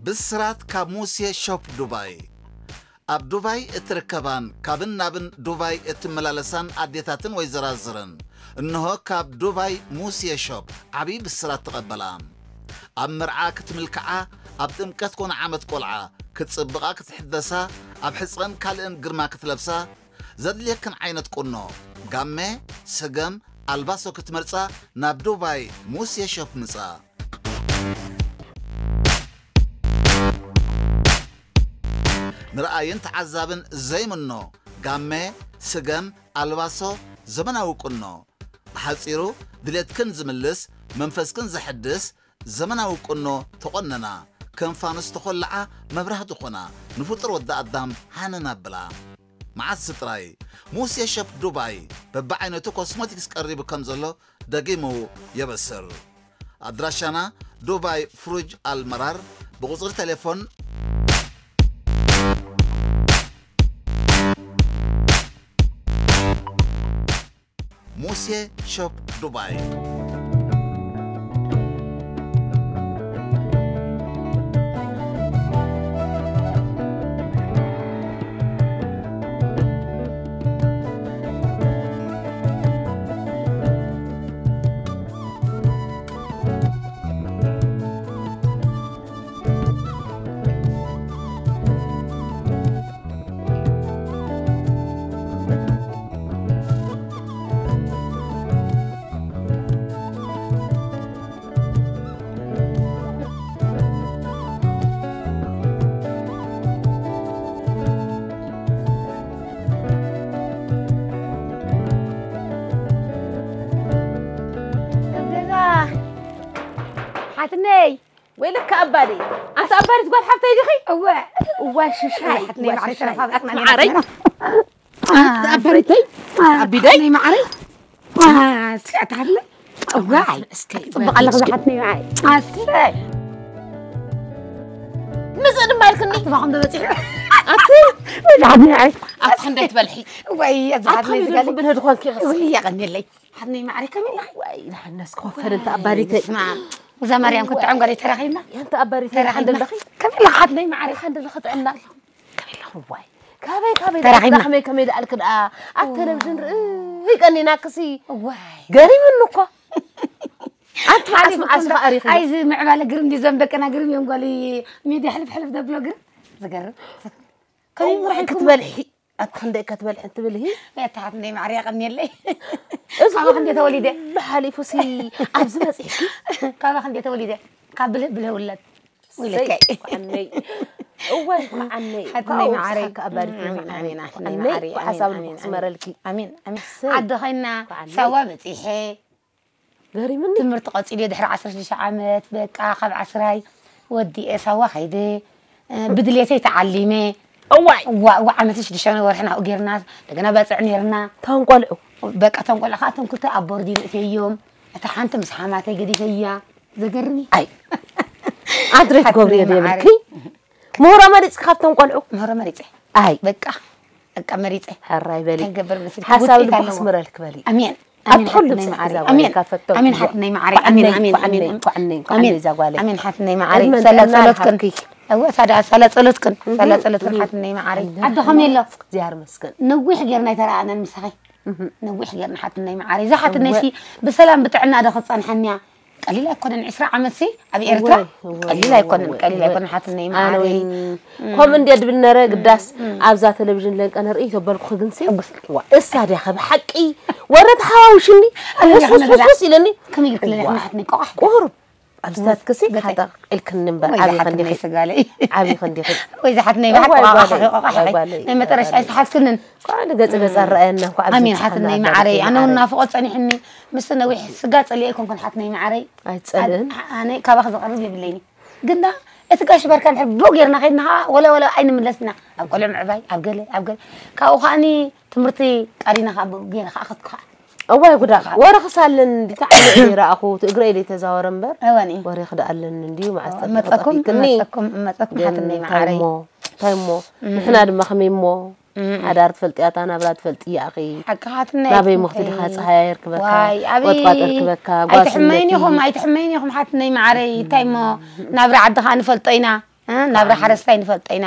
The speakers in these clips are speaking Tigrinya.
ብስራት ካብ ሙሴ ሾፕ ዱባይ። ኣብ ዱባይ እትርከባን ካብን ናብን ዱባይ እትመላለሳን ኣዴታትን ወይዘራዝርን፣ እንሆ ካብ ዱባይ ሙሴ ሾፕ ዓብዪ ብስራት ተቐበላ። ኣብ መርዓ ክትምልክዓ፣ ኣብ ጥምቀት ኮነ ዓመት ቆልዓ ክትጽብቓ ክትሕደሳ፣ ኣብ ሕጽረን ካልእን ግርማ ክትለብሳ፣ ዘድልየክን ዓይነት ቁኖ፣ ጋመ፣ ስገም፣ ኣልባሶ ክትመርጻ ናብ ዱባይ ሙሴ ሾፕ ምጻ። ንረኣይን ተዓዛብን ዘይምኖ ጋመ፣ ስገም፣ ኣልባሶ፣ ዘመናዊ ቁኖ። ብሓጺሩ ድሌትክን ዝምልስ፣ መንፈስክን ዘሐድስ ዘመናዊ ቁኖ ተቖነና። ከም ፋኑስ ተኾልዓ መብራህቲ ኾና፣ ንፍጡር ወዲ ኣዳም ሃነን ኣብላ። መዓስ ጥራይ ሙሴ ሸፕ ዱባይ በብዓይነቱ ኮስሞቲክስ ቀሪቡ ከም ዘሎ ደጊሙ የበስር። ኣድራሻና ዱባይ ፍሩጅ ኣልመራር፣ ብቁጽሪ ቴሌፎን ሙሴ ሾፕ ዱባይ። ገዛ ሓትነይ። ወይለካ ኣባዲ። ኣንታ ኣባዲት ጓል ሓፍተይ ዲኺ? እወ። እዋ ሽሻይ። ሓትነይ እዋ ማዕረይ ሽሻይ። ተረፋፊቕና ኣቲ ማዕረይ። ኣለና። ኣቲ ኣባዲተይ። ኣቢደይ። ሓትነይ ማዕረይ። ዋ፣ ስጋት ኣለ። እዋይ። እስከ ጽቡቕ ኣለኺ ዝሓትነይ ማዕረይ። ኣሰይ። ምጽእ ድማ ኢልክኒ። ኣቲ ማኹም ዶ በጺሑ? ኣቲ። ወይ ዝሓትነይ ማዕረይ። ኣቲ ክንደይ ትበልሒ? ወይ፣ ኣቲ ዝሓትነይ ክንደይ ዝጋለ። ትብል ህድኾልኪ ኸስ? ወይ፣ የቐንየለይ። ሓትነይ ማዕረይ ከመይ ኣለኺ? ወይ፣ ንሓናስ ክወፈር እንተ ኣባዲተይ። ስማ፣ እዛ ማርያም ክትጥዕም ጋር ተራኺብና። ያንተ ኣባዲተይ ተራኺብና። ሓንደለኺ? ከመይ ኣለኺ ሓትነይ ማዕረይ? ሓንደለኺ ጥዕና ኣለኹ። ከመይ ኣለኺ? ዋይ። ካበይ፣ ካበይ ተራኺብና። ደኣ፣ ከመይ፣ ከመይ ደኣልክ ደኣ? ኣብ ቴሌቪዥን ርእይ ቀኒናክሲ። ዋይ። ገሪሙኒ እኮ። ኣንቲ መዓስ፣ ሓሊፉ መዓስ እኮ ከኣ ርኢኺ? ኣይዚ ምዕባለ ግርም ድዩ ዘንበቀና ግርም እዮም ጓል ሚድያ ሕልፍ ሕልፍ ደብሎ ግርም። ዝገርም። ከመይ እዋይ፣ ምርኢት ክትበልሒ። ኣቲ ክንደይ እካ ትበልሒ ትብል፣ ሂ? ኣቲ ሓትነይ ማዕረይ፣ የቐንየለይ። እዚ ካባኺ እንዴ ተወሊደ? ኩሉ ሓሊፉሲ ኣብዚ በጺሕኪ? ካባኺ እንዴ ተወሊደ? ካብ ብልህ ብልህ ውለድ። እሰይ፣ ወይለከይ። ኳዓነይ። እዋይ፣ ኳዓነይ። ሓትነይ ኳዓው ማዕረይ። ስሓካ ኣባሪት። ኣሜን፣ ኣሜን፣ ሓትነይ ኳዓነይ። ማዕረይ። ኳዓሳ ኣሜን፣ ብልኩ ኣሜን፣ ክስመረልኪ። ኣሜን፣ ኣሜን። ኣሰይ፣ ዓዲ ኸይና ኳዓነይ። ሳዋ በጺሐ። ገሪምኒ። ትምህርቲ ቀጺለ ድሕሪ ዓሰርተ ሽዱሽተ ዓመት፣ በቃ፣ ካብ ዓስራይ ወዲኤ ሳዋ ከይደ፣ እ፣ ብድሌተይ ተዓሊመ። እዋይ። እዋ፣ እዋ፣ ዓመትን ሽዱሽተ ወርሕን ኣብኡ ጌርና፣ እንደገና ባጽዕ ኔርና። እቶም ቆልዑ? በቃ፣ እቶም ቆልዑ ከዓ እቶም ክልተ ኣብ ቦርዲን እትዮም፣ እታ ሓንቲ ምስ ሓማተይ ገዲፈያ። ዘገርም እዩ። ኣይ። ኣድሬት ሓትነይ ገብርኤል ማዕረይ። የብልኪ? ምህሮ መሪጽኪ ካብቶም ቆልዑ? ምህሮ መሪጸ። ኣይ። በቃ። በቃ መሪጸ። ሕራይ በሊ። እንታይ ክገብር መሲልኪ? ሓሳብ ውጽኢት ልቡ ኣለዎ። ክስምረልኪ በሊ። ኣሜን። ኣብቲ ኣሜን፣ ኩሉ ሓትነይ ብጽሕቲ ማዕረይ። እዛ ኣሜን። ጓል ካብ ፈተውኪ ኣሜን፣ እዋ። ሓትነይ ማዕረይ። ኣሜን፣ ኳዕነይ፣ ኣሜን፣ ኳዕነይ፣ ኣሜን። ኳዕነይ፣ ኳዕነይ ኣሜን። እዛ ጓለይ። ኣሜን፣ ሓትነይ ማዕረይ። ዕድመን ሰላ ጥዕናን ጸሎትክን። ሃብኪ። እወ፣ ሳዳ፣ ሳላ ጸሎትክን። እህ፣ ሳላ ጸሎትክን፣ እህ። ሓትነይ ማዕረይ። ኣሜን። ኣደኸም የሎ። እግዚኣብሔር ይመስገን። ነዊሕ ጌርና ኣይተረኣእናን ምሳኺ። እህ። ነዊሕ ጌርና ሓትነይ ማዕረይ። እዛ ሓትነይ እወ። ሲ ብሰላም ብጥዕና ዶ ክትጸንሓንያ? ቀሊል ኣይኮነን፣ ዕስራ ዓመት ሲ ኣብ ኤርትራ እወ፣ እወ፣ ቀሊል እወ፣ ኣይኮነን፣ እወ፣ ቀሊል እወ። ኣይኮነን ሓትነይ ኣነ ማዕረይ። እውን እም። ከምኡ እንድየ ድብል ነረ፣ ግዳስ እም። ኣብዛ ቴሌቪዥን ለንቀ ንርኢ ተበልኩ፣ ግንሲ ሕጉስ ኢልኪ። ዋ፣ እሳ ድያ ከ ብሓቂ ወረ ተሓዋውሽኒ? ኣነ ውስ፣ ውስ፣ ውስ፣ ውስ ኢለኒ። ከመይ ጌርክለ ዋ። ሓትነይ ቆቋሕ? ቁሩብ ኣብዚታት ክሲ ገጸይ። ሓታ ኢልክኒ እምበር፣ ወይ ዓብዪ ዝሓትነይ ከንዲኺ። ስጋለይ። ዓብዪ ከንዲኺ። ወይ ዝሓትነይ እዋይ፣ ብሓቂ ቆቋሕ፣ ጓለይ፣ ቆቋሕ። እዋይ፣ ጓለይ፣ ናይ መጠረሻ እዋይ፣ ጓለይ። ኣይተሓዝክንን። ጓል ገጽ ገጽ ኣረኣየና እኳ ኣብዚ ኣሜን፣ ሓትነይ መዓረይ። ኣነ እውን ናፍቖት ጸኒሕኒ። ምስ ነዊሕ ስጋ ጸሊኤ ኣይኮንኩን፣ ሓትነይ መዓረይ። ኣይትጸልእን? ኣነ፣ ኣነ ካባኺ ዝቐርብ የብለይኒ። ግና እቲ ጋሽ ባርካ እንድሕር ብኡ ጌርና ኸይድና ኸዓ፣ ወለ፣ ወለ ኣይንምለስና። ኣብ ቆልዑ ምዕባይ፣ ኣብ ገለ፣ ኣብ ገለ። ካብኡ ኸዓኒ ትምህርቲ ቀሪና ኸዓ ብኡ ጌርና ኸዓ ኸድኩ ኸዓ። እዋይ ጉዳ፣ ወረ ክሳለን እንዲ ተዓሚቑ ይረኣኹ፣ እቲ እግረይ ደይተዛወረ እምበር፣ እወኒ። ወረ ክደኣለን እንድዩ፣ መዓስ እወ፣ ጠፊእኪ መጸኩም፣ ጠፊእክኒ። መጸኩም፣ መጸኩም፣ ግን ሓትነይ እንታይ መዓረይ። እሞ፣ እንታይ እሞ፣ እም። ንሕና ድማ ከመይ እሞ፣ እም። ሓዳር ትፈልጥያ፣ እታ ናብራ ትፈልጥያ ኢኺ። ሓቂ ሓትነይ ናበይ እሞ ክትከይ። ክትዲ ኸዓ፣ ጸሃያ የርክበካ፣ ዋይ፣ ኣበይ ቆጥቋጥ የርክበካ፣ ጓል ኣይትሕመይን ኢኹም፣ ስነኪ። ኣይትሕመይን ኢኹም፣ ሓትነይ መዓረይ፣ እንታይ እሞ፣ ናብራ ዓዲ ኸዓ ንፈልጦ ኢና። እ፣ ናብራ ሓረስታይ ንፈልጦ ኢና።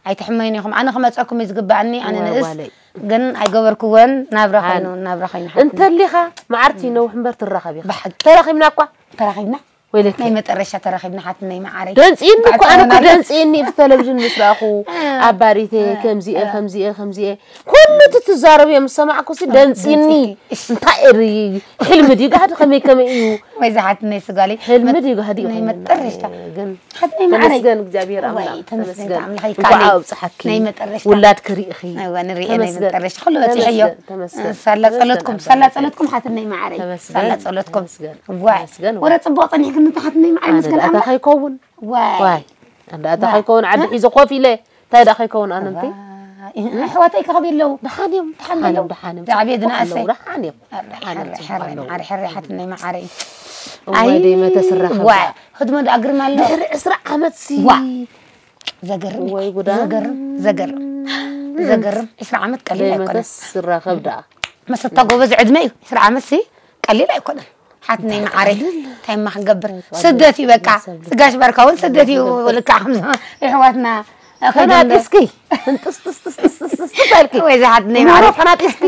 ኣይትሕመዩኒ ኢኹም። ኣነ ክመፀኩም እዩ ዝግባኣኒ፣ ኣነ ንእስ ግን ኣይገበርክዎን። ናብራ ኮይኑ፣ ናብራ ኮይኑ ሓትኒ። እንተሊኻ መዓርቲ ነውሕ እምበር ትራኸብ ኢኻ። ብሓቂ። ተራኺብና እኳ። ተራኺብና። ወይለኪ። ናይ መጠረሻ ተራኺብና ሓትነይ መዓረይ። ደንፂኒ እኳ፣ ኣነ እኮ ደንፂኒ፣ ብቴሌቪዥን ምስ ረኣኹ፣ ኣባሪተ፣ ከምዚኤ፣ ከምዚኤ፣ ከምዚኤ። ኩሉ እቲ ትዛረብዮ ምስ ሰማዕኩ ሲ ደንፂኒ። እንታይ እሪ፣ ሕልሚ ድዩ ጋህዲ፣ ከመይ ከመይ እዩ? ወይ ዝሓትነይ ስጋለይ። ሕልሚ ድዩ ጋህዲ እዩ ናይ ከመይ? መጠረሻ። ግን ሓትነይ መዓረይ። ተመስገን እግዚኣብሔር ኣምላኽ። ተመስገን ተመስገን። ኣምላኽ እንኳዕ ይካለይ። ኣብፅሓኪ። ናይ መጠረሻ። ውላድ ክሪእኺ። እወ፣ ንሪኤ ናይ ተመስገን። መጠረሻ። ኩሉ በፂሐዮ። ተመስገን። ተመስገን። ሳላ ተመስገን ጸሎትኩም፣ ኣምላኽ። ሳላ ጸሎትኩም ሓትነይ መዓረይ። ተመስገን። ሳላ ጸሎትኩም። ተመስገን። ዋይ። ተመስገን። ወረ ጽቡቕ ጸኒሕክኒ ሓትነይ መዓረይ ኣነ ምስጋና ደኣ ኣምላኽ። እንታይ ከይከውን? ዋይ። ዋይ። ኣነ ደኣ እንታይ ከይከውን ዓዲ ሒዘ ኮፍ ኢለ። እንታይ ደኣ ከይከውን ኣነንቲ? ዋይ። ኣሕዋተይ ከኸብ የለው። ደሓን እዮም። ደሓን ደሓን ኣለዉ። እዮም። ደሓን እዮም። ዝዓብየ ጽቡቕ ዝነኣሰ። ኣለዉ። ደሓን እዮም። ሕረ፣ ደሓን እዮም። ሕረ፣ ጽቡቕ ሕረ፣ ኣለዉ። ማዕረ፣ ሕረ፣ ሓትነይ ማዕረ። እዋይ፣ ደይ መተስራ እዋ፣ ከምዛ። ህድሞ ደኣ ግርማ ኣሎ። ድሕሪ ዕስራ ዓመት ሲ ዋይ። ዘገርም እዩ። ወይ ጉዳ። ዘገርም፣ ዘገርም፣ ዘገርም። ዕስራ ዓመት ቀሊል ደይ ኣይኮነን። መተስራ ከብዳ። መሰታ ጎበዝ ዕድመ እዩ። ዕስራ ዓመት ሲ ቀሊል ኣይኮነን። ሓትነይ መዓረይ፣ እንታይ እማ ክንገብር? ስደት እዩ በቃ። ስጋሽ ባርካ እውን ስደት እዩ ልክዕ ከምዚ ኣሕዋትና። ፈናጢስኪ፣ ፍንጥስጥስጥስጥስጥስ በልኪ። ወይ ዝሓትነይ ኑሮ መዓረይ። ፈናጢስኪ፣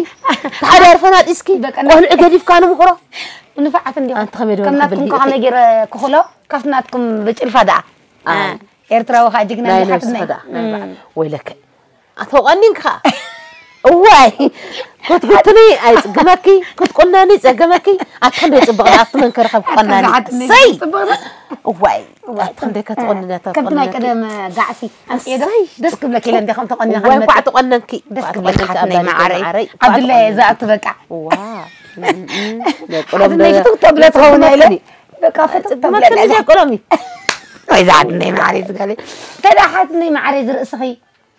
ሓዳር ፈናጢስኪ፣ በቃ ቆልዑ ገዲፍካ ንምኽሮ። ንፋዓት እንዲኹም። ኣንቲ ከመይ ዶ ከም ናትኩም ክብል ከ ከመይ ገይረ ክኽሎ? ካብቲ ናትኩም ብጭልፋ ደኣ። ኣይ። ኤርትራዊ ኸኣ ጅግና ናይ እንዲኻ ነብስኺ ትነይ። ደኣ፣ ናይ እም። በዓል። ወይለከ። ኣቶ ቀኒንኪ ኸኣ። እዋይ፣ ክትፍትኒ ኣይጽግመኪ፣ ክትቁነኒ ጸገመኪ። ኣቲ ክንደይ ጽብቕ፣ ኣቲ መን ከረኸብ ክቆናኒ። ኣቲ ዝሓትኒ ሰይ! ጽብቕ። እዋይ፣ እዋይ፣ ኣቲ ክንደይ ክትቆንኒ፣ ኣቲ ከምቲ ናይ ክትቆንኒ። ቀደም ጋዕሲ፣ ኣምጽኤ ዶ? ሰይ! ደስ ክብለኪ ኢለ እንዲኹም ተቆኒኻ እዋይ፣ እንኳዕ መጽእ። ተቆነንኪ፣ ደስ እንኳዕ ክብለኪ ተቆነንኪ፣ ሓትነይ ኣባይ መዓረይ። መዓረይ። እንኳዕ ዓብዱላይ ተቆነንኪ። ዝኣቱ በቃ። ዋ። እም፣ እም፣ እም። ደቂ ሎሚ ሓትነይ ዶ-፣ ፍትው ተብለ ትኸውን ኣይለ? በቃ ፍትው ተብለ ትመክኒ ኣይለ? ደቂ ሎሚ። ወይ ዝሓትነይ መዓረይ ዝገለ። እንታይ ደኣ ሓትነይ መዓረይ ዝርእስኺ?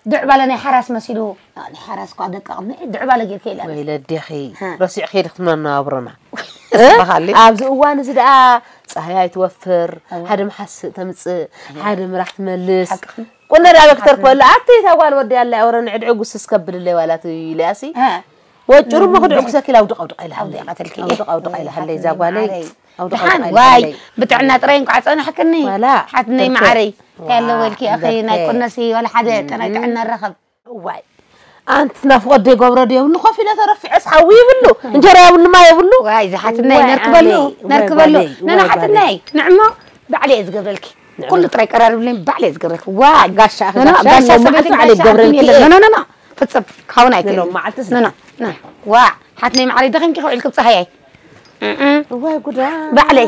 ድዕባለ ናይ ሓራስ መሲሉ፣ ናይ ሓራስ እኳ ደቂ ቅድሚ ድዕባለ ጌርኪ ኢለ። ወይለ ኣዴኺ፣ ሃ። ረሲዕኺ ዲኺ መነባብሮና? እስኻ ኻሊ? ኣብዚ እዋን እዚ ደኣ ጸሃይ ኣይትወፍር፣ እዋ። ሓደ መሓስእ ተምጽእ፣ እዋ። ሓደ ምራሕ ትመልስ። ሓቅኺ። ቁነ ዳበክተር ሓቅኺ። ኮላ፣ ኣቲ እታ ጓል ወዲ ኣላ፣ ወረ ንዕድዒ ጉስስ ከብልለይ ዋላ ትብለያሲ። ሃ። ወጭሩ እሞ ክድዑ ክሰኪል ኣውድቕ ኣውድቕ ኢላ ሃለይ። ኣውድቓትልኪ። ኣውድቕ ኣውድቕ ኢላ ሃለይ፣ እዛ ሓትነይ ጓለይ። መዓረይ። ኣውድቕ ደሓን ኣውድቕ ኢላ ዋይ፣ ሃለይ። ብጥዕና ጥራይ እንቋዕ ጸናሕክኒ። ዋላ። ሓትነይ እንተ-፣ መዓረይ። እንታይ ኣሎ ዋላ፣ ወልኪ ኣኺ፣ እንታይ ናይ ከ-፣ ቁነሲ ዋላ ሓደ እም። ጥራይ ጥዕና ረኸብ። ዋይ። ኣንቲ ናፍቖት ደይ ገብሮ ደይ የብሉ፣ ኮፍ ኢለ ተረፊዐስ ሓዊ ይብሉ፣ እንጀራ የብሉ፣ ማይ የብሉ። ዋይ፣ ዝሓትነይ ዋይ፣ ነርክበሉ፣ ዓለይ፣ ነርክበሉ። ዋይ ጓለይ፣ ነና ዋይ ጓለይ። ሓትነይ፣ ንዕሞ ባዕለይ እየ ዝገብረልኪ። ንዕሞ። ኩሉ ጥራይ ቀራርብለይ፣ ባዕለይ እየ ዝገብረልኪ። ዋይ። ጋሻ፣ ኖ፣ ኖ፣ ጋሻ፣ ጋሻ ኖ፣ ሰበይቲ መዓልቲ ባዕለይ ጋሻ ዝገብረልኪ ኣድግን የለን። እየ። ኖ፣ ኖ፣ ኖ፣ ኖ። ፍጽም፣ ክኸውን ኣይክእልን። ኖ፣ ኖ፣ መዓልቲ ኖ፣ ኖ፣ ኖ። ዋዕ፣ ሓትነይ መዓረይ፣ ደኺምኪ ከውዒልኪ ብጸሃያይ። እም፣ እም። ዋይ ጉዳ። ባዕለይ።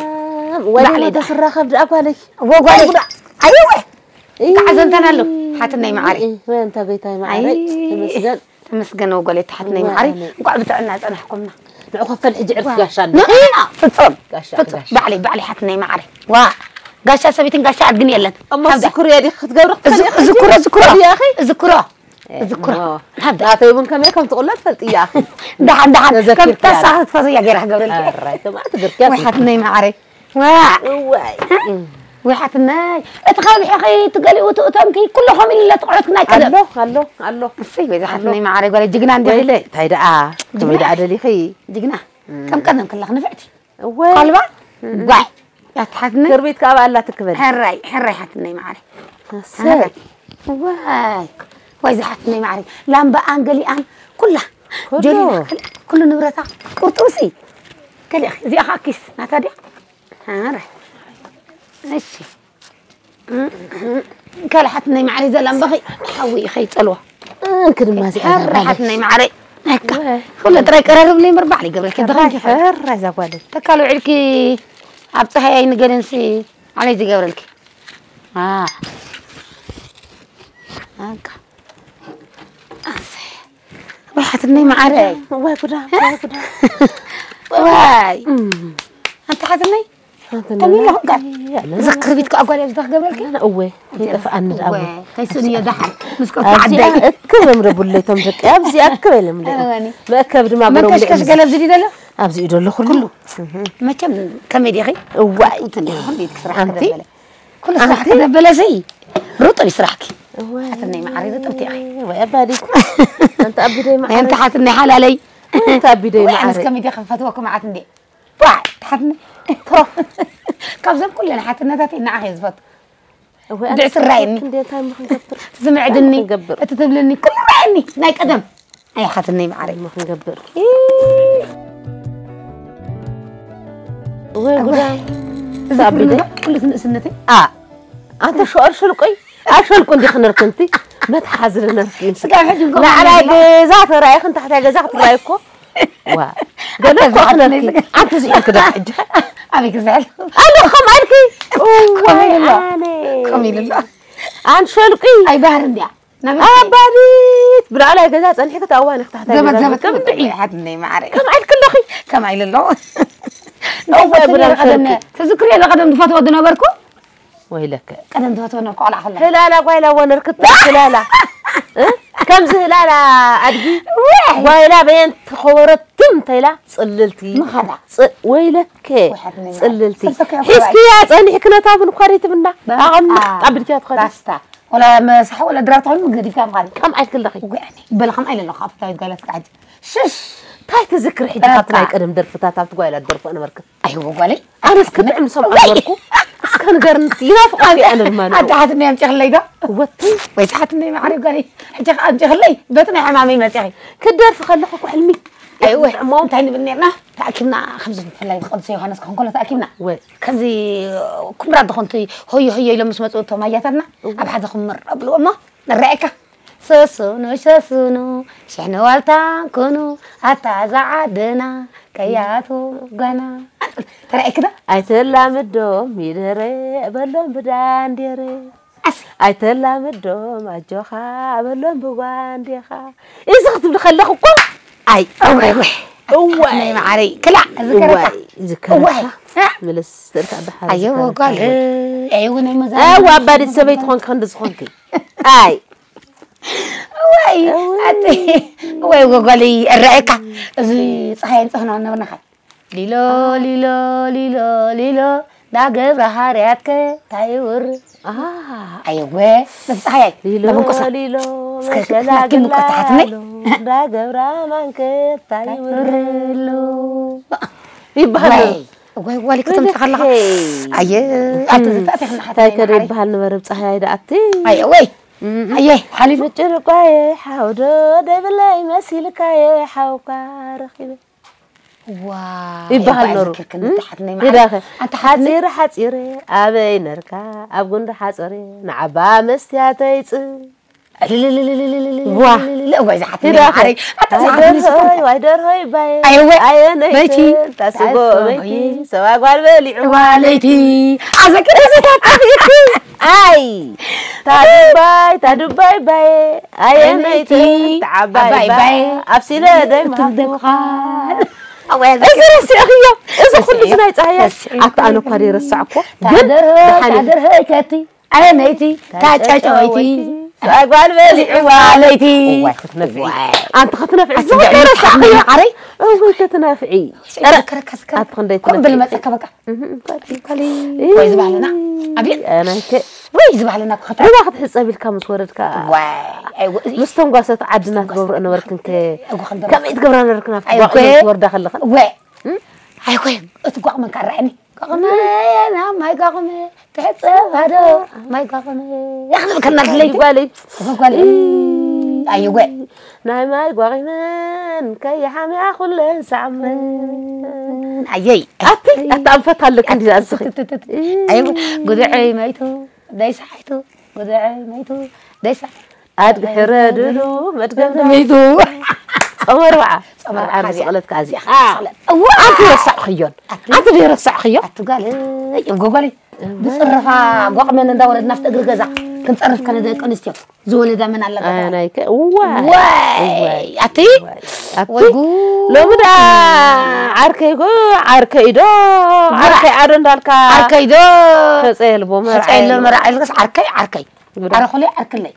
ዋይ ባዕለይ ሞተ ደኣ። ስራኸብ ደኣ ጓለይ። እወ ጓለይ። ጉዳ። ኣየወ። እይ። ከዓ ዘንተና ኣሎ። ሓትነይ መዓረይ። እይ፣ ወይ ኣንታ ጎይታይ መዓረይ። ኣይ። ተመስገን። ተመስገን ወ ጓለይ፣ ሓትነይ ዋይ መዓረይ። ኣነ። እንቋዕ ብጥዕና ጸናሕኩምና። ንዑ ከፈል ሕጂ ዕርፊ ዋይ። ጋሻ ኣሎ። ኖ፣ ኖ፣ ኖ። ፍጹም። ጋሻ፣ ፍጹም። ጋሻ። ባዕለይ፣ ባዕለይ ሓትነይ መዓረይ። ዋ። ጋሻ ሰበይትን ጋሻ ኣድግን የለን። እሞ ሓብዳ። ዝክሩ እየ ዲኺ ክትገብሪ ክትኽእሊ እዝክሮ፣ ኢኺ? እዝክሮ፣ እዝክሮ። እያ፣ እኺ? እዝክሮ። እሞ፣ ሃብዳ። ናተይ እውን ከመይ ከም ትቑለ ትፈልጢ እያ፣ እኺ። ደሓን፣ ደሓን። ተዘኪርኪ ከምታ እያ። ሳኽት ፈሰያ ገይራ ክገብረልኪ። ኣራይ፣ ተማዕት ግርክያ ወይ ሓትነይ መዓረይ። ዋ። እዋይ። ወይ ሓትነይ። እቲ ከብሒ ኸይትገሊኡ ትእቶምኪ ኩሉ ኸም ኢሉ ትቑዑት ናይ ቀደም። ኣሎ፣ ኣሎ፣ ኣሎ። እሰይ፣ ወይ ኣሎ። ሓትነይ መዓረይ ጓለይ ጅግና እንዲኺ። ወይለይ፣ እንታይ ደኣ? ጅግና። ከመይ ደኣ ደሊኺ? ጅግና። እም። ከም ቀደም ክለኽ ንፍዕቲ። እወ። ኮልባ? እም። ጓይ። ያትሓትኒ? ክርቢት ካብ ኣላ ትክበል። ሕራይ፣ ሕራይ ሓትነይ መዓረይ። እሰይ። ሕራይ። ዋይ። ዋይ ዝሓትነይ መዓረይ። ላምባኣን ገሊኣን ኩላ። ኩሉ። ጀሊና ኩላ። ኩሉ ንብረታ። ቁርጡሲ። ገሊኣ እዚኣ ኸኣ ኪስ ናታ ድያ? ሕራይ። እሺ። ካልእ ሓትነይ መዓረይ ዘላምባኺ ሓዊ ከይጸልዋ። እንክ ድማ እዚኣ ሕራይ ዘላምባኺ። ሓትነይ መዓረይ። ነካ። ወ-፣ ኩሉ ጥራይ ቀራርብለይ እምበር ባዕለይ ገብረልኪ። ሕራይ፣ ደኸምኪ ኸ። ሕራይ እዛ ጓለይ። ተካል ውዒልኪ ኣብ ጸሃይ ኣይንገድንሲ ዓለይ ዝገብረልኪ። ኣ። ኣካ። ኣሰይ። ወይ ሓትነይ መዓረይ። ወይ ጉዳ፣ ወይ ጉዳ። ዋይ። እም። ኣንታ ሓትነይ፣ ኣንተ ከመይ ነና ኣለኹም ጋር? ኣለና። እዚ ክርቢት ከኣ ጓል ኣብዚ ክገብረልኪ? ኣነ እወ፣ ከይጠፍኣኒ ደኣ እወ፣ እወ። ከይስእንዮ ደሓን። ምስ ቆልዑ ኣብዚ ዓደይ። እክብ እዮም ደብሉለይ እቶም ደቂ፣ ኣብዚ እክብ ኢሎም ደቂ። እወኒ። መእከብ ድማ ገሮም መንከሽከሽ ኢሎም። ገለ ኣብዚ ድዩ ዘሎ? ኣብዚ እዩ ዘሎ ኩሉ። ኩሉ። እህ። መቸም ከመይ ዲኺ? እዋይ። እንትን ዲኺ? ኩሉ ቤት ስራሕ ኣንቲ? ከደበለ። ኩሉ ስራሕ ኣንቲ? ከደበለ ዘይ። ሩጡብ ስራሕኪ። እወ። ሓትነይ መዓረይ ርጥብቲ ኢኺ። ወይ ኣባዲ። ኣንቲ ኣቢደይ መዓረይ። ኣንቲ ሓትነይ ሓላለይ። ኣንቲ ኣቢደይ ወይ መዓረይ። ኣነስ ከመይ ዲኺ ክፈትወኪ መዓት እንዴ። ዋይ፣ ሓትነ-፣ ቶፍ። ካብዘን ኩለን ሓትነታተይ ንዓኺ እየ ዝፈቱ። እወ፣ ድዕ ኣነ ትራየኒ። ክንደይ እንታይ እሞ ክንገብር? ትስምዕድኒ፣ እንታይ ክንገብር? እቲ ትብልኒ ኩሉ ራየኒ። ናይ ቀደም። ኣይ ሓትነይ መዓረይ። እንታይ እሞ ክንገብር? ወይ ጉዳ። እዚ ኩሉ፣ ኩሉ ንእስነተይ። ኣ፣ ኣንተ ሸወር ሽልቆይ፣ ኣብ ሸልቆ እንዲኺ ነርክንቲ፣ መትሓዚ ነርኪ። ስጋ ሕጂ እንኳን ንዓላይ ገዛ ተራእይኽን ታሕታይ ገዛ ክትራይ እኮ። ዋ። ገለ ኣንተ እኮ ዝሓትነይ ክነኪ። ስጋ። ኣንቲ ዝሒልክ ዶ ሕጂ? ኣበይ ክዝሕል? ኣሉ ከም ኣልኪ። ከምኡ ኢሉ ኣሎ። ኣነ። ከምኡ ኢሉ ኣሎ። ኣን ሸልቂ። ኣይ ባህር እንድያ። ናበይ? ኣባዲት ብላዕላይ ገዛ ጸኒሕኪ ታዋን ክታሕታ ዘመድ ገዛ ዘመድ ከም ከም እንድዒ። ሓትነይ መዓረይ። ከም ኣልኪ ኣለኺ። ከም ኣይልሎ። ናይ እወ፣ ፈትኒ ብላም ቀደም ሸልቂ። ትዝክሪ የለ ቀደም ዝፈትዎ ዝነበርኩ? ወይለከ። ቀደም ትፈትዎ ነበር ቆልዓ ከላ። ህላላ ጓይላ ወነርክታ ህላላ። እ? ከምዚ ህላላ ኣድጊ። ወይ። ጓይላ በየን ተኸወረትም ተይላ ጽልልቲ። ምኻዳ። ጽ-፣ ወይለከ። ውሓት ነይ ጽልልቲ። ሰሰከ ሒስክያ ጸኒሕኪ ነታ ቡን እኳ ደይትብና። በቃ። ኣቐምጥ ኣቢልክያ ትኸዲ። ባስታ። ወላ መሳሕ ወላ ድራር ትኾን ገዲፍካ ምኻድ። ከም ኣይክለኺ። ወይ ኣነ። በለ ከም ኣይለለኹ ኣብታ ጓይላ ትቃዓድ። ሽሽ! እንታይ ትዝክሪ ሕጂ በቃ። ካብቲ ናይ ቀደም ደርፍታት ኣብቲ ጓይላ ትደርፎ ነበርክን? ኣይወ ጓለይ። ኣነስ ክጥዕም ዝሰምዖ ነበርኩ። እስከ ንገርኒ፣ ይናፍቐኪ ኣነ ድማ ንዑ። ኣደ ሓትነይ ኣምጪኽለይ ዶ? ወቲ። ወይ ሓትነይ መዓረይ ጓለይ። ሕጂ ከኣ ኣምጪኽለይ፣ በቲ ናይ ሕማመይ መጺኺ። ክደርፊ ከለኹ እኮ ሕልሚ ኣይወ፣ ይጥዕሞ። እንታይ ንብል ኔርና? ተኣኪብና፣ ከምዚ ብፍላይ ብቅዱስ ዮሃንስ ክኾን ከሎ ተኣኪብና። ወ። ከምዚ ኩምራ ዝኾንቲ ሆዮ ሆዮ ኢሎም ምስ መጹ እቶም ኣያታትና፣ እወ። ኣብ ሓደ ክምር ኣብልዎ እሞ፣ ንረኣየካ። ሰስኑ፣ ሰስኑ፣ ሽሕኒ ዋልታ ኩኑ፣ ኣታ እዛ ዓድና፣ ከያቱ ገና። ተራእየኪ ዶ? ኣይተላምዶም ይደረ፣ በሎም ብዳንዴረ። ኣስ- ኣይተላምዶም ኣጆኻ፣ በሎም ብጓንዴኻ። እዚ ክትብሊ ከለኹ እኮ፣ ኣይ፣ እዋይ፣ እዋይ። እዋይ። ናይ መዓረይ፣ ክላእ፣ ዝከረካ። እዋይ፣ ዝከረካ። እዋይ። ምልስ ትብል ካብ ባሕሪ ኣየ ዝከረካ። ወጓል፣ ኣየ እውን ኣይመዛን። ኣዋ፣ ኣባዲት ሰበይቲ ኾንኪ፣ ክንዲ ዝኾንኪ። ኣይ። ወይ፣ እውይ። ኣቲ፣ ወይ፣ ወጓለይ፣ እረኣየካ። እዚ ፀሃይ እንፅህና ነብርናኻ። ሊሎ፣ ሊሎ፣ ሊሎ፣ ሊሎ፣ ዳገብረ ሃርያትከ ታይውር። ኣሃ። ኣየወ፣ ነዚ ፀሃይ፣ ሊሎ፣ ነብንቆሳ። ሊሎ፣ እስከ መሸላ ናኪ ምቆ ግላ ተሓትኒ። ኣሎ፣ ዳገብራ ማንከ ታይውር። ታይውር ኣሎ። ይበሃል። ወይ፣ ወይ፣ ዋሊ ክትምጣ ከለኻ። ልክይ። ኣየ፣ ኣቲ ዝታእቲ ክንሓት እንታይ ናይ ከደ መዓረይ። ይበሃል ንበርብ ፀሃይ ደኣቲ። ኣየ፣ ወይ። እም። ኣየ፣ ሓሊፉ። ምጭርቋየ ሓውዶ ደብለይ መሲልካየ ሓውካ ረኺበ። ዋ፣ ይበሃል እባ ነሩ። ዝክርክር እም? ንተሓትነይ መዓረይ። ሂዳኸ። ኣንታ ሓትነይ። ሓፂር ሓፂረ ኣበይ ነርካ? ኣብ ጉንዲ ሓፀረ ንዓባ መስትያተይ ፅእ። ዋ። እዋይ፣ ዝሓትነይ ሂዳኸ። መዓረይ። ኣንታ ዋይ ዝሓትነይ ደርሆይ፣ ስፖርት። ዋይ ደርሆይ ባየ። ኣየወ። ኣየ ነይቲ። በይቲ። ታስጎ ታስጎ በይቲ። በይቲ። ሰባ ጓል በሊዑ። ዋ ለይቲ። ኣዘኪ እዚታት ኣፍኢትኪ። ኣይ። ታዱባይ፣ ታዱባይ ባየ። ኣየ ኣየ ነይቲ። ነይቲ። ተዓባይ ዓባይ ባየ። ባየ። ኣብሲለ ደይ እትም መሃፍቲ ደምኻ። ምዃን። ኣወ፣ ኣዘኪ። እዚ ረሲዕኽዮ። እዚ ኩሉ ረሲዕዮ። እዚ ናይ ፀሃያ። ረሲዕዮ። ኣታ ኣነ እኳ ደይረሳዕኮ። ግን ታደርሆ፣ ደሓን እዩ። ታደርሆ ከቲ። ኣረ ነይቲ፣ ታጨጨወይቲ። ታጨጨወይቲ። ጓል በሊዕዋ ለይቲ። እዋይ፣ ክትነፍዒ። እዋይ። ኣንቲ ክትነፍዒ። ኣቲ ዝኽሪ ደሊ ረሳዕኽዮ። ሓትኒ መዓረይ። እዋይ፣ ክትነፍዒ። ስዒድ ኧረ፣ ዝከረካ፣ ዝከረካ። ኣቲ ክንደይ ከምኡ ትነፍዒ። ብልመፀካ በቃ። እህ፣ እንታይ? ከሊ። ወይ ዝበሃለና። ኣቤት። ኣናይከ። ወይ ዝበሃለና እኮ ክትረፍ። ሩባ ክትሕፀብ ኢልካ ምስ ወረድካ። ዋይ፣ ኣይወ-፣ ምስቶም ጓሶት ዓድና ትገብርኦ ነበርክን ከ? ኣይወ-፣ ክንደርፍ። ከመይ ትገብራ ነበርክን ኣብቲ ኣይወ-፣ ጓሶት ትወርዳ ከለኽን? ወይ። እም? ኣይኮይ፣ እቲ ጓቕመ ካራዕኒ። ጓቕመ፣ ና ማይ ጓቕመ፣ ትሕጸብ ሃዶ፣ ማይ ጓቕመ። ያኽብል ከናልለይቲ። ጓለይ። ጓለይ። ኣይ፣ ጓ-፣ ናይ ማይ ጓቒመን፣ ከይሓምያ ኩለን ሳዕመን። ኣየይ። ኣቲ፣ ኣቲ ኣንፈት ኣለክ እንዲ ዝኣዝኺ። ኣቲ፣ ኣቲ፣ ኣቲ፣ ኣቲ። ኣይ፣ ጉድዐይ ማይቱ፣ ዳይ ሰሓይቱ፣ ጉድዐይ ማይቱ፣ ዳይ ሰሓይቱ። ኣድጊ ሕረድሉ መድገም ዳዊት። ዳዊት። ጾመ ኣርብዓ። ጾመ ኣርብዓ ኣርብዓ ሓዝያ። ስቕለት ከኣ እዚኣ። ሓዝያ ስቕለት። እዋ! ኣንቲ ረሳዕኽዮን። ኣቲ። ኣንቲ ደይረሳዕኽዮ? ኣቲ ጓል፣ እይ፣ እጎ ጓል፣ እዋ። ብጽረፋ ጓቕመን እንዳወረድና ኣብቲ እግሪ ገዛ ክንጸርፍ ከነ ደቂ ኣንስትዮ ዝወለዳ መን ኣላ ኣይ፣ ገዛ? ናይከ-፣ እዋይ። እዋይ። እዋይ። ኣቲ? እዋይ። ኣቲ? ወይ ጉድ። ሎሚ ደኣ ዓርከይ ጎ-፣ ዓርከይ ዶ፣ እዋ። ዓርከይ ኣዶ እንዳልካ ዓርከይ ዶ። ሕጸ የልቦ መርዓ ሕጸ የሎ የልቦ። መርዓ የልካስ ዓርከይ፣ ዓርከይ። ጉዳ። ኣረ ኾለይ ዓርክለይ።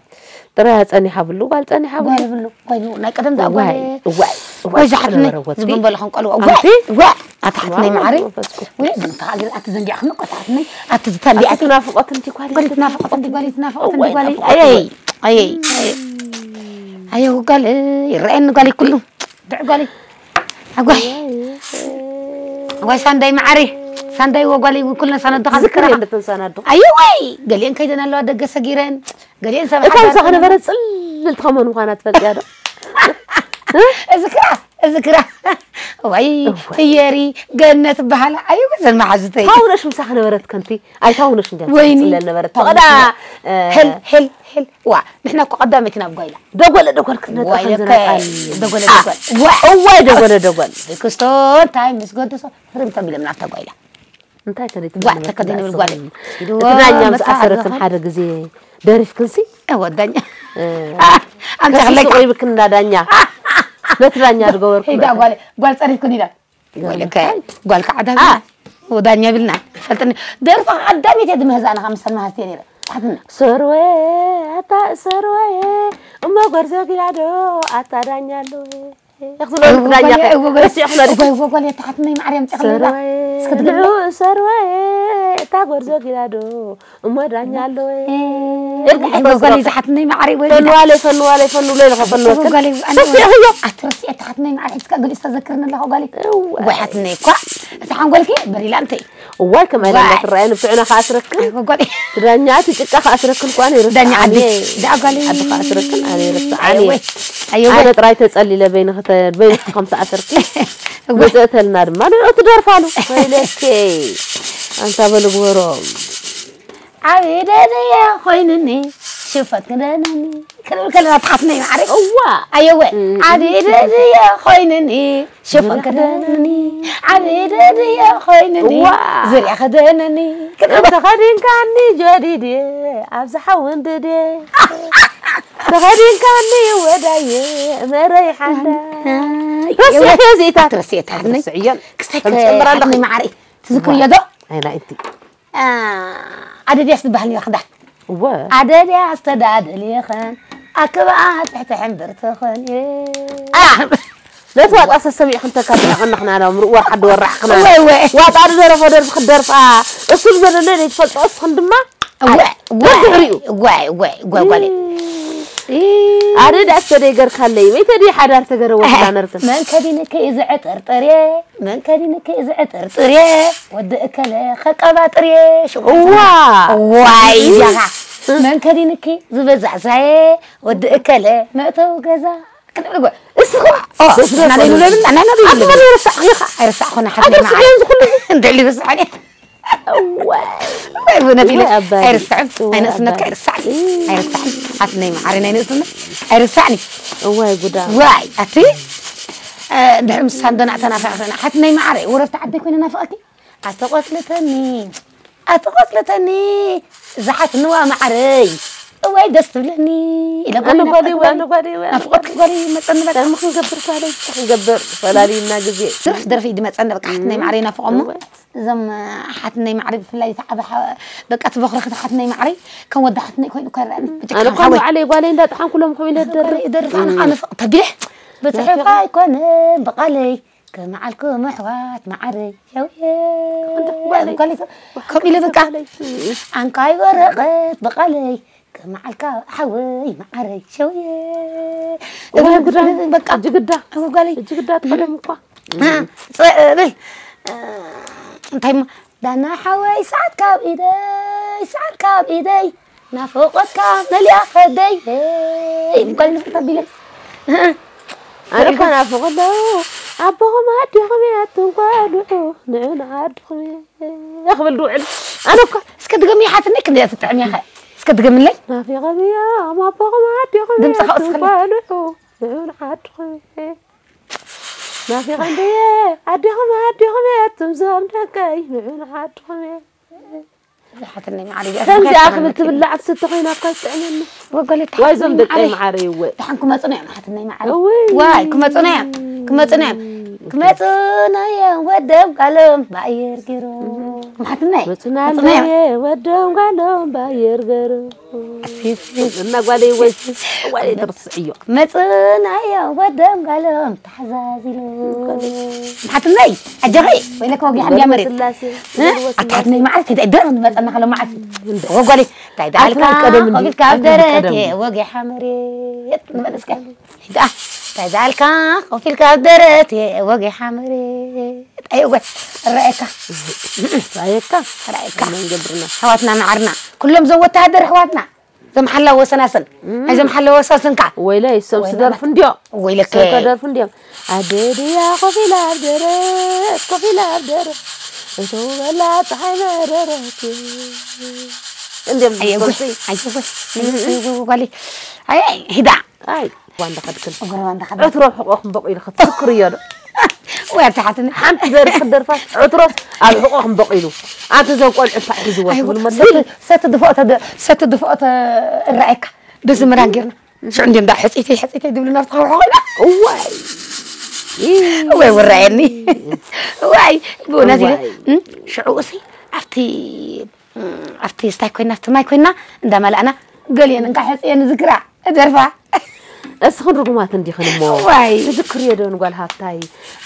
ጥራይ ጸኒሓ ብሉ፣ ጓል ጸኒሓ ብሉ። ጓል ብሉ፣ ጓል ብሉ። ናይ ቀደም ደኣ ጓል። እዋይ፣ እዋይ፣ እዋይ፣ እዋይ፣ ዝሓትኒ፣ ዝነበረ ወዲ። ዝብን በለ ከንቀልዎ። ኣንቲ? እዋይ፣ እዋይ፣ ኣታ ሓትነይ ዋው፣ ማዓረይ። መንፈስ ቅዱስ። ወይ፣ ግን ከኣ ግን ኣቲ ዘንጊዕኽኒ እኮ፣ ኣታ ሓትነይ፣ ኣቲ ዝተንቢዐት። ኣቲ ናፍቆት እንቲ ጓል። ጓል ናፍቆት እንቲ ጓል፣ ናፍቆት እንቲ እዋይ፣ ጓል። ናፍቆት። ኣየይ፣ ኣየይ፣ ኣየይ። ኣየው ጓል፣ ይረኣየኒ ጓል ኩሉ። ድዕ ጓል። ኣጓይ። ኣጓይ ሳንዳይ ማዓረይ። ሳንዳይ ወጓለይ እውን ኩለን ሳነድኻ ዝክር ዝክራ እየ እንደተን ሳናዱ ኣየወይ ገሊአን ከይደን ኣለዋ ደገ ሰጊረን ገሊአን ሰብ እታ ሓዳር ምሳኺ ነበረት ፅልልቲ ከመን ምዃና ትፈልጥያ ዶ እዝክራ እዝክራ ወይ ፍየሪ ገነት በሃላ ኣየወ ዘን መሓዙተይ ታውነሽ ምሳኺ ነበረት ከንቲ ኣይ ታውነሽ እንዲ ወይኒ ፅለል ነበረት ተቐዳ ሄል ሄል ሄል ዋ ንሕና እኮ ቀዳመይቲ ናብ ጓይላ ደጎለ ደጎል ክትነጥራ ዋይ ከም ለከ ዝነጣል ደጎለ ደጎል ዋ እዋይ ደጎለ ደጎል ክስቶን ታይ ምስ ገደሶ ህርም ተቢሎም ናብታ ጓይላ እንታይ ከደይ ዋ ተከደነ ብል ጓል እቲ ዳኛ ምስ ኣሰረክን ሓደ ግዜ ደሪፍክንሲ ወዳኛ ኣምጣ ከለካ ቆይብክን እንዳ ዳኛ ነቲ ዳኛ ዝገበርኩ ሄዳ ጓል ጓል ጸሪፍክን ኢላ ጓል ከ ጓል ከዓዳ ወዳኛ ብልና ፈልጥኒ ደርፋ ቀዳሚት እየ ዝምህዛና ካብ ምሳል መሃዝቲ ነይረ ታትና ሰርወ ኣታ ሰርወ እሞ ጎርዞ ጊላዶ ኣታ ዳኛ ኣለወ ክብሎ ዳኛ ረሲዕኹ ነሪ እወ እወ ጓል ተሓትነይ ማርያም ጨቕለላ እስክትግለ ሰርወ እታ ጎርዞ ጊላዶ እሞ ዳኛ ኣለወ እወ ጓል ተሓትነይ ማዕሪ ወይ ፈንዋለይ ፈንዋለይ ፈንውለይ ለኸ ፈንወክን ጓል ረሲዕኽዮ ኣትረሲዕ ተሓትነይ ማዕሪ ሕዝካ ገሊስ ተዘክርኒ ኣለኻ ጓል ወይ ሓትነይ እኳ እቲ ሓንጎልኪ በሪላ እንተይ እዋይ ከማይ ዳኛ ትረኣየኒ ብትዕና ከኣስረክን ጓል ዳኛ እቲ ጭቃ ከኣስረክን እኳ ነይሩ ዳኛ ዓዲ ዳዓ ጓል ዓዲ ከኣስረክን ኣነ ይርስዓኒ ኣየወ ኣየወ ኣነ ጥራይ ተጸሊለ በይንኺ ተ- በይንኺ ከም ተኣሰርኪ መጸእተልና ድማ ንዑ ትደርፋሉ ወይለኬ ኣንታ በሉ ግበሮም ዓብደ ድየ ኮይንኒ ሽፈት ክደነኒ ክንብል ከለና ተሓትነይ ማዕሪ እዋ ኣየወ ዓብደ ድየ ኮይንኒ ሽፈን ክደነኒ ዓብደ ድየ ኮይንኒ እዋ። ዝርያ ክደነኒ ተኸዲንካኒ ጀዲድ ኣብዚ ሓዊ እንድድ ተኸዲንካኒ ወዳየ መረይ ሓንዳ ረሲዕክዮ ዚኢታት ትረስየ ተሓትነይ ርስዕዮን ክስታይ ከም ትጨምር ኣለኺ ተሓትነይ ማዕሪ ትዝክርዮ ዶ ኣይና እቲ ኣደድያስ ትበሃል ነራ ክዳን እወ ኣደድያስ ተዳደልየኸን ኣክብኣ ትሕቲ ሕምብርትኸን ነቲ ዋጣ ሰሰሚዕኽን ተካቲዕኽን ንኽና ናብ ምርእ ወርሓ ድወራሕኽና እወ እወ ዋጣ ዝደረፎ ደርፊ ክትደርፋ እሱ ዝበለለ ዘይትፈልጦ እስኽን ድማ እወ በድሕሪኡ እወ እወ እወ ጓለይ ኣደ ዳስ ተደይ ገርካለይ መይተ ድይ ሓዳር ተገረወ ትላነርክን መን ከዲንኪ እዚ ዕጥርጥርየ መን ከዲንኪ እዚ ዕጥርጥርየ ወዲ እከለ ከቀባጥርየ ሽጉርቲ እዋ ዋይ ዚያኻ መን ከዲንኪ ዝበዛዕዛየ ወዲ እከለ መእተዊ ገዛ ክንብል ጓ እስኹ ደስ ደስ ኣና ዘይብለብል ኣና ዘይብለብል ኣትበል ይረሳዕ ኺኻ ኣይርሳዕ ኾነ ኣገር ሓትነይ ስዕዮን ዝኹሉ እንድዕሊ ይረሳዕኒ እዋይ ነቢለ እወ ኣባይ። ኣይርሳዕን እወ ኣይነስነካ ኣባይ። ኣይርሳዕኒ ኣይርሳዕኒ ሓትነይ መዓሪ ናይ ንእስነት ኣይርሳዕኒ እዋይ ጉዳ ዋይ ኣቲ እንድሕር ምስ ሳንዶና ተናፋቂ ኮይና ሓትነይ መዓሪ ወረብቲ ዓደይ ኮይነ ናፍቀኪ ኣተቆስልተኒ ኣተቆስልተኒ ዝሓትንዋ መዓረይ እዋይ ደስ ትብለኒ ኢለ ኣነ ጓለይ እወ ኣነ ጓለይ እወ ኣነ ናፍቆት ጓለይ መፀኒ በቃ ዳሞ ክንገብር ጓለይ እንታይ ክንገብር ፈላልዩና ግዜ ስራሕ ደርፊ ድመፀኒ በቃ ሓትነይ መዓረይ ናፍቆሞ እዞም ሓትነይ መዓረይ ብፍላይ ተዓበ በቃ ትበክረክ ሓትነይ መዓረይ ከም ወዲ ሓትነይ ኮይኑ እኮ ይረኣኒ ኣነ እኳ ባዕለይ ጓለይ እንዳጠሓንኩሎም ኮይኑ ደርፍ ደርፍ ኣነ ኣነ ተቢሕ ብፅሑፍ ኣይኮነ ብቃለይ ከመዓልኩም ኣሕዋት መዓረይ ሸውየ ከምኡ ኢለ በቃ ኣንካይ ወረቐት ብቃለይ ከመዓልካ ሓወይ መዓረይ ሸውየ እዋይ ጉዳ በቃ እጅግዳ ኣወጋለይ እጅግዳ ትኸደም እኳ ጽብል እንታይ ሞ ዳና ሓወይ ሰዓት ካብ ኢደይ ሰዓት ካብ ኢደይ ናፍቆትካ መሊኣ ከደይ እንኳን ንፍታ ቢለ ኣነ እኳ ናፍቕ ኣለዉ ኣቦኹም ኣዲኹም እየ ኣቱም ቆልዑ ንዑ ንዓድኹም እየ ክብል ድውዕል ኣነ እኳ እስከ ድገሚ ሓትነይ ክንደይ ትጥዕም እያ እስከ ድገምለይ ናፊቐም እዮም ኣቦኹም ኣዲኹም ድምፂ እየ ኣቱም ከቕስኸለይ። ቆልዑ ንዑ ንዓድኹም እየ ናፊቐ እንድየ ኣዲኹም ኣዲኹም እየ ኣቱም ዞም ደቀይ ንዑ ንዓድኹም እየ ሓትነይ መዓሪ ከምዚኣ ክብል ትብላዕ ትስተ ኮይና እኳ ይጥዕመኒ ወገለት ዋይዞም ደቀይ መዓረይወ ድሓን ክመፁና እዮም ሓትነይ መዓሪ እውይ። ዋይ ክመፁና እዮም ክመፁና እዮም ክመፁና እዮም ወደም ጋሎም ብኣየር ገይሩ ሓትነይ መፁና መፁና እዮም ኣለየ ወደም ጋሎም ባየር ገሩ ኣሲስ እና ጓለይ ወይ ጓለይ ትርስዕዮ። መጽናዮ ወደም ጋሎም ተሓዛዚሉ። ሓትነይ ኣጀኺ ወይለከ ወጊ ሓምያ መሬት። ስላሴ እ? ኣታ ሓትነይ መዓልቲ እንታይ ደር ንመጸና ከሎ መዓልቲ። ወጓለይ እንታይ ደኣልካ ኣታ ቀደም እንዲ- ኮፍ ኢልካ ኣብ ኣታ ደረት ቀደም። ወጊ ሓመሬት ንመለስካ። ዳ እንታይ ደኣልካ ኮፍ ኢልካ ኣብ ደረት ወጊ ሓመሬት። ኣይ ወ ረኣየካ። ራየካ ራየካ። መን ገብርና። ኣሕዋትና መዓርና ኩሎም እዞም ወተሃደር ኣሕዋትና። ዘምሓላ ወሰናስን። እም። ኣይ ዘምሓላ ወሰናስንካ። ወይለይ፣ ሰብ ወይለይ። ስደርፍ እንድዮ። ወይለከ። ሰብ ከደርፍ እንድዮም። ኣደድያ ኮፍ ኢላ ኣብ ደረት፣ ኮፍ ኢላ ኣብ ደረት። እቶ በላ ፀሓይ መረረት። እንድዮም ኣየጉ፣ ዝፈልጡ። ኣየጉ፣ ኣየጉ፣ ጓሊ። ኣይ፣ ኣይ፣ ሂዳ። ኣይ፣ ዋንዳ ከድክን። እግሪ ዋንዳ ከድክን። ዕትሮ ኣብ ሕቖኹም በቂሉ ክትስክርዮ ዶ? ወይ ኣታ ሓትኒ። ሓንቲ ደርፊ ክትደርፋ፣ ዕትሮስ ኣብ ሕቖኹም በቂሉ። ኣንተ እዞም ቆልዑ ፋሕ ሒዝዎ ኣይ፣ ትብል መለስ። ሰቲ፣ ሰቲ ድፎኦ ተደ-፣ ሰቲ ድፎኦ ተራእየካ። በዚ ምራን ጌርና። ሽዑ እንዲም ዳ ሕፂተይ፣ ሕፂተይ ድብሉ ናብ ተኸውሖ ኮይና። እዋይ። ወይ ውራየኒ። ዋይ፣ ብእውነት ኢለ፣ እዋይ። እም፣ ሽዑ እሲ ኣብቲ፣ እም፣ ኣብቲ ስታይ ኮይና፣ ኣብቲ ማይ ኮይና፣ እንዳመላእና፣ ገሊአን እንካ ሕፅየን ዝክራ፣ እደርፋ። እስኽን ርጉማት እንዲኽን እሞ። ዋይ። ትዝክርዮ ዶ ንጓል ሃብታይ?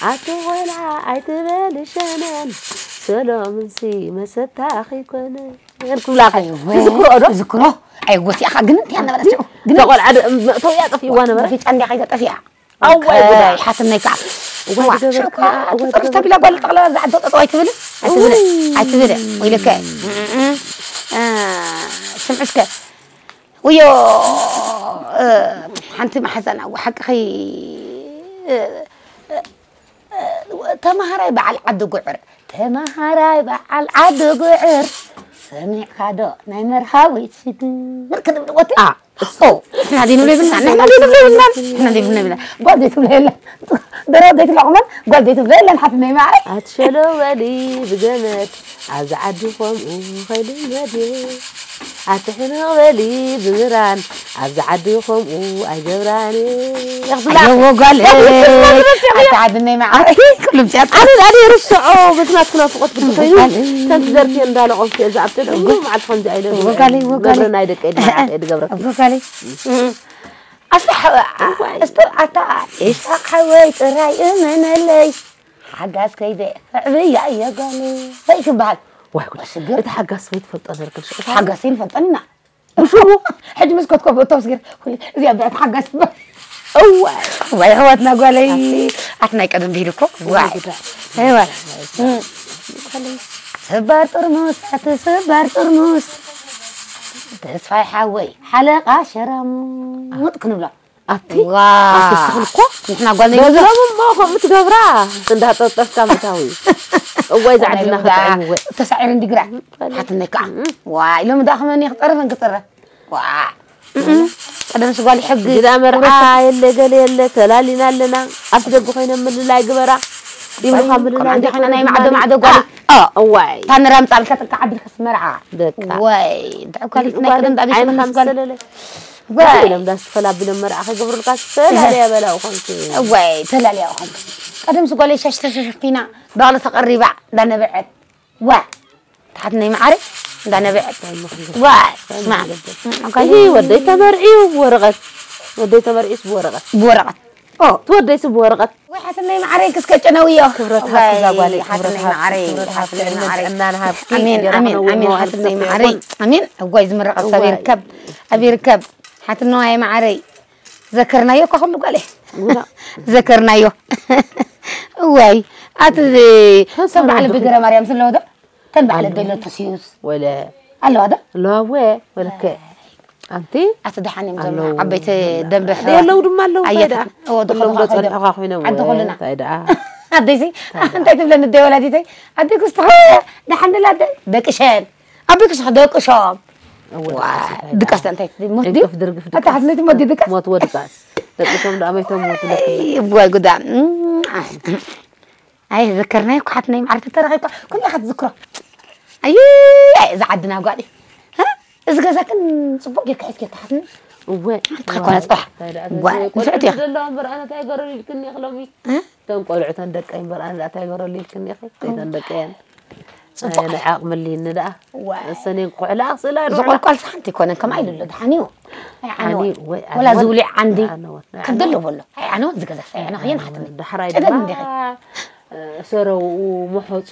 ኣቲ ቆልዓ ኣይትበል ሸነን፣ ሰሎምንሲ መሰታኺ ኮነ። ክብላ ከ-፣ ኣይወ፣ ትዝክርኦ ዶ? ትዝክሮ? ኣይወ፣ እቲኣ ኸ ግን እንታይ ነበረት ሽዑ? ግን እታ ቆልዓ ደ-፣ መእተዊኣ ጠፊእዋ ነበረ? መፊጫ እንዲያ ከይዳ ጠፊኣ። ኣዋይ ጉዳይ። ሓትነይ ከዓ። እዋይ ዋ፣ ዝገበርካ፣ ሽዑ ከዓ እዋይ ትፅርፍ ዝገበርካ። ተቢላ ጓል ጠቕላላ ዝዓዶ ጠጠው ኣይትብልን? ኣይትብልን። እውይ። ኣይትብልን። ወይለከ። እ፣ ስምዒ እስከ። ውዮ፣ እ፣ ሓንቲ መሓዛና፣ ሓቅኺ፣ እ፣ እ፣ እ፣ ተምሃራይ በዓል ዓዲ ጉዕር፣ ተምሃራይ በዓል ዓዲ ጉዕር፣ ሰሚዕካ ዶ ናይ መርሃዊት ሽግር ክንብል ወቲ? ኣ፣ እሱ። ኦ፣ ንሕና ዘይንብሎ የብልና፣ ንሕና ዘይንብሎ የብልና፣ ንሕና ዘይንብሎ የብልና። ጓል ዘይትብሎ የለን። ደረቕ ዘይትለቑመን፣ ጓል ዘይትብሎ የለን፣ ሓትነይ ማዓረይ። ኣትሸሎ በሊ ብገመድ፣ ኣብዚ ዓዲ ከምኡ ከይልመድ። ኣትሕንቕ በሊ ብምራን፣ ኣብዚ ዓዲ ከምኡ ኣይገብራን። ይኽፍላ። ኣለዎ ጓል፣ ይኽፍላ። ኣታ ሓትነይ ማዓረይ፣ ኩሉም ፂኣት። ኣነ፣ ኣነ ይርስዖ፣ በቲ ናትኩ ናፍቖት ግዲ ኮይኑ፣ ጓል። ከምቲ ደርፊ እንዳለቖምኩ እየ ዝኣቱ፣ ኩሉ መዓልቲ ከምዚ ኣይነብርን። ወጋለይ፣ ወጋለይ። ገብረና ኣይደቀ፣ ድማዓት እየ ድገብረኪ። ወጋለይ። ኣስተ ሓ-፣ እዋይ። ኣስተ ኣታ ኢሳቅ ሓወይ ጥራይ እመነለይ። ሓጋዝ ከይደ ክዕብያ እየ ጓለይ ክበሃል። ዋይ ጉድ። ሽግር። እቲ ሓጋዝ ሰበይ ትፈልጦ ነርክን ሽዑ። ሓጋዝ ይንፈልጠና። ብሽሙ? ሕጂ ምስ ከትኮ ብእቶም ስጊር፣ ኩሉ እዚኣ ብዕቲ ሓጋዝ ትበሃል። እዋይ። ዋይ ኣሕዋትና ጓለይ። ኣቲ ናይ ቀደም ብሂል እኮ። ዋይ። ጉድ። እዋይ። እም። ስባር ጥርሙስ፣ ኣቲ ስባር ጥርሙስ። ተስፋይ ሓወይ፣ ሓለቓ ሸራሙጥ ክንብሎ። ኣቲ፣ ዋ። ኣቲ ስኽን እኮ። ንሕና ጓል ናይ ገዛ። በሎም እሞ ከምኡ ትገብራ፣ እንዳጠጠፍካ ምእታዊ። እዋይ፣ ዝዓድና ጓል ክትዕም፣ እወ። ተሳዒሩ እንዲግራ። ሓትነይ ከዓ። እም። ዋይ፣ ሎሚ ደኣ ከመን እየ ክጸርፍ እንክጸረ። ዋ። እም። ቀደምስ ጓል ሕጊ። ግዳ መርዓ የለ፣ ገለ የለ፣ ተላሊና ኣለና። ኣብቲ ደገ ኮይነ ምልላይ ግበራ። ይምልኻ ምልላይ ከምኣ እንዲኾነ ናይ ማዕዶ፣ ማዕዶ ጓል። ኣ፣ እዋይ። ታንራ ምጻልካ ጥልካ ዓዲ ከስ መርዓ። በቃ። ዋይ፣ እንታይ እኳ ሊት ናይ ጓል ቀደም ዳቤት ዓይንኻ መስ ጓል። ምስ ሰለለ። ዋይ። ኢሎም ዳስ ፈላ ቢሎም መርዓ ከይገብሩልካ ሰላልያ በላኡ ኾንኪ። እዋይ፣ ተላልያ ኾንኪ። ቀደም ስጓለይ ሻሽ ተሸፊና፣ በቕሊ ተቐሪባ፣ እንዳነበዐት። ዋ፣ ተሓት ናይ መዓረ፣ እንዳነበዐት። ዋ፣ ስማ። እሂ፣ ወደይ ተመርዕዩ ብወረቐት። ወደይ ተመርዕዩስ ብወረቐት። ብወረቐት። ኦ። ትወደይስ ብወረቐት። ወይ ሓትነይ መዓረይ ክስከ ጨነውዮ። ክብረት እዋይ፣ ሃብቲ እዛ ጓለይ፣ ክብረት ሓትነይ ሃብቲ፣ መዓረይ፣ ክብረት ሃብቲ፣ ሓትነይ ዕድመን መዓረይ። ጥዕናን ሃብቲ፣ ኣሜን፣ የረኽነዎ ኣሜን፣ ኣሜን፣ መዓልቲ ሓትነይ ይኹን። መዓረይ። ኣሜን። እዋይ ዝምረቐ ሰብ እዋይ። ይርከብ። ኣብ ይርከብ። ሓትነዋይ መዓረይ። ዘከርናዮ እኮ ኩሉ ጓለይ። ጉዳ። ዘከርናዮ። እዋይ። ኣቲ ተንሰራዶ ተን በዓል ብገረ ማርያም ስለዎ ዶ? ተን በዓል ኣለዋ። ደሎ ተስዩስ። ወለ። ኣለዋ ዶ? ኣለዋ ወ፣ ወለከ። ኣንቲ? ኣቲ ደሓን እዮም ዘለዉ። ኣለዉ። ዓበይቲ ደንበ ኣቲ ኣለዉ ድማ ኣለዉ፣ ኣየት-፣ እንታይ ደኣ? እዎ፣ ድኹም ኩሎም ኩሎም ዘጸንሑኻ ኮይኖም ዓዲ ወ፣ ኩልና። እንታይ ደኣ? ኣደይሲ፣ እንታይ ደኣ? እንታይ ትብለኒ ኣደይ ወላዲተይ? ኣደይ ክስትኻ ደሓን ደላ ኣደይ? ደቅሸን። ኣበይ ክስኻ ደቅሾም? እዎ፣ ዋ፣ ደቅሽ እንታይ ደኣ? ድቃስ እንታይ ትብል? ሞት ድዩ? ዕንቅፍ ድርግፍ ኣታ ድቃስ። ሓትነይ ትሞት ድዩ ድቃስ? ሞት ወድቃስ። ደቅሾም ደኣ መይቶም ሞት ለክና። ኣይ፣ እዋይ ጉዳ። እም፣ ኣይ። ኣይ፣ ዘከርናዮ እኮ ሓትነይ መዓርቲ ተረኺብካ፣ ኩላኻ ትዝክሮ። ኣይ፣ ኣይ፣ እዛ ዓድና ጓል። እ? እዚ ገዛክን ጽቡቕ ጌርካ ሒዝኪ እኮ ሓትነይ። እወ። ሓንቲ እኮ ነጽባሕ። እንታይ ደኣ ጓል፣ ተዘይ ንስዕቲ ኢኻ። ቆልዑ ዘለዋ እምበር ኣነ እንታይ ገረሉ ኢልክኒ ኢኺ ሎሚ? እ? እቶም ቆልዑ እተን ደቀይ እምበር ኣነ ደኣ እንታይ ገረሉ ኢልክኒ ኢኺ? እተን ደቀይ እየን። ጽቡቕ። ንዓቕምልይኒ ደኣ ዋይ። እሰኔን ክሕላ ክስእላ ዶ ዝቆልቋል ሰሓንቲ ይኮነን ከምኣ ኢሉ ኣሎ ድሓን እዩ። ኣይዓነወ ዓኒ ወይ ወላ ዓነወ። ዝብሊ ዓንዲ ዓነወ። ክደሎ በሎ ኣይዓነወ ዝገዛ ሳያና ኸየን ሓትኒ ዳሕራይ ጨደም ድማ እንዲኻ ሰረውኡ መሐፁ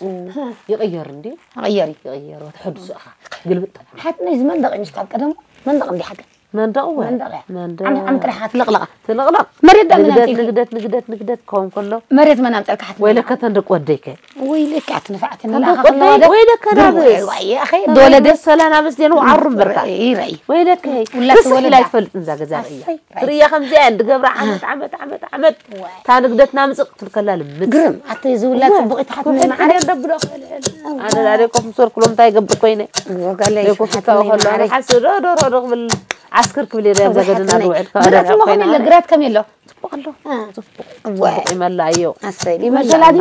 ይቕየር እንዲ ኣቕየሪ ይቕየር ተሐድሱ ኢኻ ግልብጥ ሓትነይ ዝመንደቕ እዩ ምስ ካብ ቀደሙ መንደቕ እንዲ ሓገ መንደቕ ወይ መንደቕ እያ መንደቕ ዓም ዓም ጥራሕ ትልቕለቓ ትልቕለቕ መሬት ዳመና ንግደት ኣምፂኡ ንግደት ንግደት ንግደት ከውን ከሎ መሬት መን ኣምፀልካ ሓትኒ ወይለከ ተን ደቂ ወደይከ ወይ ልክ ኣትንፋዕቲ ተን ንላኻ ደቂ ወደይ ከለዋ ዶ ወይለከ ናበይ ወይ ኣኸ ደወለደ ሰላና በስደን ዓሩ እምበርካ ይረይ ወይለከ ውላድ ክስሕ ወለዳ። ኢላ ይትፈልጥ እንዛ ገዛ ርእያ ኣሰይ፣ ራይ። ትርእያ ከምዚኣ እንድገብራ ዓመት ዓመት ዓመት ዓመት ዋይ። እታ ንግደትና ምፅእ ክትብል ከላ ልምፅ ግርም ኣተይ ዝውላድ ፅቡቕ ኢትሓትኒ ማዓረ ኣነ ዳደ ኮፍ ምስ በልኩሎም እንታይ ይገብር ኮይነ ወጋለይ ደይ ኮፍ ክታወ ከሎ ኣነ ሓስ ዶ ዶ ዶ ክብል ዓስክር ክብል የለ ዘገድና ዝውዕል ግራት ሞ ከመይ ኣሎ ግራት ከመይ ኣሎ ጽቡቕ ኣሎ እ፣ ጽቡቕ ዋይ ይመላ እዮ ኣሰይ ይመላ መሸላዲ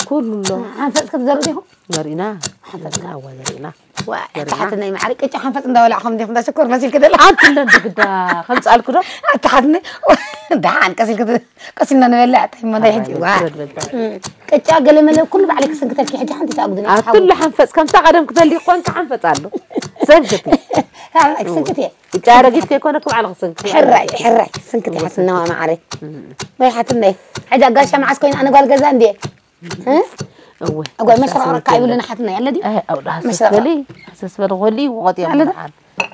ኩሉ ኣሎ ሓንፈፅ ክትዘሩ ዲኹም ዘሪእና ዘሪእና እዋ ዘሪእና ዋይ ኣታሓትነይ ማዓረ ቅጫ ሓንፈፅ እንዳበላዕኹም ዲኹም ዳሽኮር መሲልክ ደላ ኣንቲ እንደ ግዳ ከምጻልኩ ዶ ኣታሓትነይ ደሓን ቀሲልክ ቀሲልና ንበልዕ እንታይ እሞ ናይ ሕጂ ዋይ ፍረድ በልታ ቅጫ ገለመለ ኩሉ ባዕለይ ክስንክተልኪ ሕጂ ሓንቲ ተኣጉድኒ ኣትሉ ሓንፈጽ ከምታ ቀደም ክተሊ ኮንካ ሓንፈጽ ኣሎ ሰንክቲ ክስንክት እየ ብጫ ረጊት ከይኮነ ክባዕል ክሰንክቲ ሕራይ ሕራይ ስንክት ሓትነዋ ማዓረ ወይ ሓትነይ ሕጂ ኣጋሻ መዓስ ኮይኑ ኣነ ጓል ገዛ እንድየ እወ ኣጓይ መሸራረካ ይብሉና ሓትነይ ኣለ ድዩ ኣይ ኣውዳ ሃሰስ በሊ ሃሰስ በሊ ኾሊ ወቆጥ እዮም ኣለ ዶ? ብሓን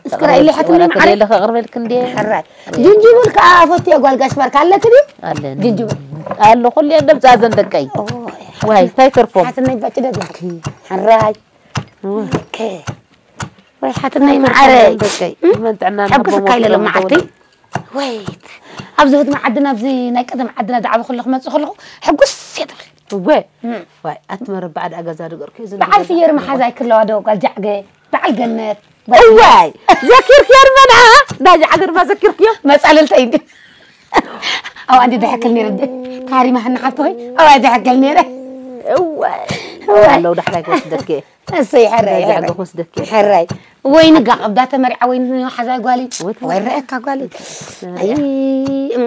እስክራ ኢለ ሓትነይ ማዓረ ለኸ ቅርበልክ እንዴ ሕራይ ጅንጅብል ከዓ ፈትየ ጓል ጋሽ ባርካ ኣለክ ድዩ ኣለን ጅንጅብል ኣሎ ኩሉ እዮም ደምፃ ዘን ደቀይ ዋይ እንታይ ተርፎም ሓትነይ ባጭ ደግ ሕራይ እወ ከ ወይ ሓትነይ ማዓረ ደቀይ መን ጥዕና ሕጉስ እካ ኢለ ሎማዓልቲ ወይት ኣብዚ ህድሚ ዓድና ኣብዚ ናይ ቀደም ዓድና ዳዕበ ከለኹ መፅእ ከለኹ ሕጉስ እየ ትብል እወ ዋይ ኣቲ መረብ ባዕድ ኣገዛ ድገርኩ እዚ በዓል ፍየር መሓዛይ ክለዋ ዶ ጓል ጃዕገ በዓል ገነት እዋይ ዘኪርክዮ ድማ ንዓ እንዳ ጃዕገ ድማ ዘኪርክዮ መፃለልተይ እንዲ ኣብ ኣንዲ ድሕክል ነይረ እንዲ ታሪማ ሕና ሓፍቲ ኾይ ኣብ ኣንዲ ድሕክል ነይረ እዋይ ኣለው ዳሕራይ ክወስደክ እሰይ ሕራይ ጃዕገ ሕራይ ክወስደክ ሕራይ ወይኒ ጋቕ እብዳ ተመሪዓ ወይኒ ሓዛይ ጓሊ ወይ ወይ ረአካ ጓሊ ኣይ እም።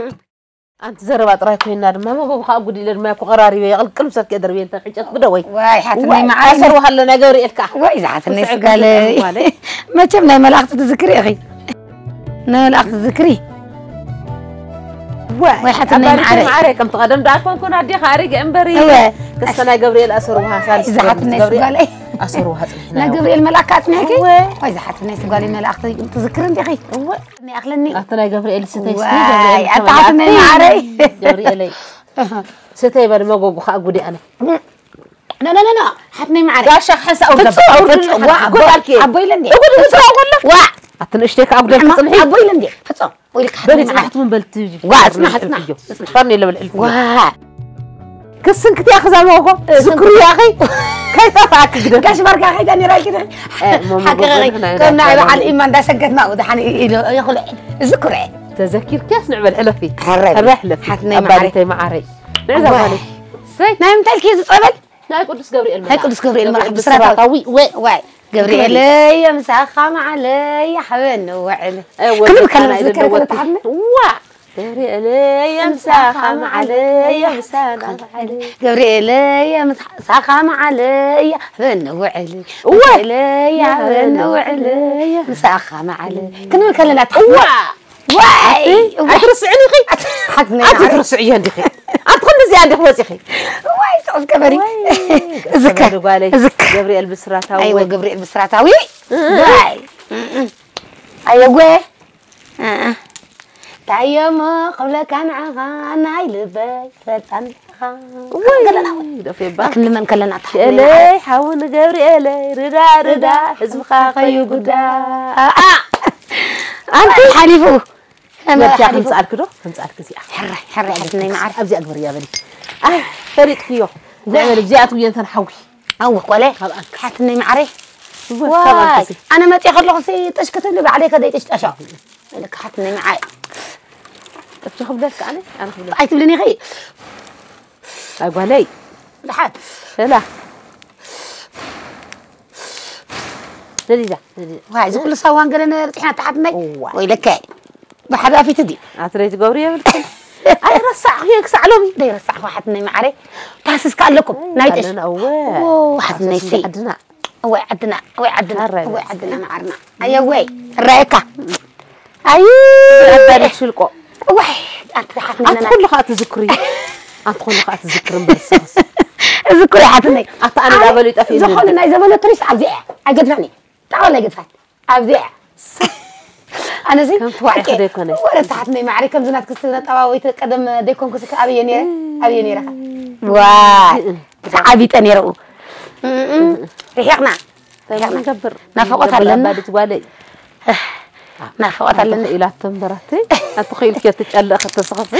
ኣንቲ ዘረባ ጥራይ ኮይና ድማ መጎብ ከዓ ጉድ ኢለ ድማ እኮ ቀራሪበ የቕልቅል ምሰልክ እየ ደርብየ እንተ ሕጨት ግደ ወይ ዋይ ሓትነይ መዓረ ኣሰር ውሃሎ ናይ ገብርኤል ከዓ ወይ ዝሓትነይ ስጋለይ መቸም ናይ መላእክቲ ትዝክሪ ኢኺ ናይ መላእክቲ ትዝክሪ ወይ ሓትነይ መዓረ ማዕረ ከምቲ ቀደም ደኣ ኮንኩን ኣዴኻ ኣሪገ እምበሪ እወ ከስተ ናይ ገብርኤል ኣሰር ውሃ ሳልስ ዝሓትነይ ስጋለይ ኣሰር ውሃ ፅኒሕና ናይ ገብርኤል መልኣክ ኣፅኒሕኪ እወ ወይ ዝሓትነይ ስጋለይ መልኣክቲ ትዝክሪ እንዲኺ እወ ናይ ኣኽለኒ ኣቲ ናይ ገብርኤል ስተይ ዋይ ኣታ ሓትነይ መዓረይ ገብርኤለይ ስተይ በል መጎጉ ከዓ ጉዲ ኣነ ኖ ኖ ኖ ኖ ሓትነይ መዓረ ጋሻ ክሕንሳ ኣውርድ ፍጹም ኣውርድ ፍጹም ዋ ጉድ ኣልኪ ኣቦ ኢለ እንዴ እጉድ ምስራ ወላ ዋ ኣቲ ንእሽተይ ከዓ ጉደል ክፅንሒ ኣቦ ኢለ እንዴ ፍጹም ወይ ልካ በሊ ሓትነይ መዓረ ፅናሕቲ ምን በልቲ ዋ፣ ፅናሕ፣ ፅናሕ። ፅንሕፈርኒ ለብል ሕልፊ ዋ ክስንክትያ ክዛመጎ ዝክሩ ያኸይ ከይጠፋእኪ ግደ ጋሽ ባርካ ከይዳ ነራ ይክደ ሓቂ ከም ናይ በዓል ኢማ እንዳሰገትና ደሓን ይኽልዕ ዝክረ ተዘኪርክያስ ንዕበል ሕለፊ ሕራይ ሕራይ ሕለፊ ሓትነይ ኣባዲተይ መዓረይ ንዕዛ ዋይ። ማለት ሰይ ናይ ምንታይ ልክ ዝፀበል ናይ ቅዱስ ገብርኤል ናይ ቅዱስ ገብርኤል መልኣክ ብስራታዊ ብስራታዊ ወይ ዋይ ገብርኤለየ ምሳኻ መዓለየ ሓበኒ ውዕል ክንብል ከለና ዝዝከር ከሎ ተሓትነ ዋ ገብርኤለየ ምሳኻ መዓለየ ምሳና መዓለ ገብርኤለየ ምሳኻ መዓለየ ሓበኒ ውዕል እወ። ገብርኤለየ ሓበኒ ውዕል ምሳኻ መዓለ ክንብል ከለና ተሓትነ ዋ ዋይ ኣይትርስዕኒ ኢኺ ሓትነ ኣቲ ትርስዕዮ እንዲኺ ኣቲ ክንዲ እዚኣ እንዲኽ ወፂኺ ዋይ ስቕ ዝገበሪ እዝከር ጓለይ እዝከር ገብርኤል ብስራታዊ ኣይወ ወይ ገብርኤል ብስራታዊ ዋይ ኣየወ እንታይ እሞ ክብለካ ንዓኻ ናይ ልበይ ፈጣን ዲኻ ወይ ደፌባ ክንልመን ከለና ኤለይ ሓው ንገብርኤለይ ርዳ ርዳ ህዝብኻ ከይጉዳ ኣንቲ ሓሊፉ መርኪያ ከምፅኣልክ ዶ ከምፅኣልክ እዚኣ ሕራይ ሕራይ ሓትነይ መዓር ኣብዚኣ ግበርያ በሊ ኣይ ፈሪጥክዮ ንዕበል እዚኣ ትውየ እንተን ሓዊ ኣው ቆለ ሓትነይ መዓረይ እወ፣ ካብ ዋይ ኣንተሲ። ኣነ መፅእ ከለኹ ሲ ጥሽ ክትብሊ ባዕለይ ከደይ ጥሽጠሾ ልክ ሓትነይ መዓይ ጥብሲ ክብለልካ ኣነ ኣነ ክብለልካ ኣይትብልን ኢኺ ኣይ ጓለይ ድሓት ሸላ ነዲዳ ነዲዳ ዋይ እዚ ኩሉ ሳዋን ገለ ነበረ ጥሒና ተሓትነይ እዋ። ወይ ለከ ብሓዳፊት ድዩ ኣትረይ ትገብሩ የብልኩም ኣይረሳዕኩ ክሳዕ ሎሚ ደይ ረሳዕኩ ሓትነይ መዓረይ ታስስካ ኣለኩም ናይ ጥሽ ኣለና እወ ሓትነይ ሲ ዓድና ወይ ዓድና ወይ ዓድና ኣራይ ወይ በል። ዓድና መዓርና ኣየ ወይ ራይካ ኣይ ኣባሪ ሽልቆ ወይ ኣንቲ ሓፍና ኣቲ ኩሉ ከኣ ትዝክሪ ኣቲ ኩሉ ከኣ ትዝክሪ እምበር ስኽስ ዝክሪ ሓትነይ ኣቲ ኣነ ዳበሉ ይጠፊእኒ ዝኾነ ናይ ዘበነ ቱሪስት ኣብዚ እያ ኣይገድፋኒ ጣወላ ኣይገድፋት ኣብዚ እያ ኣነዚ ከም ትዋዒ ሓቂ ከደ ኣይኮነ። ወረ ተሓትነይ ማዕሪ ከምዚ ናትክስ ነጠባወይቲ ቀደም ደይኮንኩስ ኣበየ ነይረ ኣበየ ነይረ ዋ ተዓቢጠ ነይረኡ ርሒቕና እንታይ ንገብር ናፍቖት ኣለና። ኣባዲት ጓለይ ናፍቖት ኣለና ኢላቶ እምበራቲ ኣቲ ኽኢልኪ ትጨልእ ከተስኸፊ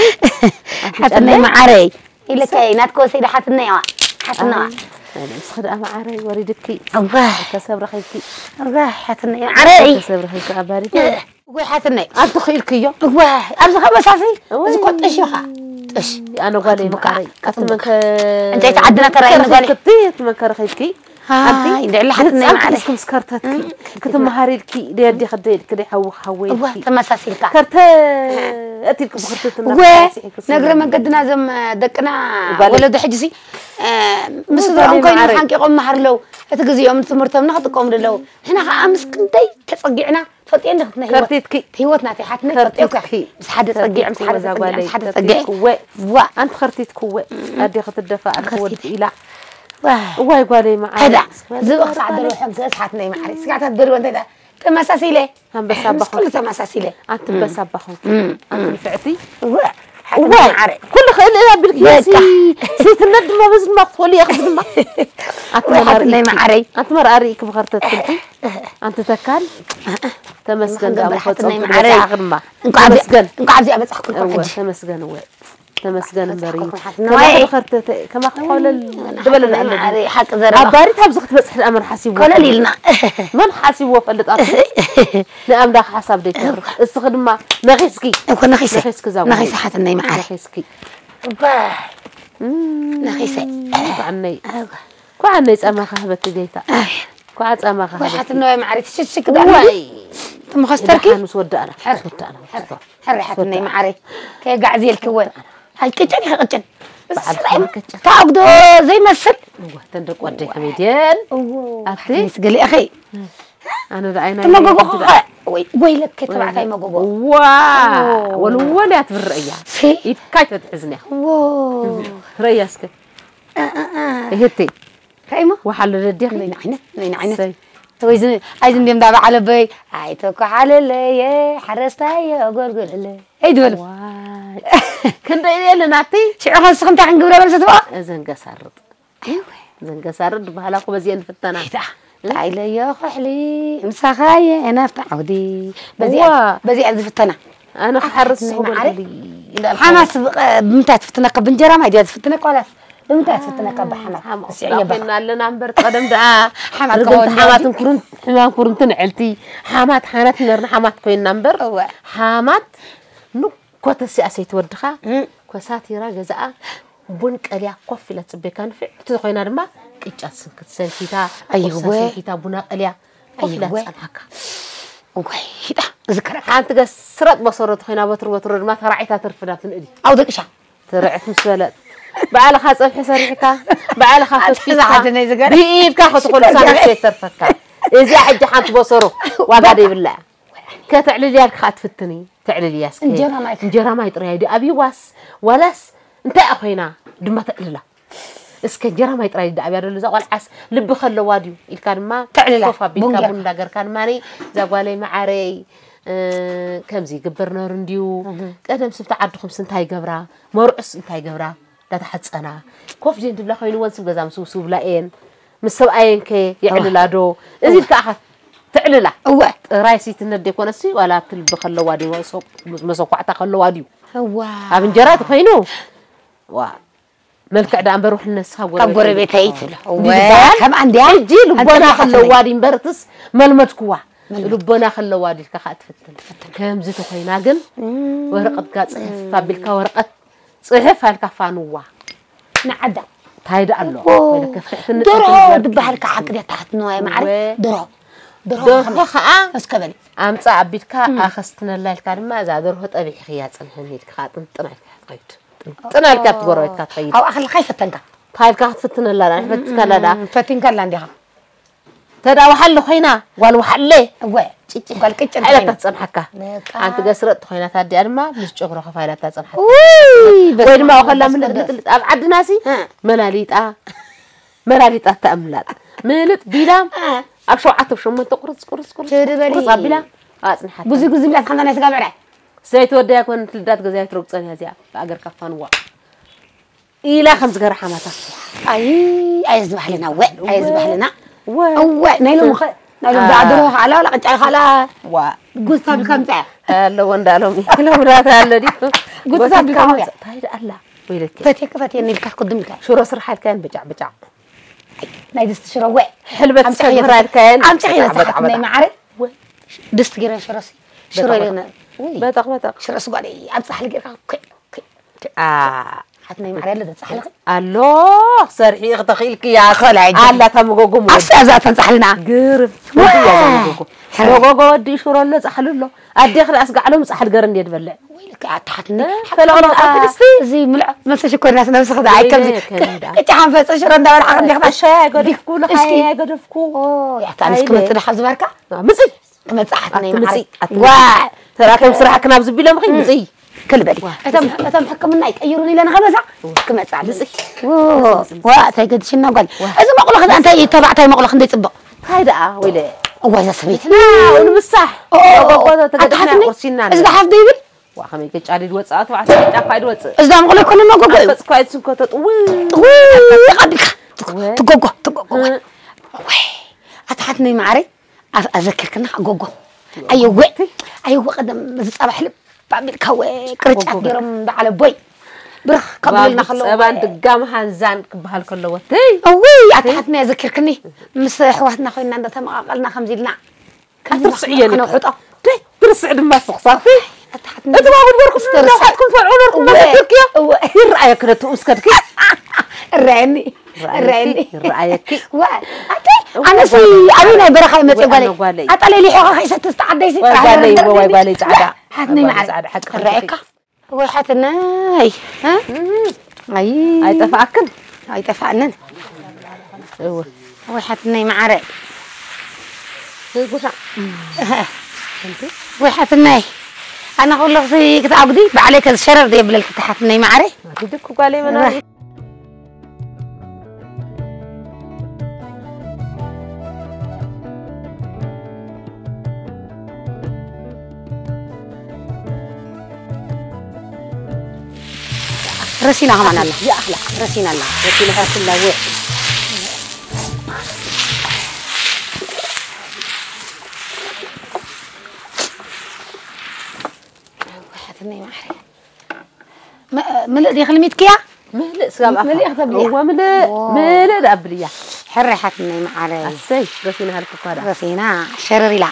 ሓትነይ መዓረይ ኢለካ ናትከ ወሰደ ሓትነይ ዋ ሓትነዋ ምስ ኽድኣ መዓረይ ወሪድኪ እዋ ተሰብ ረኺብኪ እዋ ሓትነይ መዓረይ ተሰብ ረኺብኪ ኣባዲት ወይ ሓትነይ ኣቲ ኽኢልክዮ እዋ ኣብዚ ከበሳሲ እዚ ኮጥሽ ኢኻ ጥሽ ኣነ ጓለይ ብካ መዓረይ ኣቲ መንከ እንጨይቲ ዓድና ተራእየኒ ጓለይ ክትመከረ ኺድኪ ኣይ ድዕሊ ሓትነይ መዓረይ እስኩም ስከርተትኪ ክትመሃሪ ኢልኪ ደየዲ ክደ ኢልኪ ደይ ሓዊ ሓወይ እዋ ተመሳሲልካ ከርተ እቲልኪ ብክርትትና ወ ነግረ መንገድና እዞም ደቅና ጓለይ። ወለዶ ሕጂ ሲ ምስ ወ ስድራኦም ጓለይ ኮይኖም መዓረይ። ሓንቂቖም መሃርለው እቲ ግዜኦም ትምህርቶም ንክጥቀሙ ደለዉ ንሕና ከዓ ምስ ክንደይ ተፀጊዕና ትፈልጥዮ እንዲ ክትነ ከርቲትኪ ህይወት ናተይ ሓትነ ከርቲትኪ ትፈልጥዮ ምስ ሓደ ፀጊዕ ምስ ሓደ ወዛ ተፀጊዕ ጓለይ ምስ ሓደ ተፀጊዕ ከርቲትኪ ወ ዋ ኣንቲ ከርቲትኪ ወ ኣዴ ክትደፋ ኣንቲ ከርቲት። ወዲ ኢላ ዋ እዋይ ጓለይ መዓረይ ከዳ ዝብቕ ከዓ ደልዎ ሕግስ ሓትነይ መዓረይ ስጋታት ደልዎ እንታይ ዳ ተመሳሲለ ኣንበሳ ምስ ኣባኹም ኩሉ ተመሳሲለ ኣንቲ በሳ ኣባኹም ኣንቲ ንፍዕቲ እወ እዋይ ኩሉ ክእል እያ ቢልክሲ በቃ። ስይትነት ድማ በዚ ድማ ክትኾሉ እያ ክዚ ድማ ኣንቲ ወይ ሓትነይ መራርኢኪ መዓረይ ኣንቲ መራርኢኪ ብኸርተትክልኪ ኣንቲ ተካል ተመስገን ገብረ ዳሞ ሓትነይ ፈጸምኩ መዓረይ። በዚኣ ድማ እንኳዕ ኣብዚ- ተመስገን እንኳዕ ኣብዚኣ በፃሕኩልኩም እወ ሕጂ ተመስገን እወ ተመስገን እምበሪ በጻሕኩም ሓትነይ። ከማኺ ብኸርተተ ከማኺ ኮለል ዝበለና ኣለና ሓቂ ዘረባ ኣባሪት ኣብዚ ክትበፅሕ ደኣ መን ሓሲብዎ ኮለል ኢልና መን ሓሲብዎ ፈልጣት ንኣምላኽ ሓሳብ ደይተርፍ እስኺ ድማ ነኺስኪ እኮ ነኺሰ ነኺስኪ እዛ ነኺሰ ሓትነይ መዓረይ ነኺስኪ ነኺሰ ኳዓነይ ኳዓነይ ጸማኻ ህበኪ ገይታ ኳዓ ጸማኻ ወይ ህበኪ ሓትነይ መዓረይ ትሽሽክ ዳኣ ዋይ ትምኸስተርኪ ደሓን ምስ ወዳእና ምስ ወዳእና ሕሪ ሓትነይ መዓረይ ከየጋዕዝየልኪ እወ ኣይ ቅጭን ኢኺ ቅጭን በዓል ስራይ ቅጭን። ታኣጉዶ ዘይመስል እዋ ተን ደቂ ወደይ ከመይ ድየን እዎ ኣቲ ምስ ገሊእኺ ኣነ ደኣይና ትመጎጎ ኸ ወይ ወይለከ ተባዕታይ መጎጎ ዋ ወልወል እያ ትብርእ እያ ሲ ኢድካይ ተትሕዝንያ እዎ ረያ እስከ እ፣ እ፣ እ። እህቲ ራእይሞ ወሓለ ደዲኺ ምን ዓይነት ምን ዓይነት ሰይ ወይ ዝ- ኣይዚ እንዲም ዳ በዓለበይ ኣይተኳሓለለየ ሓረስታየ ኣጎልጉለለ ኣይትበሉ ዋይ ክንደይ የለ ናቲ ሽዑ ከንስኽ እንታይ ክንግብረ በልሰ ትበ ዘንገሳርጥ ዘንገሳርጥ ዝበሃላ እኮ በዚአን ንፍተና ኣይለዮ ኩሕሊ ምሳኻየ ናፍቲ ዓውዲ በዚአን ዋ። በዚአን ዝፍተና ኣነ ክሓርስ ናይ መዓረይ? ዝኸበልኩ ሓማስ ብቐ- ብምንታይ ትፍትነካ ብእንጀራ ማይ ድያ ትፍትነካ ዋላስ ብምንታይ ትፍትነካ ብሓማት ስዕየ በኻ ኮይና ኣለና እምበር ቀደም ደኣ ሓማት ርግምቲ ከወልድ ሓማትን ኩርን ሕማም ኩርንትን ዕልቲ ሓማት ሓናት ነርና ሓማት ኮይና እምበር እወ ሓማት ንኮተሲኣ ሰይቲ ወድኻ እም። ኮሳቲራ ገዛኣ ቡን ቀልያ ኮፍ ኢላ ትጽበየካ ንፍዕቲ ኮይና ድማ ቅጫ ትስንክት ሰንኪታ ኣይወ። ቁርሳ ሰንኪታ ቡና ቀልያ ኮፍ ኢላ ኣይወ። ትጸንሓካ እወይ ሂዳ ዝከረካ ሓንቲ ገስረጥ በሰሮ ተኾይና በትሩ በትሩ ድማ ተራዒታ ተርፍዳ ትንእዲ ኣው ደቅሻ ትርዕት ምስ በለት ባዕልኻ ፀብሒ ሰሪሕካ ባዕልኻ ፈትፊትካ ዝሓዘ ናይ ዝገርም። ብኢድካ ክትኾሉ ሳንሽ ተርፈካ እዚኣ ሕጂ ሓንቲ በሰሮ ዋጋ ደይብላ ከተዕልልያ ኢልካ ትፍትኒ ተዕልልያ እስከ እንጀራ ማይ። እንጀራ ማይ ጥራይ ድዩ ኣብይዋስ ዋላስ እንታይ ኮይና ድማ ተዕልላ እስከ እንጀራ ማይ ጥራይ ድኣብያ ደሎ እዛ ቆልዓስ ልቢ ከለዋ ድዩ ኢልካ ድማ ተዕልላ፣ ኮፍ ኣቢልካ ቡን ጌርካ። ቡን እንዳገርካ ድማ እኔ እዛ ጓለይ መዓረይ እ፣ ከምዚ ይግበር ነሩ እንድዩ ቀደም ስብቲ ዓድኹምስ እንታይ ገብራ መርዑስ እንታይ ገብራ እንዳተሓፀና ኮፍ ጀን ትብላ ኮይንወን ስብ ገዛ ምስ ውስው ብላ እየን ምስ ሰብኣየን ከ የዕልላ ዶ እዚ ኢልካ ኣኻ ተዕልላ እወ ጥራይ ሲትነት ደይኮነሲ ዋላ ኣብቲ ልቢ ከለዋ ድዩ መሰኳዕታ ከለዋ ድዩ እዋ ኣብ እንጀራ ተኮይኑ ዋ መልክዕ ደኣ እምበር ውሕልነት ካብ ካብ ጎረቤተይ ትብሎ እወ ይበሃል። ከም ኣንድያ ሕጂ ልቦና ከለዋ ድዩ እምበር እትስ መልመድክዋ ልቦና ከለዋ ድዩ ኢልካ ከዓ ትፍትን ከምዚ ተኮይና ግን ወረቐት ጋ ፅሕፍ ኣቢልካ ወረቐት ፅሕፍ ኣልካ ፋንዋ ንዓዳ እንታይ ደኣ ኣሎ ኦ፣ ወይለ ከፍትሕትኒ ደርሆ ፀንሒ ድበሃል ከዓ ሓቂ ድያ ትሓትንዋ ማዓረ እወ። ደርሆ ደርሆ ደርሆ ከመይ? ከዓ እስከ በሊ ኣምፃ ኣቢልካ ኣኸስትነላ ኢልካ ድማ እዛ ደርሆ ጠቢሕኽያ ፅንሕን ኢልካ ከዓ ጥንጥና ኢልካ ትኸይድ ጥንጥና ኢልካ ኣብቲ ጎረቤትካ ትኸይድ ኣብኣ ከለካ ይፈተንካ ታይልካ ክትፍትነላ ዳ ፈትካላ ዳ ፈቲንካላ እንዲኻ ተዳዋሓለ ኮይና ጓል ወሓለ እወ ጭጭ ጓል ቅጭ ሓይላታ ትጸንሓካ። ሓንቲ ገስረጥ ኮይና ታዲያ ድማ ምስ ጭግሮ ከፋይላታ ትጸንሓካ። ውይ ወይ ድማ ከላ ምልጥልጥ ኣብ ዓድናሲ መላሊጣ መላሊጣ ተኣምላጥ ምልጥ ቢላ ኣብ ሸውዓተ ሸሞንተ ቁርጽ ቁርጽ ቁርጽ ትድበሊ። ቁርጽ ኣቢላ ኣጽንሓት። ብዙ ግዜ ብላት ሓንታ ናይ ስጋ ብዕራይ። ሰይቲ ወደያ ኮን ትልዳት ገዛይ ትረግጸን እያ እዚኣ። ኣገር ካፋንዋ ኢላ ከም ዝገርሓማታ። ኣይ ኣይ ዝበሃለና ወ ኣይ ዝበሃለና እወ ናይ ሎም ኸ ናይ ሎም ዳድሮ ኻላ ወላ ቅጫ ኻላ ዋ ጉስታ ብልካ ምጻ ኣለዎ እንዳሎም ክለምራት ኣለ ዲ ጉስታ ብልካ ምጻ ታይድ ኣላ ወይለክ ፈቴክ ፈቴ ንልካ ክድም ኢልካ ሽሮ ስራሕ ኢልካን ብጫ ብጫ ናይ ድስቲ ሽሮ ወ ሕልበት ኣምጪ ኸይደ- ስከምራ ኢልካን ኣምጪ ኸይደ ብጫ ብጫ ሰዓት ናይ ብጫ። ማዕረ ድስቲ ገይረ ሽሮ ሲ ሽሮ ሽሮ ኢለና ውይ በጠቕ በጠቕ ሽሮ ስጓ ደይ ኣብ ጻሕሊ ጌርካ ኮይ ኮይ ኮይ። አ ሓት ናይ ማዕረ ኣለ ዘጻሕልኺ ኣሎ ክሰርሒ ኢኺ ተኽኢልክያ ከላይ ጀ- ኣላ እታ መጎጎ ምወድ ኣብሳ ኣብዛ ተንጻሕልና ግርም ወዲ እያ እዛ መጎጎ መጎጎ ወዲ ሽሮ ኣሎ ጻሕሊ ኣሎ ኣዴኺ ደኣስ ጋዕሎም ጻሕሊ ገር እንዴ ትበልዕ ወይልካ ኣታሓትኒ ፈለቕለቕ ኣትልስቲ እዚ ምልዖ መሰ ሽኮርና ነብስኺ ደኣ ኣይከምዚ ቅጫ ሓንፈፀ ሽሮ እንዳበልዓ ክንዲኽታ ሻይ ኣይገደፍኩ ልሓይ ኣይገደፍኩ ያታ ኣነስ ክመፅእ ደሓ ዝበርካ ምፅእ ክመፅእ ሓትነይ መዓረይ ዋ ተራከም ስራሕክን ኣብዚ ቢሎምኺ ምፅእ ክልበል እቶም ሕክምና ይቀይሩን ኢለ ንኸመሳ ክመፅእ ኣለኒ ዋ እንታይ ገድሽና ጓል እዚ መቑሎ ክዳ እንታይ ተባዕታይ መቑሎ ክንደይ ፅቡቕ እንታይ ደኣ ወይለ እዋ እዛ ሰበይቲ ንምሳሕ ጎጎ ተገድና ቁርሲና እዚ ሓፍ ዶ ይብል ዋ ከመይ ገጫ ድድ ወፅኣ ተባዕታይ ገጫ እኳ ድወፅእ እዛ መቑሎ ይኮነ መጎጎ እዩ ኣፈፅኳ ይትስንኮ ተጥው ቀቢልካ ትጎጎ ትጎጎ ወይ ኣታ ሓትነይ ማዓረይ ኣዘኪርክና ጎጎ ኣየወ ኣየወ ቀደም ዝፃባሕ ልብ ኣቢልካ ወ ቅርጫት ገይሮም በዓል ኣቦይ ብርኽ ካብ ዝብልና ከለዉ ጸባን ድጋም ሃንዛን ክበሃል ከለዎ ትይ እውይ ኣታ ሓትና ዘኪርክኒ ምስ ኣሕዋትና ኮይና እንዳተመቃቀልና ከምዚ ኢልና ኣትርስዕ እየ ነውሕጦ ትርስዕ ድማ ስኽሳት እቲ ባቡ ድበርኩም ነውሓትኩም ትፈልዑ ነርኩም ዘኪርክዮ ይረኣየክ ነቲ እስከድኪ እረአኒ እረአኒ ይረኣየኪ ኣነሲ ኣበይ ናይ በረኻ ይመፅእ ጓለይ ኣጠለሊሖ ከይሰትስ ተዓደይሲ ጓለይ ጓለይ ጓለይ ፃዕዳ ሓትነይ መዓረ ፃዕዳ ሓቂ እረኣየካ ወይ ሓትነይ ኣይ ኣይጠፋኣክን ኣይጠፋእንን እወ ወይ ሓትነይ መዓረ ጉሳ ወይ ሓትነይ ኣነ ከለኹሲ ክትኣጉዲ ባዕለይ ከዝሸረር ደየብለልኪ ሓትነይ መዓረ ኣግድኩ ጓለይ መናሪ ረሲና ከማን ኣላ ይኣኽላ ረሲና ኣላ ረሲና ከስላ ወ ሓትነይ ማዕረ ምልእ ዲኺ ልሚትክያ ምልእ ስጋብ ኣፋ ምልእ ክትብልያ። እወ ምልእ ምልእ ደኣ ኣብልያ ሕራይ ሓትነይ መዓረይ ኣሰይ ረሲና ሃልክ እኳ ደኣ ረሲና ሸረር ኢላ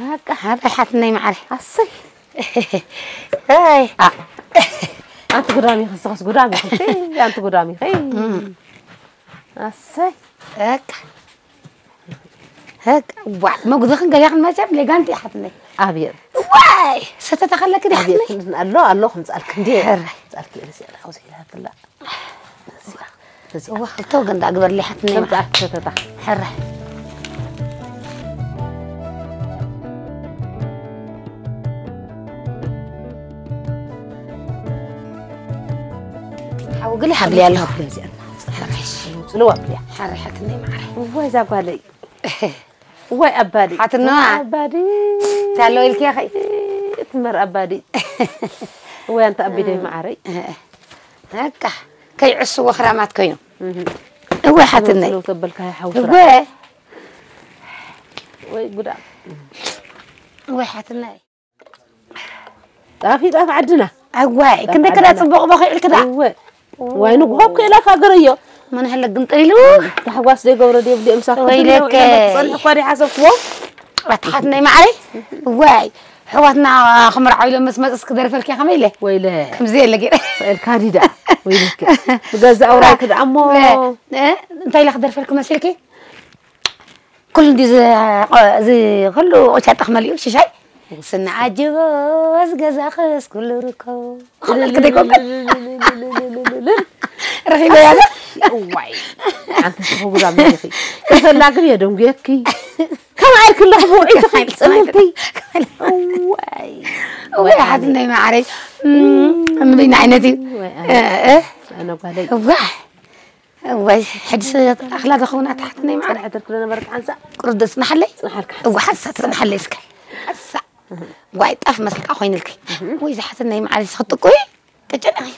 በቃ ሓራይ ሓትነይ መዓረይ ኣሰይ ኣይ ኣንቲ ጉዳሚ ክስኸስ ጉዳሚ ክልተ ኣንቲ ጉዳሚ ኸይ ኣሰይ በቃ በቃ ዋ መጉዘኽን ገሊያኽን መቸም ሌጋንቲ ሓትነይ ኣብየት ዋይ ሰተታ ከለክ ዲሓትነይ ኣሎ ኣሎ ከምፃልክ እንዲ ከምፃልክ እየ ርሲ ኣለካ ውዚ ኢላትላ እዋ ክልተ ወገን ዳ ግበርለይ ሓትነይ ከምፃልክ ሰተታ ሕረ ሓዊ ግሊ ሃብለይ ኣለኹ ጽልዋ ብያ ሓረ ሓትነይ ማዕረ እዋ እዛ ጓለይ እዋይ ኣባዲ ሓትነዋ ኣባዲ ታሎ ኢልኪ ኸይ እትመር ኣባዲ እዋይ ኣንተ ኣቢደይ ማዓረይ በቃ ከይዕስዎ ክራማት ኮይኑ እወ ሓትነይ ተበልካ ሓውስራ እወ ወይ ጉዳ እወ ሓትነይ ጣፊጣ ዓድና ኣዋይ ክንደይ ከዳ ጽቡቕ በኺ ኢልክዳ እወ ዋይ ንጉሆ እኮ ኢላ ፋገረዮ መን ሕለ ግምጥል ኢሉ ታሕጓስ ዘይገብሮ ደብሊ ምሳኹ ወይለከ። ጸንሕ እኳ ደይሓሰብክዎ ኣትሓት ናይ ማዕረይ ዋይ ሕዋትና ክምርዓው ኢሎም ምስ መፅስ ክደርፈልኪ ከመይ ኢለ ወይለ ከምዚ የለ ገይረ ስእል ካዲዳ ወይለከ ብገዛ ኣውራይ ክድኣሞ እንታይ ኢለ ክደርፈልኪ መሲልኪ ኩሉ እንዲ እዚ ኩሉ ቁቻጥኽ መሊኡ ሽሻይ ስንዓጅቦስ ገዛኽስ ኩሉ ርከቦ ክብለልኪ ደይኮንኩን? ረኺበያ ዶ? እዋይ፣ ኣንቲ ትኽቡራ ምንዲኺ። ከፈላ ግን የደንጉየኪ። ከማይ ክለኽ ብውዒ ተኸይል ጽምልቲ። እዋይ። ወይ ሓትነይ ማዓረይ። እምብይና ዓይነት እዩ። ወይ እ፣ እ፣ ኣነ ጓለይ። እዋይ። እዋይ፣ ሕድስ ኣኽላ ዶ ኸውን ኣታ ሓትነይ ማዓረይ? ጽንሕ ትርክለ ነበረት ሓንሳ። ቁርዶ ጽናሓለይ? ጽናሓልካ። እዋ ሓንሳ ጽናሓለይ እስከ። ሓንሳ። ጓይ ጣፍ መስልካ ኮይንልኪ። ወይ ዝሓትነይ ማዓረይ ስኽጥቁይ። ቅጭን ኣኺ።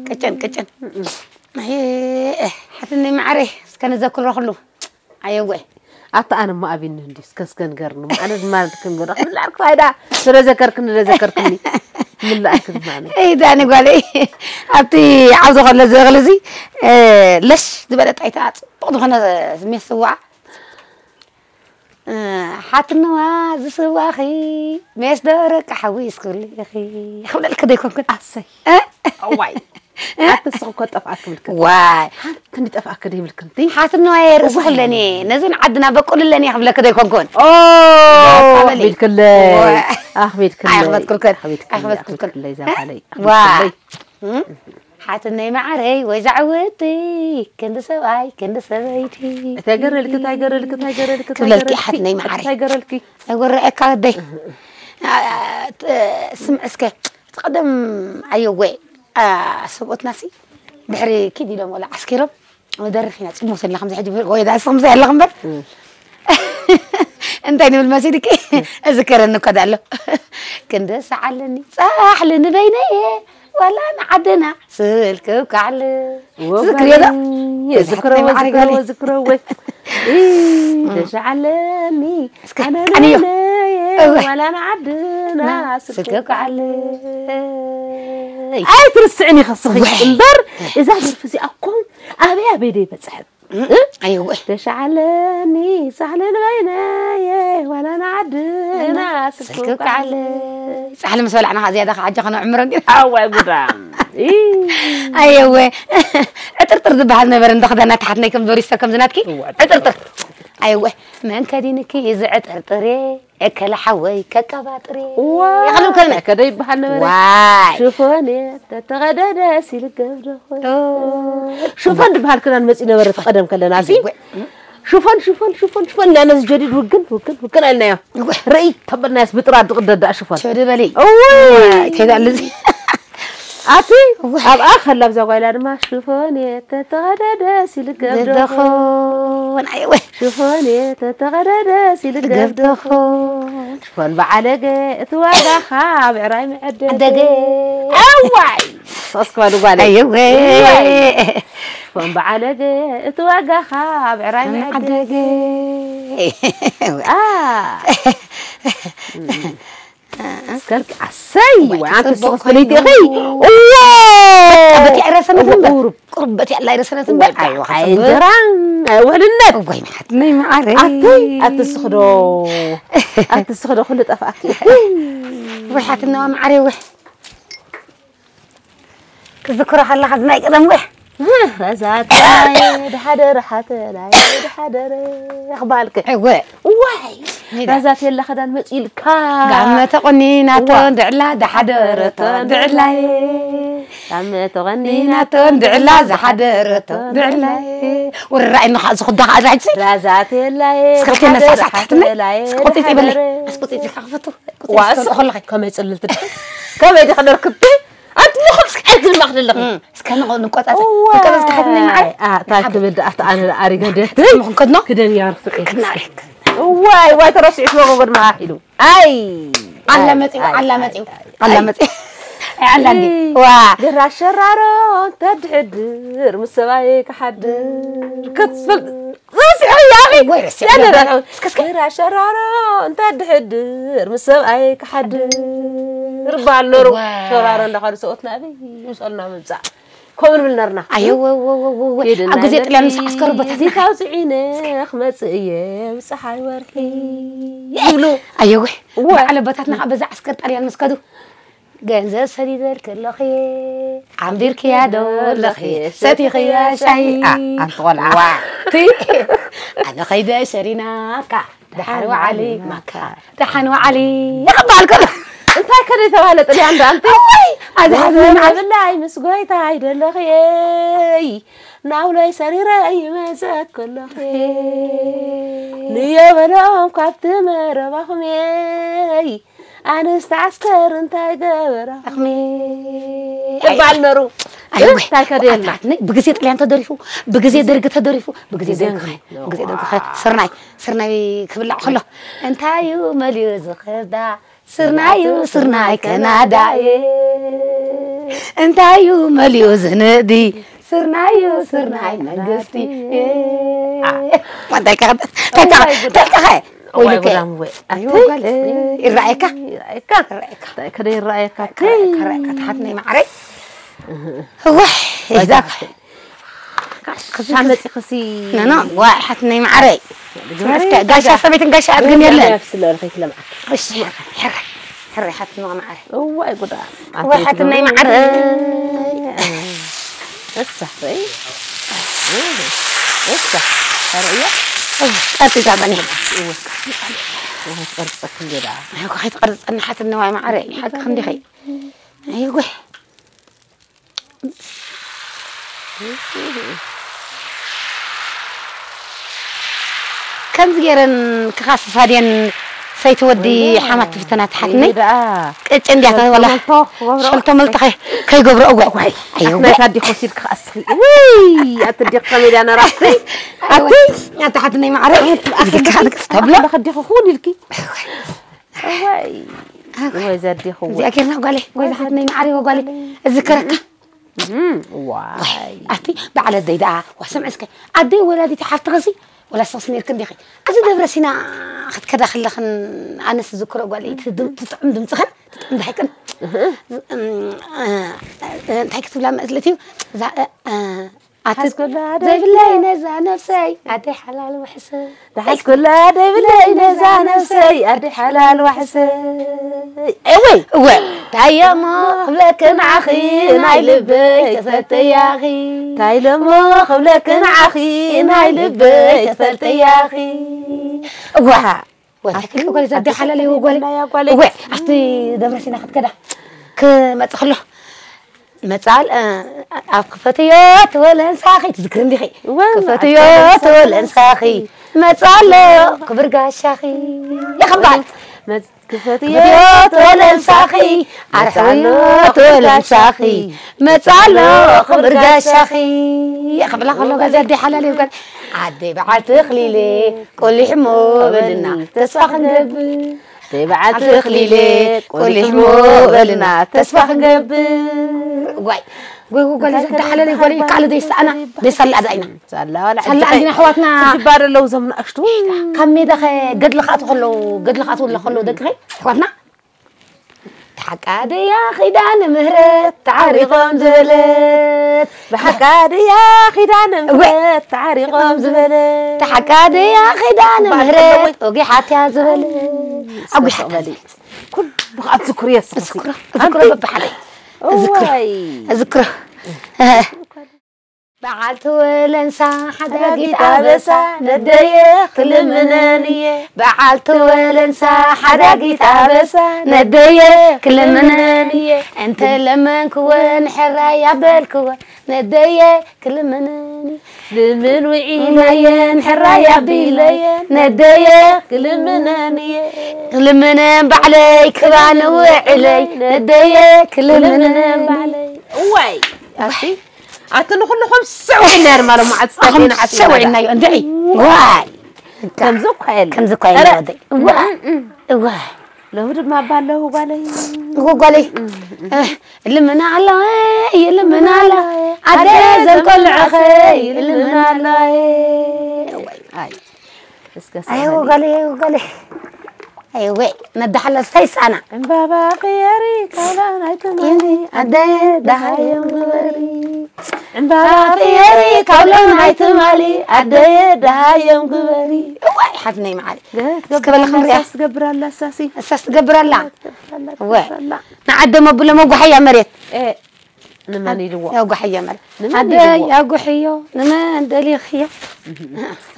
ቅጭን፣ ቅጭን። ኣየ፣ ሓትነይ ማዓረይ፣ እስከ ንዘክሮ ኩሉ። ኣየወ። ኣታ ኣነ ማ ኣቢኒ እንዲ እስከ እስከ ንገርኒ። ኣነ ድማ ክንገር። ምን ላርክ ፋይዳ። ስለዘከርክኒ፣ ስለዘከርክኒ። ምን ላርክ ድማ ኣነ። እይ ዳኒ ጓለይ፣ ኣብቲ ዓውዲ ከሎ ዝእኽሊ እዚ፣ እ፣ ለሽ ዝበለ ጣይታ ጽቡቕ ዝኾነ ስሜት ስዋ። እ፣ ሓትነዋ ዝስዋኺ ሜስ ደረቅ ሓዊስ ኩልኺ ክብለልኪ ዶ ይኮንኩን? ኣሰይ። እ? ኣዋይ። ኣትስኽ እኮ ጠፍኣክ ብልክ። ዋይ። ክንዲ ጠፍኣክ ዶ ይብልክ እንቲ? ሓትነዋ የርእስኽለኒ ነዝን ዓድና በቁልለኒ ክብለኪ ዶ ይኮንኩን? ኦ፣ በቃ በሊ። ኣኽቢድክለይ። ዋይ። ኣኽቢድክለይ። ኣይኽበትኩልክን። ኣኽቢድክለይ። ኣይኽበትኩልክን። ኣኽቢድክለይ እዛ እ? ጓለይ። ዋይ። ኣኽቢድክለይ። እም? ሓትነይ ማዓረይ ወይ ዛዕውቲ ክንዲ ሰብኣይ ክንዲ ሰበይቲ። እንታይ ገረልክ፣ እንታይ ገረልክ፣ እንታይ ገረልክ፣ እንታይ ክብለልኪ ገረልክ? ሓትነይ ማዓረይ። እንታይ ገረልኪ? ኣይወረዐካ ወደይ። እ፣ እ፣ ስምዕ እስከ እቲ ቀደም ኣየወ፣ እ፣ ሰብኦትናሲ ድሕሪ ኪድ ኢሎም ወላ ዓስኪሮም ደርፍ ኢና ጽሙት ኣለኹም ዝሕጂ ወይ ዳስኹም ዘይ ኣለኹም በር። እንታይ ንብል መሲልኪ? እዝከረኒ እኮ ዳሎ። ክንዲ ሰዓለኒ ጻሕሊ ንበይነየ ዋላ ንዓድና ስልክ ካዕሊ። ትዝክርዮ ዶ? የዝክረዎ ማዕረግ ዝክረዎ በሊ። ዝክረዎ። ደሻዓለኒ እስከ ኣነ ቀንዮ። ነየ እወ። ዋላ ንዓድና ስልክ ስልክ ካዕሊ። ኣይትርስዕኒ ከስኺ ወይ። እምበር እዛ ደርፊ እዚኣ እኮ ኣበይ ኣበይ ደይ በፅሐት ኣይወ። ደሻዓለኒ ሳሕልን በይነየ ዋላ ንዓድና ስልክ ስልክ ካዕሊ። ጻሕሊ ምስ በላዕና ዝያዳ ከዓ ኣጆ ከነዕምሮ እንዲ። ኣዋይ ጉዳም ኣየወ። ዕጥርጥር ዝበሃል ነበረ እንዶ ክዳና ተሓትነይ ከም በሪስቶ ከም ዝናትኪ። እወ። ዕጥርጥር። ኣየወ። መን ከዲንኪ እዚ ዕጥርጥሬ? እከለ ሓወይ ከቀባጥሬ። ዋይ። ይኸሉ ከነ። ከደ ይበሃል ነበረ። ዋይ። ሽፎን እየ ተተቐደደ ሲል ገብደኾ ኦ። ሽፎን ዝበሃል ክዳን መፂኡ ነበረ ተቐደም ከለና ሲ ኣየወ። ሽፎን ሽፎን ሽፎን ሽፎን እናነዚ ጀዲድ ውግን ውግን ውግን ኣልናዮ እወ። ርእይ ተበልናዮስ ብጥራ ድቕደዳ ሽፎን ሸደ በሊ። እወ ተይዳልዚ። ኣቲ ኣብኣ ከላ ኣብዛ ጓይላ ድማ ሽፎን እየ ተተቐደደ ሲል ገብደኾ ገብደኾን ኣየወ። ሽፎን እየ ተተቐደደ ሲል ገብደኾ ገብደኾን ሽፎን በዓለገ እቲ ዋጋኻ ብዕራይ መዐደገ ደገ። ኣዋይ ሶስክ በሉ ጓለይ ኣየወ። ሽፎን በዓለገ እቲ ዋጋኻ ብዕራይ መዐደገ ዓደገ። ኣ እስከልክ ኣሰይ ወይ ኣንቲ ጽቡቕ ስኽፍልይቲ ኮይኑ። ኺ እዎ በቲ ኣይረሰነትን እምበር። ቁሩብ ቁሩብ በቲ ኣላ ኣይረሰነትን እምበር። ወላ ኣይወ ኣይ እንጀራ ውሕልነት ወይ መሓት ነይ መዓረ። ኣተይ ኣቲ ስኽዶ ኣቲ ስኽዶ ኩሉ ጠፍኣኪ ወይ ሓትነዋ መዓረ ወይ። ክዝክሮ ከለኻ ዝናይ ቀደም ወይ። ረዛተላይ ድሓደር ሓተላይ ድሓደር ኣኽባልክ እወ ዋይ ራዛት የላ ኸዳን መፂልካ ጋመ ተቆኒናቶ እዋ። እንድዕላ ድሓደረቶ እንድዕላይ ጋመ ተቆኒናቶ ኒናቶ እንድዕላ ዝሓደረቶ እንድዕላይ። ወራይ ንኻ ዝኹዳ ኸዓ ዛሕጂ ራዛት የላይ እስከ ከነ ሳሳት ትሕትነ። እስከ ቁጢጥ ይበለ። እስከ ቁጢጥ ይበለ። ዋእሱ ከለኸ ከመይ ፅልልቲ ከመይ ዲኸ ደርክብቲ ኣንቲ ንኹል እስኪ ዕድል ማኽደለኺ እስከ ንቆ ንቆጣጠ ንቆጣጠ እስከ ሓትነይ መዓረ። ኣታ ክብል ኣታ ኣነ ኣሪገደት ምኽንከድኖ ክደን ያርፍዑ ክናሪክ ዋይ ዋይ ተረሲዑ ሽወጎ ጎድማ ኢሉ ኣይ ኣላ መፂኡ ኣላ መፂኡ ኣላ መፂኡ። ኣይ ኣላ እንዲ ዋ ድራ ሸራሮ እንተድሕድር ምስ ሰብኣይ ክሓድር ክትፍል ረሲዑ ያኺ ወይ ረሲዑ ያለ ነበር። ረሲዑ። ድራ ሸራሮ እንተድሕድር ምስ ሰብኣይ ክሓድር ባል ነሩ ዋይ። ሸራሮ እንዳኸዱ ሰብኦትና ኣበይ ይምፀልና ምምፃእ ከምኡ ንብል ነርና ኣየ ወወወወወ ኣብ ግዜ ጥልያን ምስ ዓስከሩ ቦታትና ታውፅዒነ ክመፅእ እየ ብፀሓይ ወርሒ ይብሉ ኣየወ እወ። በዓል ኣቦታትና ከዓ በዛ ዓስከር ጣልያን ምስ ከዱ ገንዘብ ሰዲደልኪ ኣለኺ ዓምቢርክያ ዶ ኣለኺ ሰቲኽያ ሻሂ ኣንቲ ቆልዓ ዋ። ኣነ ኸይደ ሸሪናካ ደሓን ወዓሊ ማካ። ደሓን ወዓሊ ይቕባል ከሎ። እንታይ ከደ የተባለ ጥልያን ዶ ኣንቲ? ኣይ፣ ኣዚ ሓዚ ደህና ናብላይ ምስ ጎይታ ኣይደለኽየይ። ናብላይ ሰሪረ ይመጸት ከለኽየይ። ንዮ በሎም ካብቲ መረባኹምየይ። ኣንስቲ ዓስከር እንታይ ገበራኹም? ኣኽሚ። ይባል ነሩ። ኣይ፣ ወይ። እንታይ ከደየልና? ኣታትነይ ብግዜ ጥልያን ተደሪፉ፣ ብግዜ ደርጊ ተደሪፉ፣ ብግዜ ብግዜ ደርጊ፣ ደርጊ። ብግዜ ደርጊ። ስርናይ፣ ስርናይ ክብላዕ ከሎ፣ እንታይ እዩ መሊኡ ዝኸዳ? ስርናዩ፣ ስርናይ ከናዳ። እንታይ እዩ መሊኡ ዝንእዲ? ስርናዩ፣ ስርናይ መንግስቲ። አ፣ እንታይ ከ-፣ እንታይ ከ-፣ እንታይ ከ-፣ ወይ እዋይ ልከ። ጉዳም ወይ። ኣይ፣ ኣቲ፣ ወጋል፣ እ፣ ይረኣየካ? ይረኣየካ? ይረኣየካ። እንታይ ከደ ይረኣየካ? ከ-፣ ከረኣየካ፣ ተሓትነይ ማዕረይ። እህ። እዋይ፣ ባይዛ እዛ ክስተ። ጋሻ መፂኽሲ። ኖ፣ ኖ፣ ዋይ፣ ሓትነይ ማዕረይ። ግበሪ። ጋሻ ሰበይትን ጋሻ ኣድግን የለን። ነብስ ለወል ከይትለምዓካ። እሺ፣ ሕረ፣ ሕረ፣ ሓትነይ ማዕረይ። እዋይ ጉዳ። ወይ ሓትነይ ማዕረይ። እሳሕበይ። እሳ። ኣርእያ። ቀርጺ ዛበኒ። እወ። እወ፣ ትቀርጸክ እንዴ ደኣ። ኣይ፣ ከይትቀርጸኒ ሓትነይ ማዕረይ። ሓቂ ክንዲኸይ። ኣይ፣ ወይ። ከምዚ ገይረን ክኻስሳ ድየን ሰይቲ ወዲ ሓማት ትፍተና ትሓትነይ? ደኣ። ቅጭ እንድያ ሸልቶ ተበላ። መልቶ ክገብሮ። ሸልቶ መልቶ ከይ-፣ ከይገብሮ እወ። ዋይ፣ ኣይ፣ ኣትናይ እወ። ታዲ ኮሲድ ክኻስኺ። ውይ፣ ኣቲ ዲኽ ከመይ ድያ ነራኽቲ? ኣቲ፣ ኣቲ ሓትነይ ማዕረ፣ ኣቲ ኣቲ ክኻልክስ ተብሎ። ኣቲ ከዲኹ ኩን ኢልኪ። እወ። እዋይ። እወ፣ ዘዲኹ እወ። እዚኣ ጌርና ጓለይ፣ ወይ ዝሓትነይ ማዕረ፣ ወይ ጓለይ። እዝከረካ። እም፣ ዋይ። ኣቲ በዓል ኣደይ ደኣ፣ ዋ፣ ስምዒ እስከ። ኣደይ ወላዲት ሓፍትኸሲ፣ ወላ ንስኽስ ነይርክ እንዲኺ። እዚ ደብረ ሲና ክትከዳ ከለኽን ኣነስ ዝዝክሮ ጓል እየ። እቲ ድም-፣ ትጥዕም ድምፅኽን፣ ትጥዕም ዳሂክን። እህ። እም፣ እ፣ እ፣ እንታይ ክትብላ መስለት እዩ? እዛ፣ እ፣ እ፣ ኣቲ ሓስኩላ ዘይብለይ ነዛ ነፍሰይ፣ ኣደይ ሓላል ውሕሰ። ደሓስኩላ ደይብለይ ነዛ ነፍሰይ፣ ኣደ ሓላል ዋሕሰይ። እወይ። እወ፣ ታየሞ ክብለክን ዓኺ፣ ናይ ልበይ ተፈልጥያኺ። ታይለሞ ክብለክን ዓኺ፣ ናይ ልበይ ተፈልጥያኺ። እዋ። ወታ ክልተ ጓል ዘደ ሓላል እዩ ጓል። ናይ ጓል። እወ፣ ኣብቲ ደብረ ሲና ክትከዳ ክመጽእ ከሎ መጻል፣ እ፣ ኣብ ክፈትዮ ተወለንሳኺ ትዝክሪ እንዲኺ? እወ፣ ክፈትዮ ኣብ ተወለንሳኺ። ተወለንሳኺ መጻሎ ክብር ጋሻኺ። ይኽባል። መጽ-፣ ክፈትዮ ክፈትዮ ተወለንሳኺ። ተወለንሳኺ ኣርሕዮ መጻሎ ክብር ተወለንሳኺ። ጋሻኺ። መጻሎ ክብር ጋሻኺ። ይኽብላ ከሎ ጋዛ ኣደ ሓላል ይብቀል። ኣደ በዓል ተኽሊሌ ቆሊሕሞ በልና ተስፋ ክንገብር። ደይ በዓል ተኽሊለ፣ ቆሊሕሞ በልና፣ ተስፋ ክንገብር። ጓይ፣ ጓይ፣ ጓይ፣ ጓይ፣ እንታይ ዘዳሓለለ ጓይ፣ ከ-፣ ካልእ ደይሰኣና፣ ደይሳላ ኣዛ ኢና። ሳላ ዋላ ሳላ ዕድኸ-፣ ኣዚና ኣሕዋትና። ክጅባር ኣለዉ እዞም ንኣሽቱ። ካብ ሜዳ ኸ ገድሊ ክኣትዉ ከለዉ፣ ገድሊ ክኣትዉ ከለዉ ደቂ ኸ ኣሕዋትና። ተሓቃድያ ኪዳነ ምህረት ተዓሪቖም ዝበለት። ብሓቃድያ ኪዳነ እወ። ምህረት ተዓሪቖም ዝበለት። ተሓቃድያ ኪዳነ እባ ምህረት ኣለወይ። ወጊሓትያ ዝበለት። ኣጉሓታ በሊ። ዝበለት። ኩሉ ብኸዓ ትዝክሩ እየ፣ እስኺ። እዝክሮ፣ እዝክሮ ኣንቲ። በብሓደ። እዝክሮ፣ እዋይ። እዝክሮ። በዓልቲ ወለንሳ ሓዳጊት ሓዳጊት ኣበሳ ኣበሳ ነደየ ክልምነን እየ። በዓልቲ ወለንሳ ሓዳጊት ኣበሳ ነደየ ክልምነን እየ። እንተ ለመንክወን ሕራይ ኣበልክወን ነደየ ክልምነን እየ። ልምን ውዒለየን ሕራይ ኣቢለየን ነደየ ክልምነን እየ። ክልምነን ባዕለይ ክባን ውዕለይ ነደየ ክልምነን እየ። እዋይ ኣቲ ኣቲ ንኹሉ ከምስዕ ውዒልና ድማ ሎም መዓልቲ ኣኹም ስታፌና ዓስና ሰውዒናዮ እንድዒ። ዋይ። ከምዚ እኳ የለ። ከምዚ እኳ የለ ኧረ፣ ወደይ። እዋ። እም፣ እም። እዋ። ሎሚ ድማ ኣባ ኣለዉ ጓለይ። እዎ ጓለይ። እም፣ እም። እ፣ ልምና ኣለወ፣ ይልምና ኣለወ። ኣደ ኣደ ዘንቆልዐኸ፣ ዘንቆልዐኸ፣ ይልምና ይልምና ኣለወ። ኣለወ። ኣይ። እስከ ኣይ፣ ሰላም። ወጋለይ፣ ወጋለይ። ኣይ፣ ወይ፣ ነዳሓለል ተይሳና። ዕምባባ ቅየሪ፣ ካውላ ናይ ትማሊ፣ ኣደየ ደሃዮም ግበሪ። ዕምባባ ቅየሪ፣ ካውላ ናይ ትማሊ፣ ኣደየ ደሃዮም ግበሪ። እዋይ፣ ሓትነይ መዓሪ። ገት እስከ በል ገብራ ክንሪኣ። እሳስ ትገብር ኣላ፣ እሳሲ። እሳስ ትገብር ኣላ። ትገብር ኣላ፣ እወ። ትገብር ኣላ። ንዓደ መብሎ መጓሓያ መሬት። እ፣ ንመን ኢልዎ? ኣጉሕዮ መል-፣ ንመን ኣደ ኢልዎ? ኣጉሕዮ፣ ንመን ደሊኽዮ?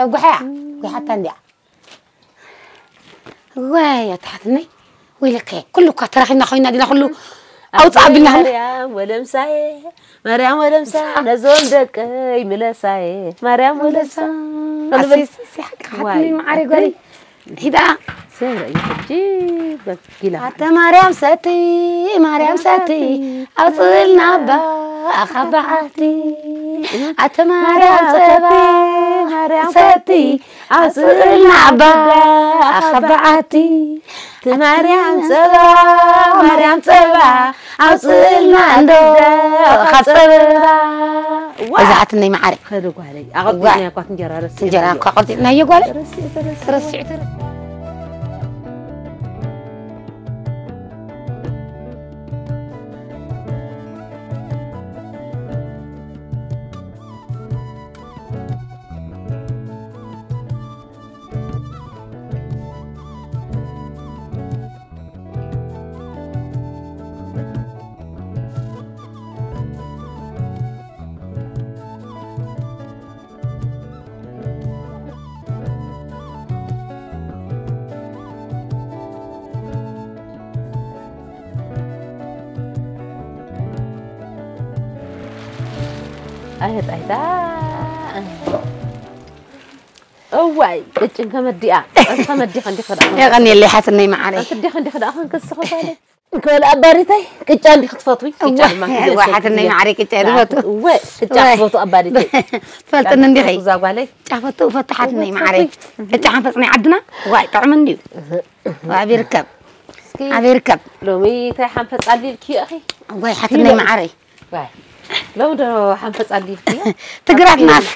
ኣጉሕያ፣ ጉሓታ እንድያ። ወይ ኣታሓትነይ፣ ወይለከ፣ ኩሉ እኳ ተራኺብና ኮይና ዲና፣ ኩሉ ኣውፅኣ ኣቢልና። ማርያም ወለምሳዬ፣ ማርያም ወለምሳ፣ ነዞም ደቀይ ምለሳዬ፣ ማርያም ወለምሳ። ኣሰይ፣ ኣሰይ፣ ኣሰይ፣ ሓቂ፣ ሓቂ፣ ዋይ፣ ማዕረ ጓለይ። ሂዳ። ሰብረ እዩ ሕጂ በጊላ። ኣተ ማርያም ሰቲ፣ ማርያም ሰቲ፣ ኣውፅእልና እባ ኣኻባዓቲ። ኣተ ማርያም ጸባ፣ ማርያም ሰቲ፣ ኣውፅእልና እባ ኣኻባዓቲ። እቲ ማርያም ጸባ፣ ማርያም ጸባ፣ ኣውፅእልና እንዶ ካብ ጸበባ። ዋ! እዛ ሓትነይ መዓረይ። ኸደ ጓለይ። ኣቐልጢፍናዮ እኳ እንጀራ ረሲዕናዮ። እንጀራ እኳ ኣቐልጢፍናዮ ጓለይ። ተረሲዑ፣ ተረሲዑ። ተረሲዑ፣ ተረሲዑ። ኣየ ጣይታ። እዋይ፣ ቅጭን ከመዲኣ። ከመዲኻ እንዲኻ ደኣ። የቐንየለይ ሓትነይ መዓረይ። ኣንቲ ዲኻ እንዲኻ ደኣ ኸንክስኽ ባለ። እንከበል ኣባሪተይ፣ ቅጫ እንዲኽ ትፈትዊ? ቅጫ እዋ፣ ድማ እዋ፣ ሓትነይ መዓረይ፣ ቅጫ እየ ዝፈቱ። እወ፣ ቅጫ እወ። ትፈቱ ኣባሪተይ። ትፈልጥኒ እንዲኺ? እዛ ጓለይ። ቅጫ ፈቱ፣ ፈቱ ሓትነይ መዓረይ። ቅጫ ሓንፈጽ ናይ ዓድና፣ ዋይ፣ ጥዑም እንድዩ። ኣበይ ይርከብ? እስኪ ኣበይ ይርከብ? ሎሚ እንታይ ሓንፈጽ ኣሊልኪ ኢኺ? ዋይ፣ ሓትነይ መዓረይ። ዋይ። ሎም ዶ ሓንፈጽ ኣሊልኪ? ትግራትናስ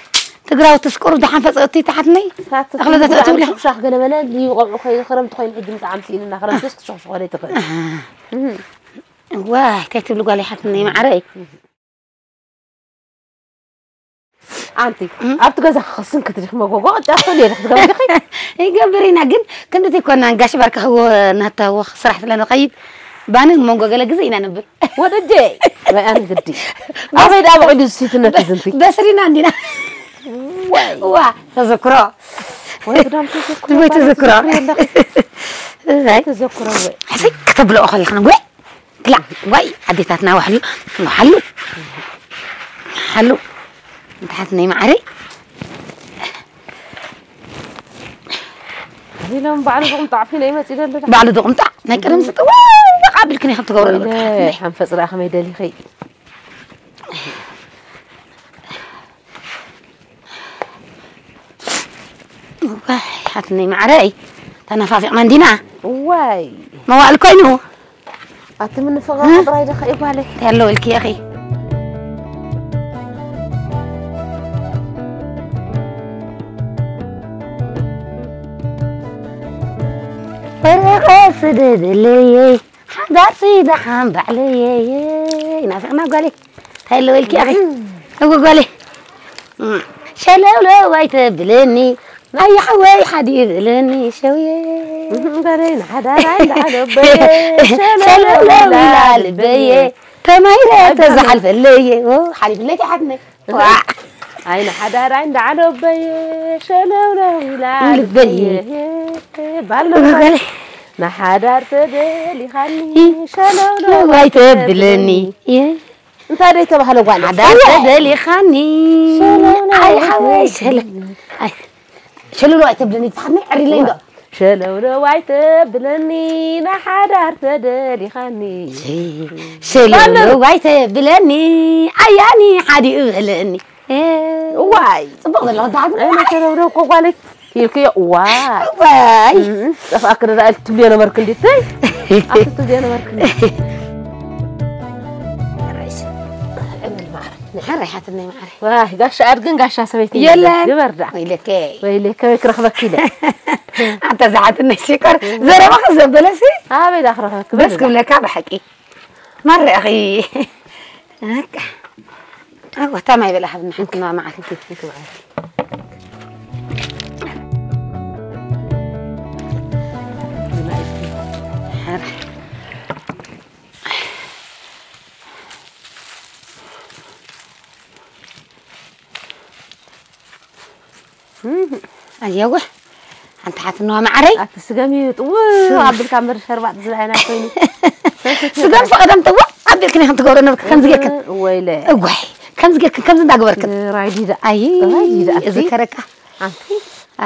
ትግራዊ ትስቁር ዶ ሓንፈጽ እቲ ተሓትነይ? ሳት እኽሊ ዘተእትው ትግራይ ኢኻ? ሻኽ ገለ መለ ልዩ ቆብዑ ኮይኑ ክረምቲ ኮይኑ ሕጂ ምጣዓም ስኢንና ክረምቲ እስኪ ሸኽሸኾ ለይ ትኽእል። ኣሃ። እም። ዋይ፣ እንታይ ትብሉ ጓል ሓትነይ መዓረይ? ኣንቲ፣ እም? ኣብቲ ገዛ ክኽስን ክትዲኽ መጎጎ ቅጫ ትኽእል እየ ክትገብሪ ዲኺ? ይገብር ኢና፣ ግን ክንድቲ ኮና ጋሽ ባርካ ህዎ ናታ ህዎ ስራሕ ስለ ንኸይድ ባኒ መንጎ ገለ ግዜ ኢና ንብል። ወደጀ፣ ወይ ኣነ ግዲ። ኣበይ ደኣ በቒሉ እዚ ሴትነት እዚ እንት? በስሪና እንዲና። ዋይ። ዋ፣ ተዘክሮ። ወይ ግዳም ተዘክሮ ወይ ባላት ተዘክሮ። ትዘክሪ ኣለኺ። ኣይ። ተዘክሮ ወይ። ሕሰይ ከተብልኦ ከለኽና፣ ወይ። ክላ፣ ወይ፣ ኣዴታትና ዋሕሉ፣ ዋሕሉ። ሓሉ። እንተሓት ናይ መዓረይ። ኢሎም ባዕሉ ዝቕምጣዕ ፊነ ይመጽእ ዘሎ ዶ? ባዕሉ ዝቕምጣዕ፣ ናይ ቀደም ስጥ፣ ወይ፣ በቃ ኣቢልክን ኢኹም ትገብሩ ወይለ፣ ነበርካ። ሓንፈጽ ደኣ ከመይ ደሊኺ? ዋይ፣ ሓትነይ መዓረይ፣ ተነፋፊቕና እንዲና። ዋይ። መዋእል ኮይኑ። ኣቲ ምንፍቓቕ እ? ጥራይ ደኻ እዩ ጓለይ። እንታይ ኣሎ ኢልኪ ኢኺ? ወረቐት ስደደለይ። ሓዳርሲ ደሓን ባዕለየ ናፍቕና ጓለይ። እንታይ ኣለዎ ኢልኪ ኢኺ? እወ ጓለይ። እም፣ ሸለውለው ኣይተብለኒ፣ ናይ ሓወይ ሓዲ ይብለኒ ሸውየ። እም፣ ጓለይ ንሓዳራይ እንዳዓለበየ፣ ሸለውለው ሸለውለው ኢላ ኢላ ልበየ፣ ልበየ። ተማሂረ ተዝሓልፈለየ። ኦ፣ ሓሊፍለይ ሓትነይ። ዋ። ኣይ ንሓዳራይ እንዳዓለበየ፣ ሸለውለው ኢላ ልበየ። ልበየ። ባሎ ጓለይ። ንሓዳር ተደሊኻኒ፣ ሸለውለው ለው ኣይተብለኒ። እንታይ ደይ ተባህለ ጓል? ሓዳር ተደሊኻኒ። ሸለውለው ኣይ ሓወይ ሸለ-፣ ኣይ ሸለውለው ኣይተብለኒ፣ ትሓትነይ ዕሪለይ እንዶ። ሸለውለው ኣይተብለኒ፣ ንሓዳር ተደሊኻኒ። ሸለውለው ኣይተብለኒ፣ ኣያኒ ሓዲኡ በለኒ። እዋይ። ጽቡቕ ዘለኹ፣ እንታይ ሓትነይ? ኣይ መሸረብረ እኮ ጓለይ ኢልክዮ፣ እዋይ። እዋይ። እም፣ ጠፍኣክኒ ደኣ ኢልኪ ትብልዮ ነበርኪ እንዲተይ። ኣብቲ ትብልዮ ነበርኪ እንዲ። ሕራይ ሓትነይ መዓረይ። ዋይ፣ ጋሻ ኣድግን ጋሻ ሰበይትን የለን። ግበር ደኣ። ወይለከ። ወይለከ፣ ወይ ክረኽበኪ ኢለ። ኣንታ ዝሓትነይ ሲኮር፣ ዘረባኺ ዘበለሲ? ኣበይ ደኣ ክረኽበኪ? ደስ በል። ክብለካ ብሓቂ። መርዕኺ። በቃ። ኣወ፣ እታ ማይ በላ ሃብና፣ ሓንቲ ማይ መዓር። ኣየወ። ኣንቲ ሓትነዋ ማዓረይ ኣቲ ስገም እዩ ጥውቕ ኣቢልካ እምበር ሸርባጥ ዝብሃል ኣይኮይኑ። ስገም ፈቐደም ጥውቕ ኣቢልክን ኢኽን ትገብሮ ነበርክ ከምዚ ጌርክን። ወይለ እዋይ ከምዚ ጌርክን ከምዚ እንዳገበርክን። ራይዲዳ ኣይ ራይዲዳ ኣቲ እዝከረካ። ኣንቲ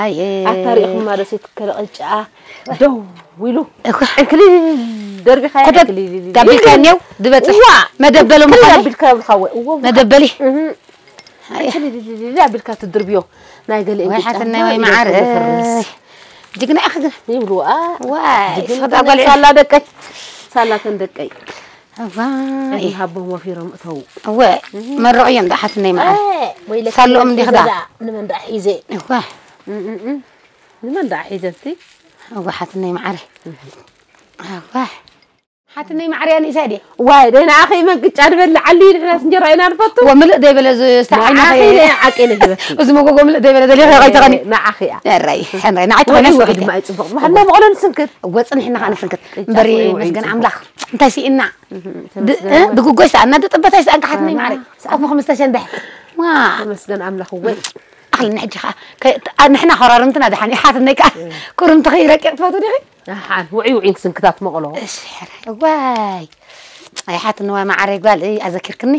ኣይ ኣታ ሪኢኹማ ዶ ሴት ከለቐጫ ደው ኢሉ እኮ ዕንክሊል ደርቢኻ ኩደድ ዕንክሊል ዳቢልካ እኒው ዝበፅሕ ዋ! መደበሉ ዕንክሊል ምዃነ ኣቢልካ ብልካ ወይ እዎ መደበሊ እህ ዕንክሊል ኣቢልካ ትድርብዮ ናይ ገለ ወይ እንቅጫ ሓትናይ ወይ እና ማዓር እንቅጫ ዝፈርስ። ጅግና ኢኺ ግን ይብልዋ ዋይ ጅግና ስኽዳ ጓል ሳላ ደቀይ ሳላተን ደቀይ እዋ ይሃቦም ወፊሮም እተው እወ መረቑ እዮም ዳሓትነይ ማዓር ሳልኦም እንዲኽዳ ንመን ደኣ ሒዘ እዋ ንመን ደኣ ሒዘ እቲ እዋ ሓትነይ ማዓር እዋ ሓትነይ ማዓር እያ ንእሳ ድየ ዋይ ደይ ንዓኺ መንቅጫ ድበልዓሉ እዩ ንሕናስ እንጀራ ኢና ንፈቱ እወ ምልእ ደይበለ ዝተዓይና ንዓኺ ደይ ዓቂነ ሂበኪ እዚ መጎጎ ምልእ ደይበለ ደሊኸ ከይተኸኒ ንዓኺ እያ ራይ ሕንራይ ንዓይ ተኾነ ውዒ ውዒ ወኺድ ድማ ይፅቡቕ ማሕና መቑሎ ንስንክት እወ ፅንሕና ከዓ ንስንክት እምበሪ ውዒ ውዒ መስገን ይፅቡቕ ኣምላኽ እንታይ ስኢና ተመስገን ኣምላኽ። ድጉጎይ ሰኣና ድጥበታይ ሰኣንካ ሓትነይ ማዓረይ ስኣኹ ክምስተ ሸንድሕ ዋ ተመስገን ኣምላኽ ወይ ኣኽልኒ ሕጂ ኸዓ ከ- ኣ- ንሕና ኸራርምትና ደሓን እዩ ሓትነይ ከዓ ኩርምቲ ኸይረቂቕ ትፈቱ ዲኺ ኣሓን ውዒ ውዒ ንስንክታት መቕሎ እሺ ሕራይ ዋይ ኣይ ሓትነዋ ማዓረይ ጓል እይ ኣዘኪርክኒ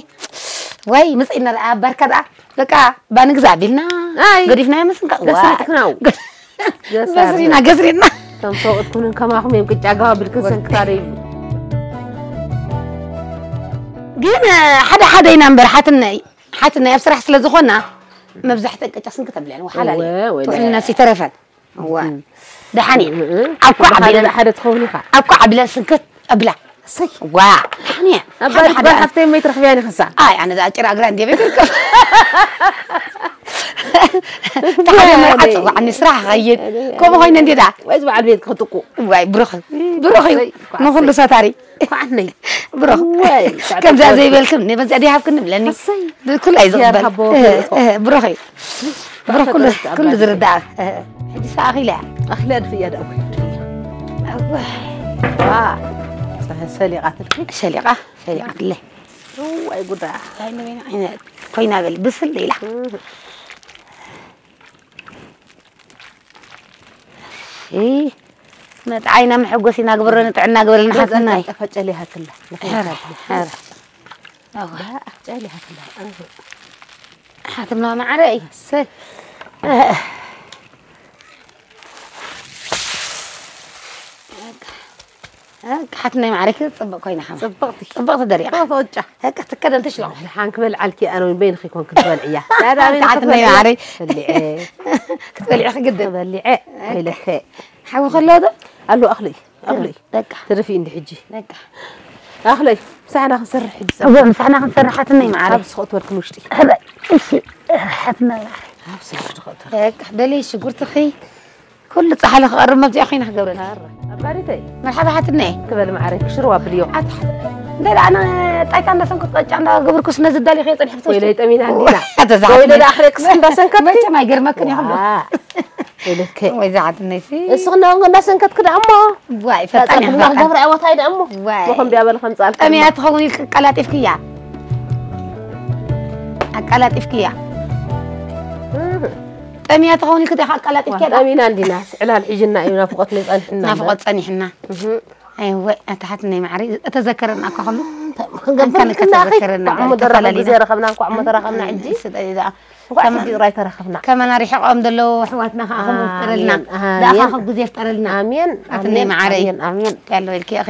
ወይ ምፅኢና ደኣ ባርካ ደኣ በቃ ባንግዛ ኣቢልና ኣይ፣ ገዲፍናዮ መስንካ ደስ ይትክናው። ገስሪና ገስሪና ከም ሰብኡት ኩንን ከማኹም እዮም ቅጫ ጋባ ብልክን ሰንክታ ደይብሉ ግን ሓደ ሓደ ኢና እምበር ሓትነይ ሓትነይ ኣብ ስራሕ ስለ ዝኾና መብዛሕተን ቅጫ ስንክት ኣብለን ወሓላል እወ፣ ወለ። ትውሕልነሲ ተረፈን እዋ ደሓን እየ ኣብኳ ዓቢለን ሓደ ትኸውን ኢኻ ኣብኳ ዓቢለን ስንክት ኣብላ እሰይ ዋ ደሓን እየ ኣባይ ጓል ሓፍተይ መይ ትረኽብያ ኒ ክሳ ኣይ ኣነ ዝኣጭር ኣግራ እንዲየ ቤት ርከብ ተሓደ መርዓ ጽዋዕኒ ስራሕ ኸይድ ከምኡ ኮይነ እንዲ ዳ ወይ ዝበዓል ቤት ክጥቁ ዋይ ብሩኽ ብሩኽ እዩ ንኹሉ ሰታሪ ኳዕነይ ብሩኽ ከምዛ ዘይበልክም ንበዛ ዲሃብክኒ ብለኒ ኩሉ ኣይዝቕበል ብሩኽ እዩ ብሩኽ ኩሉ ዝርዳእ ሕጂ ሰኣኺለ ኣኽለ ድፍያ ደኣ ሰሊቓትልኪ ሰሊቓ ሰሊቓትለ ዋይ ጉዳ ኮይና በል ብስል ኢላ መጥዓይና መሐጎስ ኢና ግበሮ ንጥዕና ግበረልና ሓትናይ ጠፈጨል ይሃክላ ጨል ይሃክላ ሓትማ ማዓረይ ሰይ ሓትናይ ማዕረይ ክትፅብቕ ኮይና ሓማ ፅብቕቲ ፅብቕቲ ደሪቓ ተወጫ በቃ ትከደን ተሽሎ ሓን ክበልዓልኪ ኣነ በይንኺ ኮንክ ትበልዕያ ዳዳበይን ሓትናይ ማዕረይ በሊዐ ክትበልዒ ክግድን በሊዐ ወይለከ ሓዊ ከሎ ዶ ኣሎ ኣኽሊ ኣኽሊ በቃ ትርፊ እንዲ ሕጂ በቃ ኣኽለይ ምሳሕና ክንሰርሕ ሕጂ እወ ምሳሕና ክንሰርሕ ሓትነይ ማዕረ ኣብ ስኸት ወርክን ውሽጢ እሺ ሓትነይ ማዕረ ኣብ ስኸት ወርክን በቃ በሊ ሽጉርትኺ ኩሉ ጻሕሊ ክቐርብ መብዚኣ ኮይና ክገብረልኪ ኣባሪተይ መርሓባ ሓትነይ ክበል ማዕረ ክሽርዋ ብልዮ ኣታ እንደ ኣነ ጣይታ እንዳሰንኩት ቀጫ እንዳገብርኩስ ነዚ ዳሊ ከይጸንሕ ብትወስድ ወይለይ ጠሚና እንዲና ተዛዕት ወይለ ዳኽረክስ እንዳሰንከት መቸም ኣይገርመክን ይኽብሎ ኢልከ ወይ ዝዓትነይሲ እስኽና እውን እንዳሰንከትክ ደኣ እሞ ዋይ ፈጣን ፈጣን ክብላ ክገብራ ዕወታይ ደኣ እሞ ዋይ። መኾን ቢያ በል ከምጻልካ ጠምያ ትኸውን ኢልክ ኣቀላጢፍክያ ኣቀላጢፍክያ ጠምያ ትኸውን ኢልክ ዲኻ ኣቀላጢፍክያ ደኣ ጠሚና እንዲና ስዕላል ሒጅና እዩ ናፍቆት ነይ ጸንሕና ናፍቆት ጸኒሕና ኣይወ ኣታ ሓትነይ ማዕሪ እተዘከረና እኳ ከሉ ክንገብር ኣንካን ከተዘከረና እንኳዕ እሞ ተራኸብና ግዜ ረኸብና እንኳዕ እሞ ተራኸብና ሕጂ ስጠይ ደኣ እንኳዕ ሕጂ ጥራይ ተራኸብና ከመና ርሕቆም ዘለዉ ኣሕዋትና ከዓ ከም ዝፍጠረልና ኣሜን፣ ኣሜን። ደኣኻ ከም ግዜ ይፍጠረልና ኣሜን ኣትነይ ኣሜን፣ ማዓረይ ኣሜን ኣሜን። ያለው ኢልኪ ኣኺ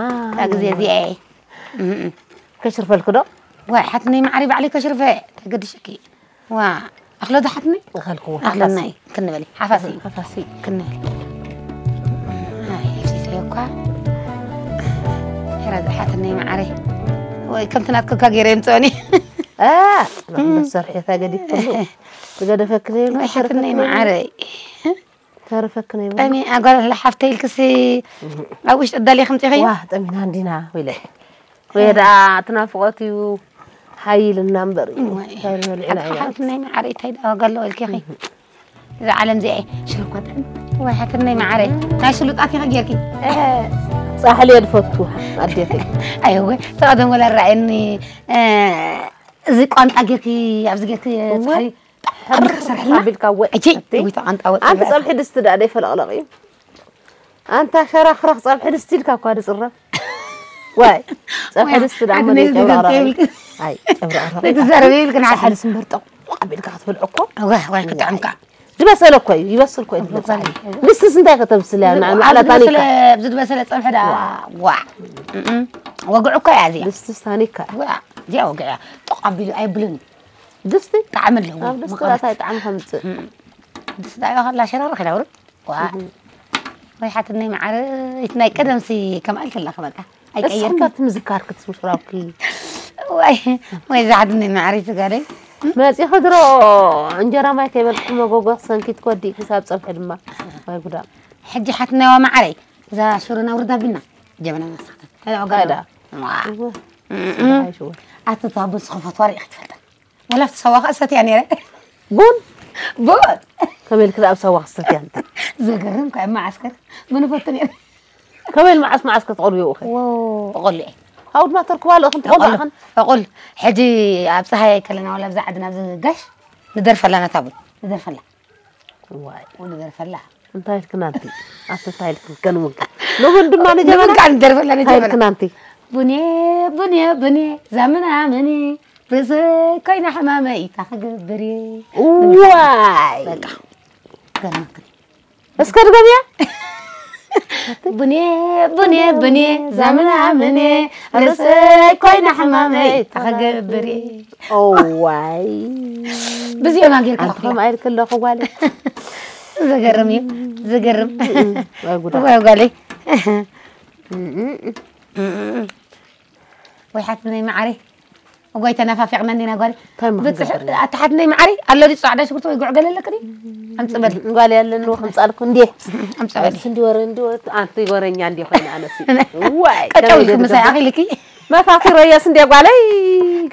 ኣሜን። እታ ግዜ እዚኣ እየ እም፣ እም። ከሽርፈልክ ዶ ዋይ ሓትነይ ማዓረይ ባዕለይ ከሽርፈ ተገዲሸኪ ዋ ኣኽለ ዶ ሓትነይ እኸልክዎ ኣኽለናይ ክንበል ሓፋሲ ሓፋሲ ክንብል ኣይ፣ እዚተይ እኳ ሕራ ዝሓትነይ ማዓረይ ወይ ከምቲ ናትክካ ገይረ የምፅኦኒ ሰርሒ ተገዲፍሉ ዝገደፈክለይ ወይ ሓትነይ ማዓረይ ተረፈክነ ይብሉ ጠሚ ኣጓል ሓፍተ ኢልክሲ ኣብ ውሽጢ እዳሊ ከምፂኺ ዋ ጠሚና እንዲና ወይለ ወይ ደኣ ትናፍቆት እዩ ሓይልና እምበር እዩ። እንታይ ንበልዕና ኢና? ሓትነይ መዓረይ እንታይ ደኣ ዋጋ ኣለዎ ኢልኪ ኢኺ? እዛ ዓለም እዚኣ ሽሮ እኳ ጥዕም። ወይ ሓትነይ መዓረይ ናይ ስሉጣት ኢኺ ጌርኪ። ጻሕሊ እየ ዝፈቱ ኣዴተይ። ኣየወ ተቐደም ወላ ራኣየኒ እዚ ቋንጣ ጌርኪ ኣብዚ ጌርኪ ጻሕሊ ሕርር ሰርሕልና። ኣቢልካ ወጥ ኣጂ፣ ኣቲ። ወይ ተቐንጣ ወጥ ኣንቲ ይበል። ጸብሒ ድስቲ ደኣ ደይፈለቕለቕ እዩ። ኣንታ ሸራኽራኽ ጸብሒ ድስቲ ኢልካ እኳ ድጽረፍ። ዋይ፣ ጸብሒ ዋይ፣ ድስቲ ደኣ ኣነ እሞ ነዚ ደይጨብራቕራቕ ድምፂ እዩ። ይብልክ። ኣይ፣ ጨብራቕራቕ ነቲ ይብልክ። ዘረበ ይብልክ ንሓደ። ጸብሒ ድስቲ እምበር ጠቕ ኣቢልካ ክትበልዖ እኮ። ዋይ፣ ዋይ፣ ክጥዕምካ። ድበሰለ እኮ እዩ፣ ይበስል እኮ እዩ ድበሰለ። ዋይ። ንስስ እንታይ ከተብስል እያ? እዚ ንዓና ንዓላ ዝድበሰለ፣ ታኒካ። ዝድበሰለ ጸብሒ ደኣ፣ ዋ። ዋ። እም፣ እም። ወግዑ እኮ እያ እዚኣ። ድስቲ ታኒካ። ዋ፣ እዚኣ ወግዑ እያ። ጠቕ ኣቢሉ ኣይብልን። ድስቲ? ጣዕሚ ኣለዎ። ኣብ ድስቲ መቐረት። ራእሲ ጣዕሚ ከምጽእ። እም። ድስቲ ጣዕሚ ከላ ሸራርኽ ኢላ ውርድ። ዋ። እም። ወይ ሓትነይ መዓረይት ናይ ቀደምሲ ከምኣ ኢልክላ ክበልካ። እስኪ ኣይቀየርክን። እምበር ትምዝካር ክትስምስራውኪ። ወይ፣ ወይ እዛ ሓትነይ መዓረይት ጋደይ። መጺኺ ድሮ እንጀራ ማይ ከይበልኩ መጎጎ ክሰንኪ ትኮዲ ክሳብ ጸብሒ ድማ። ወይ ጉዳ። ሕጂ ሓትነይ ዋ መዓረይ፣ እዛ ሽሮና ውርዳ ቢና። ጀበና መሳኽተት። ካዳ። ዋ። እወ። እም፣ እም። ጽባሕ ይሽወር። ኣቲ እታ ቡን ስኽፈት ዋሪ ኢኺ ትፈልጣ። ወላ ሰዋኻ እሰትያ ነይረ። ቡን? ቡን! ከመይ ኢልክ ደኣ ኣብ ሰዋኽ ትሰትያ እንተ? ዘገርም እኮ፣ ኣብ መዓስከር ቡን እፈቱ ነይረ። ከመይ ኢል መዓስ መዓስ ከተቕርብዮ እኸ? ዎ፣ ቆልዑ። ሃው ድማ ተርክባ ኣለኹም፣ ቆልዑ። ተቖላዕኽን? ቆልዑ። ሕጂ ኣብ ጸሃይ ከለና ወላ ኣብዛ ዓድና ኣብዚ ጋሽ ንደርፈላ ነታ ቡን። ንደርፈላ። ዋይ። ንደርፈላ። እንታይ ኢልክና ኣንቲ? ኣቲ እንታይ ኢልክን ከንውግን? ንቡን ድማ ንጀበና? ንቡን ከኣ ንደርፈላ እንታይ ንጀበና። ኢልክና ኣንቲ? ቡኔ፣ ቡኔ፣ ቡኔ፣ ዛምና ምኒ፣ ርእሰይ ኮይና ሕማመይ፣ እንታይ ክገብር እየ? ዋይ! በቃ፣ ገርመክን። እስከ ድገምያ። ቡኔ፣ ቡኔ፣ ቡኔ፣ ዛምና ምኒ፣ ርእሰይ ኮይና ሕማመይ፣ እንታይ ክገብር እየ? ኦዋይ። ብዜማ ጌርካ ኣንተ ኣኽላ። ከም ኣይልክ ኣለኹ ጓለይ። ዘገርም እዩ፣ ዘገርም። ወይ ጉዳ። ወይ ጓለይ። ወይ ሓትነይ መዓረይ። እዋይ ተናፋፊቕና እንዲና ጓለይ። እንታይ እሞ ብጽሕ-፣ ክንገብር ኢና? ኣታ ሓትነይ መዓረይ፣ ኣሎ ድዩ ጻዕዳ ሽጉርቲ ወይ ጉዕ ገለ ኣለክን? ኣምጽእ በሊ። ጓለይ ኣለኒ፣ ከምጻልኩ እንዴ። ኣምጽእ በሊ። ኣንስ እንዲ ወረ፣ እንዲ ወረ፣ ኣንቲ ወረኛ እንዲ ኮይነ ኣነሲ። ዋይ፣ ቀጨው ከመይ ኢልክ ምሳይ ገድገብር? ኣኺልኪ? መፋኺረየስ እንዴ ጓለይ፣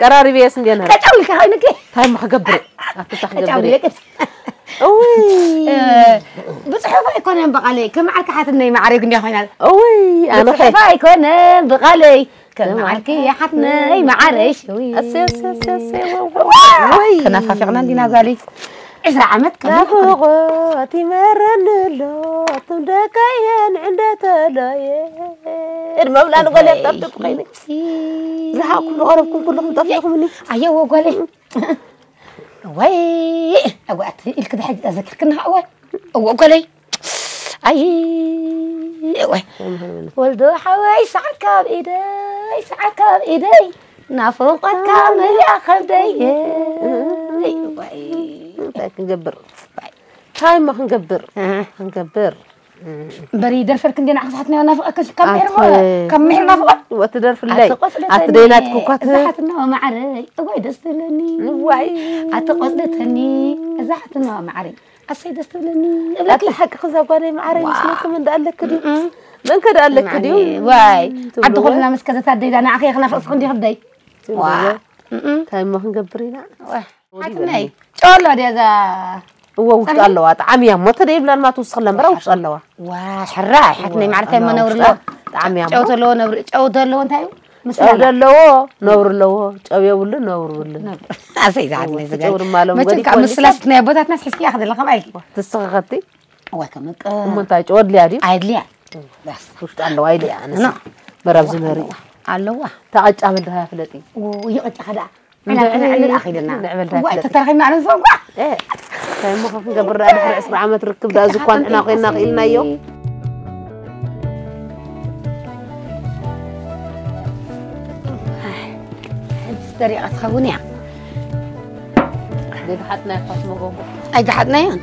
ቀራሪበየስ እንዴ ነረ። ቀጨው ኢልካ ኮይንኪ? እንታይ እሞ ክገብር? ኣቲ እንታይ ክገብር? ቀጨው ኢልክ? እውይ። እ፣ ብጽሑፍ ኣይኮነን ብቓለይ፣ ከም ዓርኪ ሓትነይ መዓረይ እንዴ ኮይና። እውይ፣ ኣነ ብጽሑፍ ኸ- ኣይኮነን ብቓለይ፣ ከም ከም ዓርኪ ዓርኪ ሓትነይ መዓረይ ሽዊ። ኣሰይ፣ ኣሰይ፣ ኣሰይ፣ ኣሰይ፣ ወይ፣ ወይ፣ ወይ። ተናፋፊቕና እንዲና ጓለይ። ዕስራ ዓመት ቀሊል ኣይኮነን። ናፍቖት ይመረኒ ኣሎ፣ ኣቱም ደቀየን ዕንደተሎየ። እድመ ብላ ንጎልያት ጠብጥብ ኸይነ። ዝሃብኩም ዝቐረብኩም ኩልኹም ጠፊእኹምኒ። ኣየወ ጓለይ። ወይ፣ ኣወ ኣቲ ኢልክ ድሕጂ ኣዘኪርክና፣ ኣወ። ኣወ ጓለይ። ኣይ፣ ኣወ። ወልዶ ሓወይ፣ ሰዓት ካብ ኢደይ፣ ሰዓት ካብ ኢደይ፣ ናፍቖትካ መሊኣ ከብደይ። ወይ። እንታይ ክንገብር? እንታይ እሞ ክንገብር? እ። ክንገብር? እምበሪ ደርፈልክ እንዴ ንዓኽ ዝሓትናዮ ናፍቐካ ካብ ምሒር ኣት-፣ ሞ-፣ ካብ ምሒር ናፍቐ? ወትደርፍለይ። ኣቲ ቆጽሊ ኣቲ ተኒ፣ ደይናትኩ እኳ ት-፣ እዛ ሓትናዋ መዓረይ፣ እዋይ ደስ ትብለኒ። እዋይ። ኣቲ ቆጽሊ ተኒ፣ እዛ ሓትናዋ መዓረይ፣ ኣሰይ ደስ ትብለኒ። እብለኪ። ኣቲ ሓቂ ክዛ ጓለይ መዓረይ፣ ዋ። ምስ መን ከም እንዳ ኣለክ ድዩ? እም። መን ከ ደኣ ኣለክ ድዩ? ማኒ፣ ዋይ። ትብልዎ። ዓዲ ኹልና ምስ ከዘት ኣደይ ዳ ንዓኺ ክናፍቕስኽ እንዲ ክብደይ። ትብልዎ። ዋ። እም። እንታይ እሞ ክንገብር ኢና? ዋ። ሓትነይ፣ ጨው ኣሎ ድያ እዛ እወ፣ ውሽጡ ጸብሒ? ኣለዋ። ጣዕሚ እያ እሞ፣ ተደይብላን ማት ውስኽ ለምበራ ውሽጡ ኣለዋ። ዋ፣ ሕራይ፣ ሓትነይ፣ እወ፣ ማዕርታይ እሞ ኣለዋ ነብሪ ውሽጣ። ኣለዎ። ጣዕሚ እያ ጨው እሞ። ተለዎ ነብሪ፣ ጨው ተለዎ እንታይ እዩ? ጨው ምስላ። ዘለዎ፣ ነብሪ ኣለዎ። ጨው የብሉ፣ ነብሪ ብሉ። ነብሪ። ኣሰይ፣ እዛ እወ፣ ሓትነይ እቲ ዝጋል። ጨው ድማ ሎም መቸም ገዲፍ ካብ ወሊሳ። ምስላ ስትናይ ኣቦታትናስ ሒዝክያ ክደለ፣ ካብ ኣልኪ። ትስኽኸቲ? እወ፣ ከምቀ-፣ እሞ እንታይ ጨው ኣድልያ ድዩ? ኣይድልያ። እወ። በስ። ውሽጡ ኣለዋ ኢለ እያ፣ ኣነስ። ኖ። መራብ ዝመሪ። ኣለዋ። ኣለዋ። ተቐጫ በል ድሃ ፍለጢ። እወ፣ ይቐጫ ከዳ። እንደ ዕላል ዕላል ኣኺልና። ንዕበል እዋይ፣ ዳይፍለጥ። ተተረኺብና ኣነ ዝፈንኳ። እ፣ እንታይ እሞ ክንገብር ደኣ ድሕሪ ዕስራ ዓመት ርክብ ደኣ እዚ እኳ ንሕና ኮይንና ክኢልናዮ። ሕጂ ደሪቓ ትኸውን እያ። ዘይተሓጥናዮ እኳ መጎጎ። ኣይተሓጥናዮን።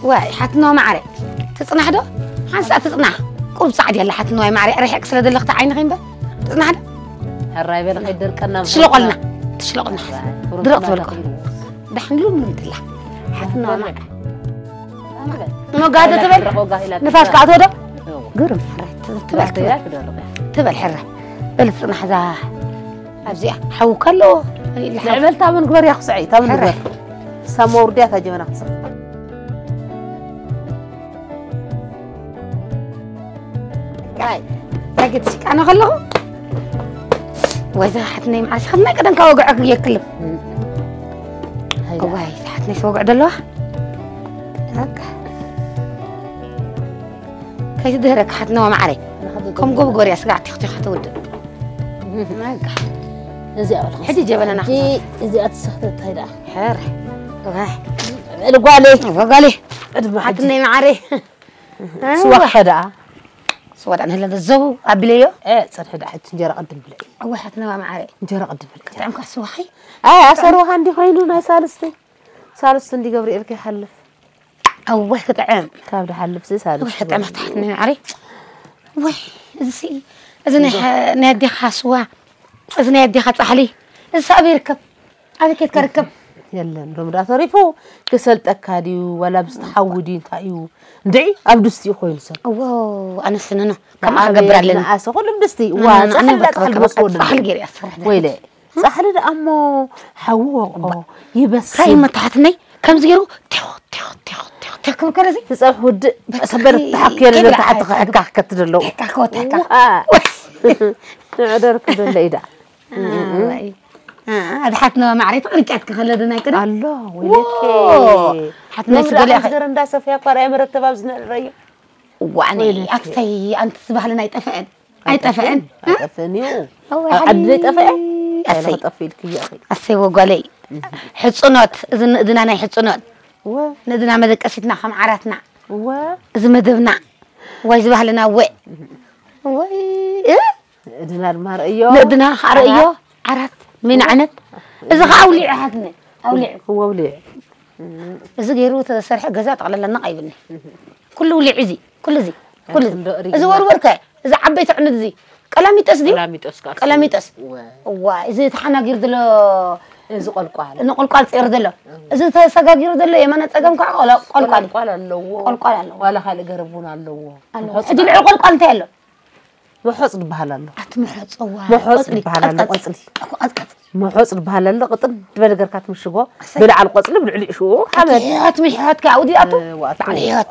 ዋይ፣ ሓትኖ ማዕረ። ትጽናሕ ዶ? ሓንሳእ ትጽናሕ። ቁሩብ ጻዕዲ ኣላ ሓትኖ ማዕረ። ርሕቕ ስለ ዘለኽቲ ዓይንኺ እምበር። ትጽናሕ ዶ? ሕራይ በለ ከይደርቀና ትሽለቆልና። ትሽለቆልና። ሕራይ። ድረቕ ትበለ። ዳሕን ሉም ምንትላ። ሓትኖ ማዕረ። መጋዶ ትበል። ንፋስ ከኣትዎ ዶ? እዎ። ግርም ሕራይ። ትበል፣ ትበል። ትበል ሕራይ። በል ትጽናሕ እዛ። ኣብዚኣ ሓዊ እኮ ኣለዎ። ንዕበል ታበን ግበር እያ ክስዐይ፣ ታበን ሕረ። ግበር። ሳብ መውርድያ እታ ጀበና ክስዐ። ቃይ፣ ረግድ ሲቃነ ከለኹ። ወይዛ ሓትነይ መዓስ ከም ናይ ቀደም ካብ ወግዐ ክየክልም። እም። ሃይዳ። እዋይ፣ ሓትነይ። ናይ ሰወግዕ ደለዋ። በቃ። ከይትድህረካ ሓትነዋ ማዓረይ። ከም ጎብ ጎርያ ስጋዕ ቲኽ ቲኽ ትውድእ። በቃ። እዚኣ በልካ። ሕጂ ጀበናና ሕጂ እዚኣ ትሰኽተት እንታይ ደኣ? ሕር። ዋይ። ልጓለይ። ወጋለይ። ዕድመ ሕጂ። ሓትነይ ማዓረይ። ስዋ ከ ደኣ? ስዋ ደኣ ንህለ ዘው ኣቢለዮ። እ፣ ጸንሐ ደኣ ሕጂ እንጀራ ቅድም ብለይ። እወ ሓትነዋ ማዓረይ። እንጀራ ቅድም ብለይ። ክጥዕምካ ስዋኺ? ኣይ፣ ኣሰርዋኻ እንዲ ኮይኑ ናይ ሳልስቲ። ሳልስቲ እንዲ ገብርኤል ከይሓልፍ። እወ ክጥዕም። ካብ ድሓልፍ ሲ ሳልስቲ። እወ ክጥዕም ሓትነይ ማዓረይ። ወይ፣ እዚ ሲ፣ እዚ ናይ ሓ-፣ ናይ ኣዴኻ ስዋ፣ እዚ ናይ ኣዴኻ ጻሕሊ፣ እዚ ኣበይ ይርከብ? ኣበይ ኬድካ ርከብ? የለን፣ ሎም ደኣ ተሪፉ ክሰልጠካ ድዩ፣ ዋላ ብዝተሓዊ ድዩ፣ እንታይ እዩ? እንድዒ፣ ኣብ ድስቲ እዩ ኮይኑ ሰብ። እዎ፣ ኣነስ ንኖ፣ ከምኣ ኣበይ ገብር ኣለኒ። ንኣሰ፣ ኩሉም ድስቲ፣ ኖ፣ ዋ፣ ኖ፣ ኖ፣ ጻሕሊ ኣነ ደኣ በቃ፣ ጻሕሊ በቃ፣ በስዎ ጻሕሊ ነይሩ። ገይረ እያ ትሰርሕ ነይሩ። ወይለ፣ ጻሕሊ ደኣ እሞ ሓዊ ወቕዖ፣ ይበስል። እንታይ መታሓትነይ፣ ከምዚ ገይሩ፣ ቴኽ፣ ቴኽ፣ ቴኽ፣ ቴኽ፣ ቴኽ ክብል ከለዚ፣ ትጸብሕ ውድእ፣ በቃ፣ ሰበር ተሓክ የለ፣ ከይብላ ተሓት ኣይፈልግም። ክሕካ ክከት ደለዉ። ተሕካ ክወት ተሕካ። ዋ። ንዕደር ክደለ ኢዳ። ኣይ። ኣድሓትና ማዕረይ ትቕርጫት ክኸለደ ናይ ቅድም። ኣሎ፣ ወይለኪ። ሓትና ሎም ሽጎል ደኣ ያኸ- ዝገረ እንዳሰፍያ እኳ ርኣየ መረተብ ኣብ ዝነረዮ። ዋዕኒ፣ ወይለኪ። ኣክተይ፣ ኣንቲ ዝበሃልን ኣይጠፍአን። ኣይጠፍአን። ኣይጠፍእን እዩ። እወ፣ ኣብ ዓዲ ሓኒ-፣ ዘይጠፍአ? ኣሰይ። ኣይጠፍእ ኢልክዮ ኢኺ። ኣሰይ ወጓለይ። ሕጽኖት፣ እዚ ንእድና ናይ ሕጽኖት። እወ። ንእድና መደቀሲትና ከም ዓራትና። እወ። እዚ መደብና። ዋይ ዝበሃልና ወ። ወይ፣ እ? ንእድና ድማ ርእዮ። ንእድና ከዓ ርእዮ። ዓራት። ዓራት፣ ምን ዓይነት? እዚ ከዓ ኣውሊዑ ሓትነ። ኣውሊዑ። እወ፣ ኣውሊዑ። እዚ ገይሩ ተሰርሐ ገዛ ጠቕለለና ቀይብኒ። ኩሉ ውሊዑ እዚ፣ ኩሉ እዚ፣ ኩሉ እዚ። ክንዶ ሪግና። እዚ ወርወር ከ፣ እዚ ዓበይቲ ዕኑድ እዚ፣ ቀላሚጦስ ድዩ? ቀላሚጦስ ከኣ ቀላሚጦስ። እወ። እዋ፣ እዚ ተሓናጊሩ ዘሎ እዚ ቆልቋል። ንቆልቋል ጸይሩ ዘሎ። እወ። እዚ ተሰጋጊሩ ዘሎ የማነ ጸገም ከዓ ቆሎ-፣ ቆልቋል እዩ። ቆልቋል ኣለዎ። ቆልቋል ኣለዎ። ዋላ ካልእ ገረብ እውን ኣለዎ። ኣለዎ። ሕጂ ልዑል ቆልቋል እንታይ ኣሎ? መሖጽ ዝበሃል ኣሎ። ኣቲ መሖጽ፣ እዋ፣ መሖጽ ቆጽሊ፣ ዝበሃል ኣሎ፣ ቆጽሊ፣ ቆጽሊ። እኮ፣ ቆጽሊ። መሖጽ ዝበሃል ኣሎ፣ ቅጥን ዝበለ ገርካ ትምሽጎ፣ ኣሰይ። ብልዓል ቆጽሊ፣ ብልዕሊኡ ሽኡ፣ ሓመድ። ኣቲ ሕሖት፣ ምሕሖት ከኣ፣ ውዲ ኣቱ? እ፣ ዋቱ፣ ልዕሊ ሕሖት።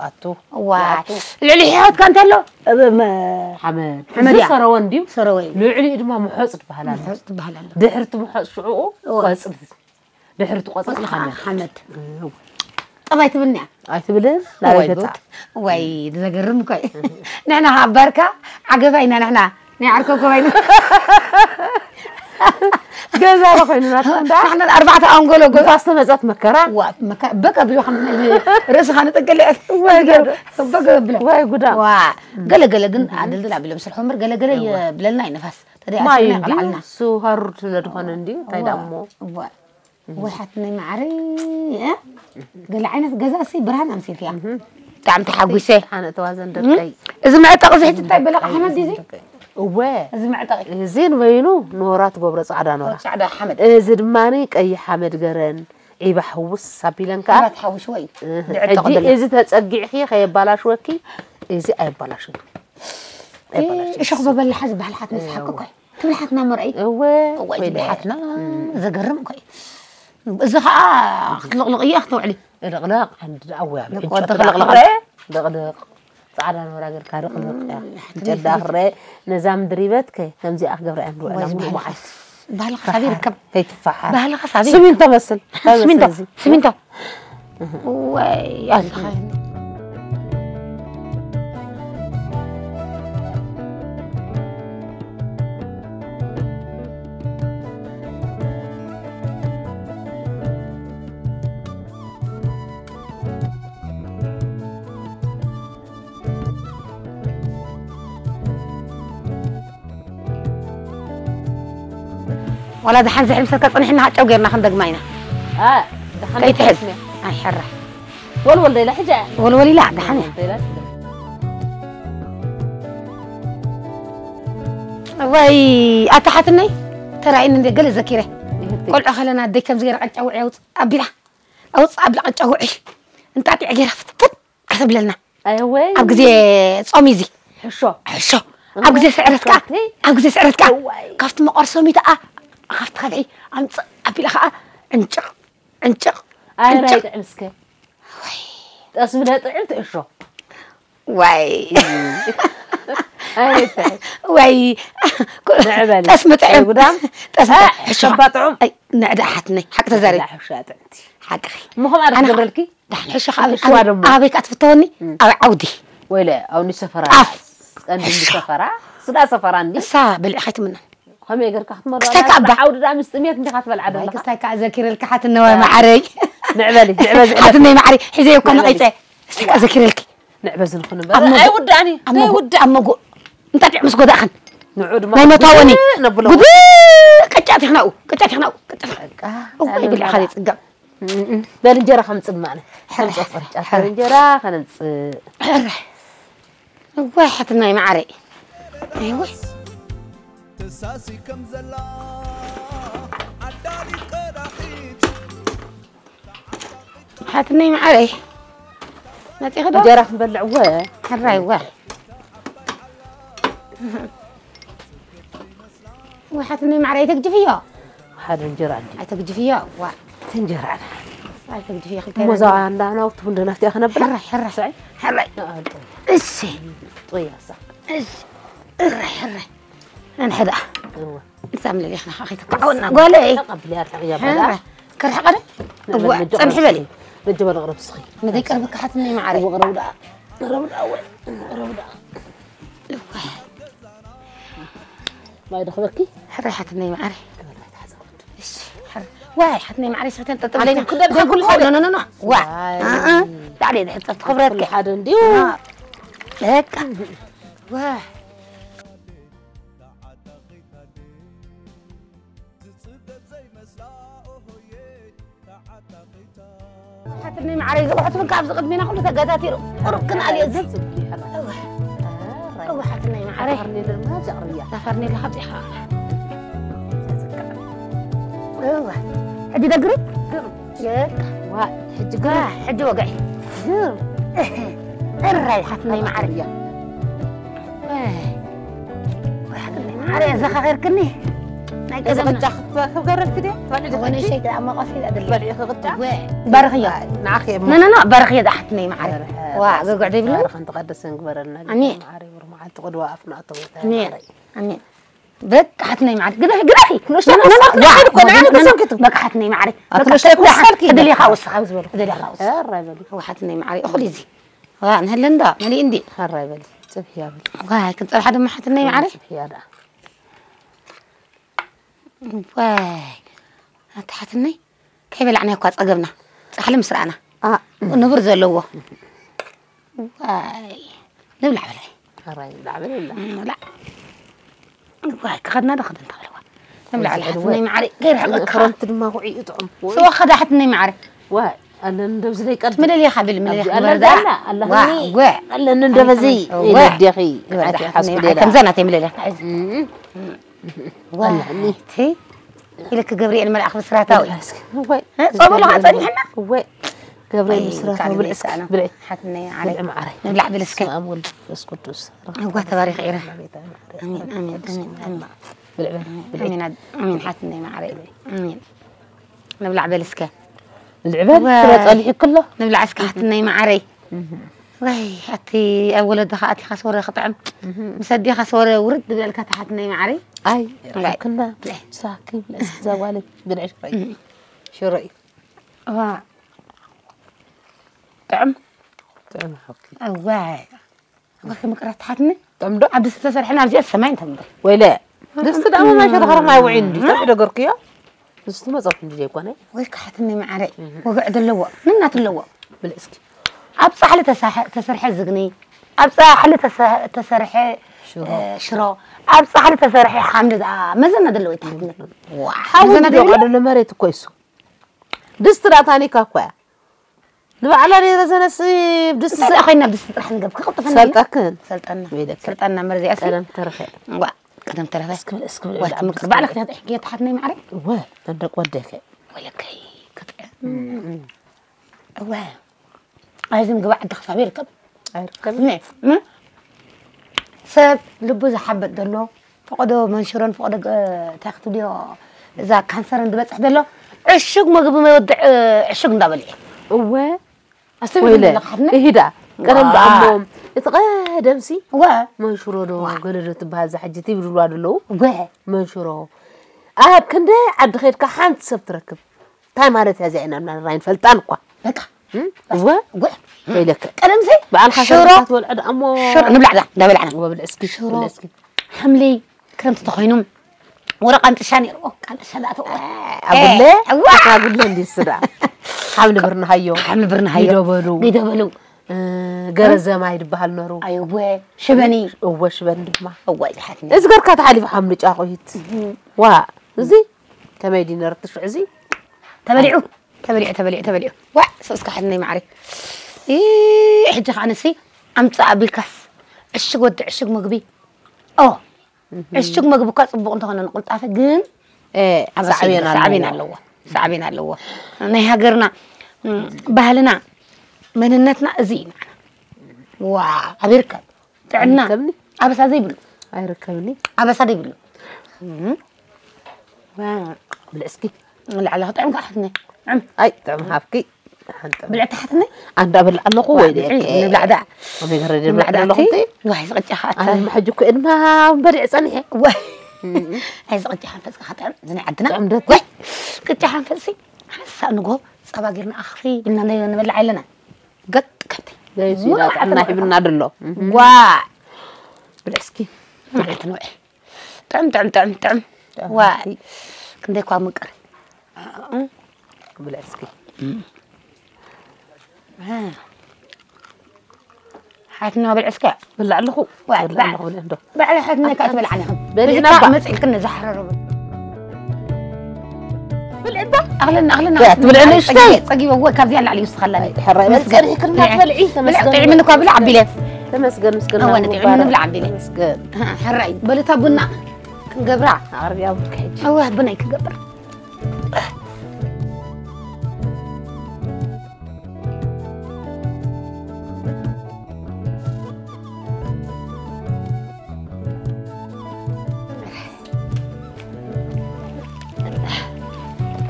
ዋቱ። ልዕሊ ሕሖት ከ እንታይ ኣሎ? እ፣ መ-፣ ሓመድ። ሓመድ እዚ እያ። ሰረወ እንድዩ። ሰረወ እዩ። ልዕሊኡ ድማ መሖጽ ዝበሃል ኣሎ። መሖጽ ዝበሃል ኣሎ። ድሕርቲ መሖጽ ሽዑኡ እዋ። ቆጽሊ። ድሕሪ እቲ ቆጽሊ ቆጽሊ ሓመድ። ሓመድ። እው። ጠባይ ትብልኒ እያ። ኣይትብልን? ናበይ ወይ ገጻ? ጉድ። ወይ፣ ዘገርም እኮ እዩ። ንሕና ኸዓ ባርካ ዓገባ ኢና ንሕና። ናይ ዓርከብ ገባ ኢና። ገዛ ዶ ኮይኑ ናትኩም ደኣ? ንሕና ኣርባዕተ ኣንጎሎ ገዛ። ንፋስ ተመጸት መከራ። ዋ፣ መከራ። በቃ ብሎ ከም ርእስኻ ንጠቅል እያ። ወይ ጉድ። በቃ ብሎ። ወይ ጉዳ። ዋ፣ ገለ ገለ ግን ኣደልድል ኣቢሎም ስርሖም እምበር ገለ ገለ እዋ። የብለልና እዩ ንፋስ። ተደይ ማይ ኣስርና እንድዩ፣ ይቐልዓልና። እሱ ሃሩር ስለ ዝኾነ እንድዩ፣ እንታይ እዋ፣ ደኣ እሞ? እዋ። ወይ ሓትነይ ማዓረይ፣ እ? ገለ ዓይነት ገዛ ሲ ብርሃን ኣምሲልክያ። እህ። ብጣዕሚ ተሓጒሰ። ሓነ ተዋዘን እህ። ደቀይ። እዚ መዕጠቒ እዚ ሕጂ እንታይ በለ? ሓመድ እዩ እዚ? እወ። እዚ መዕጠቒ። እዚ ንበይኑ ኖራ ትገብሮ፣ ጻዕዳ ኖራ። ጻዕዳ ሓመድ። እዚ ድማኒ ቀይሕ ሓመድ ገረን ዒባ ሕውስ ኣቢለን ከኣ። ዒባ ትሓውሽ ወይ? እህ። ድዕጠቕ ሕጂ ደላ። እዚ ተጸጊዕኪ ከየባላሽወኪ፣ እዚ ኣየባላሽን። ኣየባላሽን። እሾኽ በበላሓ ዝበሃል ሓትነይ ስሓቂ እኮ እዩ። ትብል ሓትና መርኣይ። እወ፣ እወ፣ ወይ ትብል ሓትና እም። ዘገርም እኮ እዩ። እዚ ኸዓ ክትልቕልቕ እያ ክትውዕሊ። ልቕልቕ፣ ሓንቲ ደኣ እወ፣ ኣብ ልቕልቕ ዕንጨት ልቕልቕ። ደኣ ክረአ፣ ልቕልቕ። ጻዕዳ ኖራ ገርካ ልቕልቕ እያ። እም፣ ሓንቲ ዕንጨት ደኣ ክረአ፣ ነዛ ምድሪ በት ከ ከምዚኣ ክገብራ እየን ዝውዕላ ወይ ሙሉ ዝበሃል መዓልቲ። ሓስ-፣ ባህልኻ ሳብ ይርከብ። ከይትፈሓር። ባህልኻ ሳብ ይርከብ። ስሚንቶ መስል። ስሚንቶ፣ ከይመስል እዚ። ስሚንቶ። እዋይ፣ ኣዝኻ። ዋላ ደሓን ዝሕምሰልካ ጸኒሕና፣ ጨው ጌርና ክንደግማ ኢና። አ፣ ደሓን ከይትሕዝ። ኣይትሕዝኒ። ኣይ፣ ሕራይ። ወልወል ደይላ ሕጂ። ወልወል ኢላ፣ ደሓን እያ። ደይላ ሕጂ። እዋይ፣ ኣታ ሓትነይ፣ ተራእይኒ እንደ ገለ ዘኪረ። ይህቲ። ቆልዑ ከለና ኣደይ ከምዚ ገይረ ቀጫ ውዒ ኣውጽ-፣ ኣቢላ። ኣውጽ-፣ ኣቢላ ቀጫ ውዒ። እንጣጢዕ ገይራ ፍትፍት። ከተብለልና። ኣይ ወይ። ኣብ ግዜ ጾም እዩ እዚ። ሕሾ። ሕሾ። እሞ ኣብ ግዜ ስዕረት ከኣ፣ ሕሾ። ኣብ ግዜ ስዕረት ከኣ፣ እዋይ። ካብቲ መቐር ሰሚታ ከኣ፣ ካብቲ ከብሒ ኣምጽእ ኣቢላ ከኣ፣ ዕንጭቕ፣ ዕንጭቕ፣ ኣረ ዕንጭቕ። ኣይጥዕም እስከ። ወይ። ጠስሚ ዶ ጥዕም ትሕሾ? ዋይ። ኣይታይ ወይ ንዕበል ጠስሚ ጥዕም ጉዳም ጠስሚ አ፣ ሕሾ ሸባ ጥዑም ኣይ ንዕዳ ሓትነይ ሓቂ ተዛሪብ ዳ ሕሻ ጥዕምቲ ሓቂ ምኹም ኣረ ኣነ ክገብረልኪ ዳሕን ሕሾ ካብ ሕሽዋ ደሞ። ኣበይ ከ ትፍተወኒ ኣብ ዓውዲ ወይለ ኣውኒ ሰፈራ ኣፍ ቀንዲ ሕሾ። ሰፈራ ስጋ ሰፈራ እንዲ እሳ ብልዒ ከይትምኖ ከመይ ገርካ ክትመልኦ ክስታይ ከኣ እባ። ዓውዲ ዳ ምስ ጥሜት እንዲኻ ትበልዓ ዋይ ዘለኻ ክስታይ ከኣ ዘኪረልካ ሓትነዋ ማዓረይ ንዕበሊ ንዕበ ዝዕለፍ ሓትነይ ማዓረይ ሒዘ እኳ ነቂፀ ክስታይ ከኣ ዘኪረልኪ ንዕበ ዝንኹን ኣብ እምበር መንጎ- ኣይውዳእኒ ኣብ መንጎ- ዘይውዳእ ኣብ መንጎ እንታይ ድዕ ምስ ጎዳእኽን ንዑ ድማ ናይ መታወኒ ነብሎ ጉድ ቅጫት ይኽናኡ ቅጫት ይኽናኡ ቅጫት ይኽናኡ እዋይ ብልዕኻ ዘይፅገም በል እንጀራ ከምፅእ ማነ ከምፅእ ቅርጫት እንጀራ ከነምፅእ ሕረ እዋይ ሓትናይ ማዓረይ እዋይ ትሳሲ ከም ዘላ ዓዳሊት ቀዳሒት ሓትነይ ማዓረይ መፂኺ ዶ እንጀራ ክንበልዕ ወ ሕራይ ዋ ወይ ሓትነይ ማዓረይ ኣይተግጅፍዮ ሓደ እንጀራ እንዲ ኣይተግጅፍዮ ዋ እንጀራ ኣይተግጅፍዮ ክልተ ሞዛ እንዳ ናውቲ ክንደ ናፍቲ ክነብላ ሕራይ ሕራይ ሕራይ እሺ ጥያሳ እሺ ሕራይ ሕራይ ነንሕዳ እወ እዛ ምልል ኢኽና ከይትከዓወና ጓለይ ተቐብልያ ርሕቕ እያ በላ ሕራይ ከርሕቐ ዶ እዋ ፀንሒ በሊ በጀ በል ቅረብ ስኺ መደይ ቀርብካ ሓትነይ ማዓረይ ቅረብ ደኣ ቅረብ ደኣ ወይ ቅረብ ደኣ ማይ ደኽበኪ ሕራይ ሓትነይ ማዓረይ ገበል ማይ ተሓዘ ወዲ እሺ፣ ሕር- ዋይ ሓትነይ ማዕረይ ስሕተን ጠጠብለይና ኣቲ ክደብ ዘጉል ኖ ኖ ኖ ኖ ዋ ዋይ። እ፣ እ፣ ላዕለይ ዝሕፀብ ትኽብረትከ ኩሉ ሓደ እንዲዩ በቃ ዋ ሓትነይ ማዕረይ ዝቑሕት እውን ካብዚ ቅድሚና ኩሉ ተገታቲሩ ቁሩብ ክንኣልዮ እዚ እዋ ሓትነይ ማዕረይ ፈርኔሎ ድማ ዘቕርያ ዛፈርኔላ ካብዚኻ እዋ ሕጂ ደግሪ የቃ ዋ ሕጂ ጋ ሕጂ ወግዒ ግር እራይ ሓትነይ ማዕረይ እያ ሓትነይ ማዕረይ ኣዘኻኺርክኒ ናይ እዚ ቀደምና ቅጫ ክገረልክ ድያ ትበልዒ ዝኾነ ድሕጂ ሸይ ኣማቋሲ ኣድል ትበልዒ ክቅጫ ባርኽዮ ንዓኺ እሞ ኖ ኖ ኖ ባርኽዮ ዝሓትነይ ማዕረይ ዋ ገግዕ ደይብሉ ባርኽን ተቐደሰን ግበረልና ኣሜን። ማዕረይ ወር መዓልቲ ቅድዋ ኣፍና ኣተው ኣሜን ኣሜን በቃ ሓትነይ ማዕረይ ግደፊ ግደፊ ንእሽተይ ክወስኸልኪ ዋ፣ እኮ ንዓይ ክሰልኪ ትብሉ። በቃ ሓትነይ ማዕረይ ኣቲ ንእሽተይ ክወስኸልኪ እድል ኢኻ ወስኽ ኣብዚ በሉ እድል ኢኻ ወስኽ ኧረ በሊ ዋ ሓትነይ ማዕረይ እኹል እዚ ዋ ንህለ እንዳ መሊእ እንዲ ኸራይ በሊ ጽብሕያ በሊ ዋይ ክንፀብሓ ድማ ሓትነይ ማዕረይ ጽብሕያ ደኣ ዋይ ኣቲ ሓትነይ ከይበላዕና እኳ ፀገብና ፃሕሊ ምስ ረኣና ንቡር ዘለዎ ዋይ ንብላዕ በላይ ኸራይ ብላዕ በሊ ላ ንብላዕ ዋይ ክኸድና ዶ ክድ እንተበለዋ ንብላዕ በላይ ሓትነይ ማዕረይ ገይርሕቀካ ክረምቲ ድማ ኩዒ ይጥዑም ሰዋ ኸዳ ሓትነይ ማዕረይ ዋይ ኣለን እንደብዚ ደይቀድ ምልል ኢኻ ብል ምልል ኢኻ ኣለ በርዳ ዛላ ኣለ ዋ ህኒ ወ ኣለ እንደበዚ ወ ደኺ ግበር ኣቲ ዳ ሓስብ ሓትነይ ሌላ ማዕረይ ከምዛ ናተይ ምልል ኢኻ ሕዚ ዋይ ኢለክ ገብርኤል መልኣኽ ብስራታዊ ወይ እ፣ ጸበሉ ኸዓ ጸኒሕና? ወይ ገብርኤል ኣይ፣ ብስራታዊ ካልእ ብልዕስኪ ዘይሰኣና። ብልዒ ሓትነይ ዓረይ ብልዒ ማዕረይ ንብላዕ ብልስከ ስም ኣብ ወልድ መንፈስ ቅዱስ እዋ ተባሪኽ ኢረ ቤታ ማዕረይ ኣሜን ኣሜን ኣሜን ኣሜን ብልዒ በል ኣሜን ኣድ- ኣሜን ሓትነይ ማዕረይ ኣሜን ንብላዕ በልስከ ብልዒ በል ወይ። ፍረ ጸሊሑ ክሎ ንብላዕ እስከ ሓትነይ ማዕረይ ወይ ኣቲ ኣብ ወለድኻ ኣቲኻ ስወረ ክጥዕም ምስ ኣዴኻ ስወረ ውርድ ዝብለልካ ተሓትነይ ማዕረይ ኣይ ብልዒ። ክና ሳኪ ብልዕስኪ ዘዋለይ ብልዒ ሽረይ ሽረይ እዋ ጥዕም ጥዕም ሓብኪ እዋይ ወክ ምቅረት ሓትኒ ጥዕም ዶ ኣብ ድስቲ ተሰርሐ ናብዚኣ ሰማይ እንተምበር ወይለ ድስቲ ደኣ መማሸ ተኸረኽና ውዒ እንዲ ሰብሒ ደገርክዮ ድስቲ መጸፍ እንዲ ዘይኮነ ወይ ክሓትኒ ማዕረ ወግዕ ዘለዎ ንናት ኣለዎ ብልዕስኪ ኣብ ጻሕሊ ተሳሐ- ተሰርሐ ዝግኒ ኣብ ጻሕሊ ተሰ- ተሰርሐ ሽሮ። እ፣ ሽሮ ኣብ ጻሕሊ ተሰርሐ ሓምሊ ደኣ መዘና ዘለዎ ይትሓትኒ ሓዊ መዘና ድዶ ዘይብላ? ቀደሎ መሬት እኮ ይሱ ድስቲ ዳታ ኒካ እኮ እያ ንባዕላ ነይረ ዘነስ ድስቲ እንታይ ደኣ ኮይና ብድስቲ ጥራሕ ንገብ ክቕጥፈና ኢላ? ሰልጠክን ሰልጠና ቤለክ ሰልጠና መርዚኣ ስለ ቀደም ተረፈ ዋ ቀደም ተረፈ እስክብል እስክብል ወት ምቅር ባዕላ ክትሕት ሕክየ ተሓትነይ ማዕረ ወ ተንደቅ ወደከ ወለከይ ክትዕ እወ ኣይዚ ምግቢ ዓዲ ክሳብ ይርከብ ኣይርከብ ነ- ም? ሰብ ልቡ ዝሓበጥ ዘሎ ፈቐዶ መንሽሮን ፈቐዶ ገ- እንታይ ክትብልዮ እዛ ካንሰርን ዝበፅሕ ዘሎ ዕሹግ ምግቢ መወድዕ ዕሹግ እንዳበልዕ እወ ኣስተውዒሉ ወይለ ዘለካ ሓትነ ይሂዳ ቀደም ዋ። ደኣሞም እቲ ቀደምሲ እወ መንሽሮ ዶ ገለ ዶ ትበሃል እዛ ሕጂ ትብልዋ ዘለዉ። እወ መንሽሮ ኣብ ክንደይ ዓዲ ኸድካ ሓንቲ ሰብ ትረክብ። እንታይ ማለት እያ እዚኣ ኢና ምናልባት ኣይንፈልጣን እኳ። በቃ እም? እወ እወ ወይለከ ቀደምሲ በዓልካ ሽሮ ሰሪሕካ ትበልዖ ደኣ እሞ ሽሮ ንብላዕ ዳ እንዳበላዕና እወ ብልዕ እስኪ ሽሮ ብልዕ እስኪ ሓምሊ ክረምቲ ተኾይኑ ወረቃ እንጥሻ ነይርዎ ቃል ሰላቶ ኣጉለ እዋ ኣጉለ እንዲስ ዳ ሓምሊ ብርንሃዮ ሓምሊ ብርንሃዮ ይደበሉ ይደበሉ ገረዘማ ይድበሃል ነሩ ኣይወ ሽበኒ እወ ሽበኒ ድማ እወ ዝሓትኒ እዚ ገርካ ተሓሊፉ ሓምሊ ጫቑሂት ዋ እዚ ከመይ ዲ ነርትሽ እዚ ተበሊዑ ተበሊዑ ተበሊዑ ተበሊዑ ዋ ሰስካ ሓትነይ ማዕሪ እ ሕጂ ከዓ ንሲ ኣምፃ ኣቢልካስ ዕሽግ ወዲ ዕሽግ ምግቢ ኦ እሽግ መግቢ እኳ ጽቡቕ እንተኾነ ንቕልጣፈ ግን ሳዕቤን ኣለዎ ሳዕቤን ኣለዎ ናይ ሃገርና ባህልና መንነትና እዚ እዩ ዋ ኣብ ይርከብ ጥዕና ኣበሳ ዘይብሉ ኣይርከብኒ ኣበሳ ዘይብሉ ብልዕ እስኪ ንላዕሊ ክጥዕም ከዓ ሕትነ ኣይ ጥዕም ሃብኪ ብልዕቲ ሓትነይ ኣንዳ በልዕ ኣለኹ ወይ ንብላዕ ደኣ ከመይ ገረ ንብላዕ ደኣ ኣለኹ ዋይ ዝቕጫ ከዓ ኣነ ሕጂ እኮ ድማ በልዕ ጸኒሐ ዋይ ኣይ ዝቕጫ ሓንፈጽካ ከጥዕም ዝናይ ዓድና ጥዕም ደት ዋይ ቅጫ ሓንፈጽሲ ሓንሳእ ንጎ ጸባ ጌርና ኣኽፊ ኢልና ንበልዕ ኣለና ገጥ ከምቲ ዘይሲዳ ጥዕምና ሂብና ደሎ ዋ ብልዕ እስኪ ማለት ነው ጥዕም ጥዕም ጥዕም ጥዕም ዋይ ክንደይ እኳ ምቅር ብልዕ እስኪ ሓትና ብልዕ እስኪ ብላ ኣለኹ ዋይ ብላ ብላ ኣለኹ ብልዕ እንዶ ባዕላ ሓትና እካ ትበልዓኒ ኢኹም በሊዕና በዚካ እባ። መፅእ ኢልክን ንዝሓረሩ ብልዕ እባ ኣኽለና ኣኽለና ያ ትብልዕ ንእሽተይ ጸጊበ እወ ካብዚኣ ንላዕሊ ይውስኸላኒ ሕራይ በል ጸኒሕክና ትበልዒ ተመስገን ጥዕምኒ እኳ ብላ ኣቢለ ተመስገን ምስገና ኣወ ንጥዕምኒ ብላ ኣቢለ ተመስገን ሕራይ በልታ ቡና ክንገብራ ኣቕርብያ ቡን ክሕጂ እወ ቡናይ ክገብር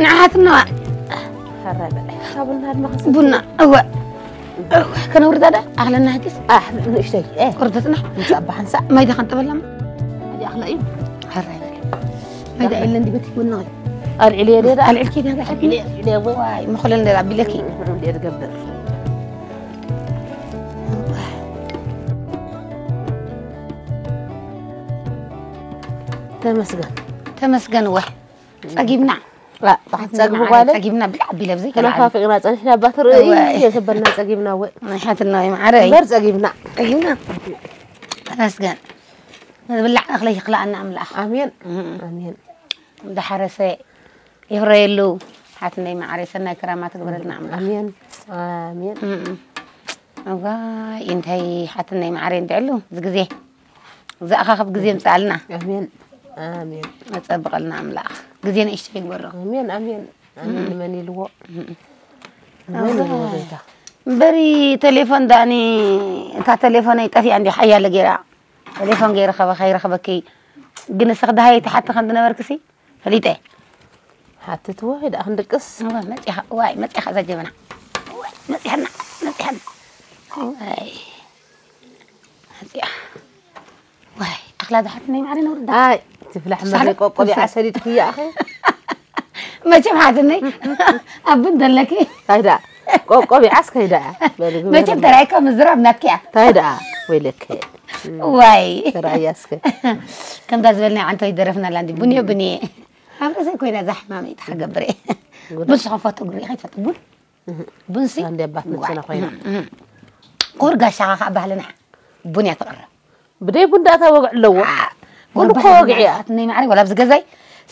ንዓትና ቡና እወ ከነውርዳ ዳ ኣኽለና ሕጅስ ንእሽተይ ቁርደትና ምፃ ባሓንሳ ማይ ዳኸንጠበላማ ኣኽላ እዩ ማይ ዳ የለን ዲበቲ ቡና ኣልዕልየ ደ ኣልዕልኪ ደ ኣልዕልየ ዋይ መኾለል እንደ ኣቢለኪ እንደ ትገብር ተመስገን ተመስገን ወ ጸጊብና ጸግቡ ጓለ ጸጊብና ብላ ቢለ ብዘይ ተናፋፊቅና ጸኒሕና ባትር እየ ተበልና ጸጊብና ወ ናይ ሓትና ወይ ማዕረ እምበር ጸጊብና ጸጊብና ተመስገን ዝብላዕ እኽለ ይኽልኣና ኣምላኽ ኣሜን ኣሜን እንዳሓረሰ ይፍረየሉ ሓትነይ ማዕረ ሰናይ ክራማ ትግበረልና ኣምላኽ ኣሜን ኣሜን እዋይ እንታይ ሓትነይ ማዕረ እንድዕሉ ዝግዜ ዝኣኻኽብ ግዜ ምፅኣልና ኣሜን ኣሜን ኣፀብቐልና ኣምላኽ ግዜ ንእሽተይ ይግበሮ ኣሜን ኣሜን ኣሜን ንመን ኢልዎ ንመን ኢልዎ ጌታ እምበሪ ቴሌፎን ዳኒ እታ ቴሌፎነይ ጠፊኣ እንዲ ሓያለ ገይራ ቴሌፎን ገይረኸበ ከይረኸበኪ ግን እስኺ ደሃይ ትሓቲ ከም ዝነበርክሲ ፈሊጠ ሓትት ወይ ደኣ ክንድቅስ እዋ መፂኻ ዋይ መፂኻ እዛ ጀበና ዋይ መፂኻና መፂኻና ዋይ መፂኻ ዋይ ኣኽላ ዝሓትነይ ማዕረ ነውርዳ ኣይ ትፍላሕ መለይ ቆቆቢዓ ሰዲድክያ ኣኸ መቸም ሓትነይ ኣብ እንተለኪ ኣይዳ ቆቆቢዓስ ከይዳ እያ በሊ ግበሪ። መቸም ተራይካ ምዝራብ ናትኪያ ታይ ደኣ ወይለከ ዋይ ተራእያ እስከ ከምዛ ዝበልና ዓንቶ ይደረፍናላ እንዲ ቡንዮ ብንየ ኣብ ርእሰይ ኮይና እዛ ሕማመይ ተሓገብረ ጉድ። ቡን ዝኸፈቱ ግሪኻ ይፈጡ ቡን ቡንሲ ሳንዲ ኣባት መኪና ኮይና። ኩር ጋሻኻ ከዓ ባህልና ቡን እያ ትቕረብ ብደይ ቡን ዳእታ ወግዕ ኣለዎ ቡን እኮ ወግዕ እያ ናይ ማዕረይ ወላ ኣብዚ ገዛይ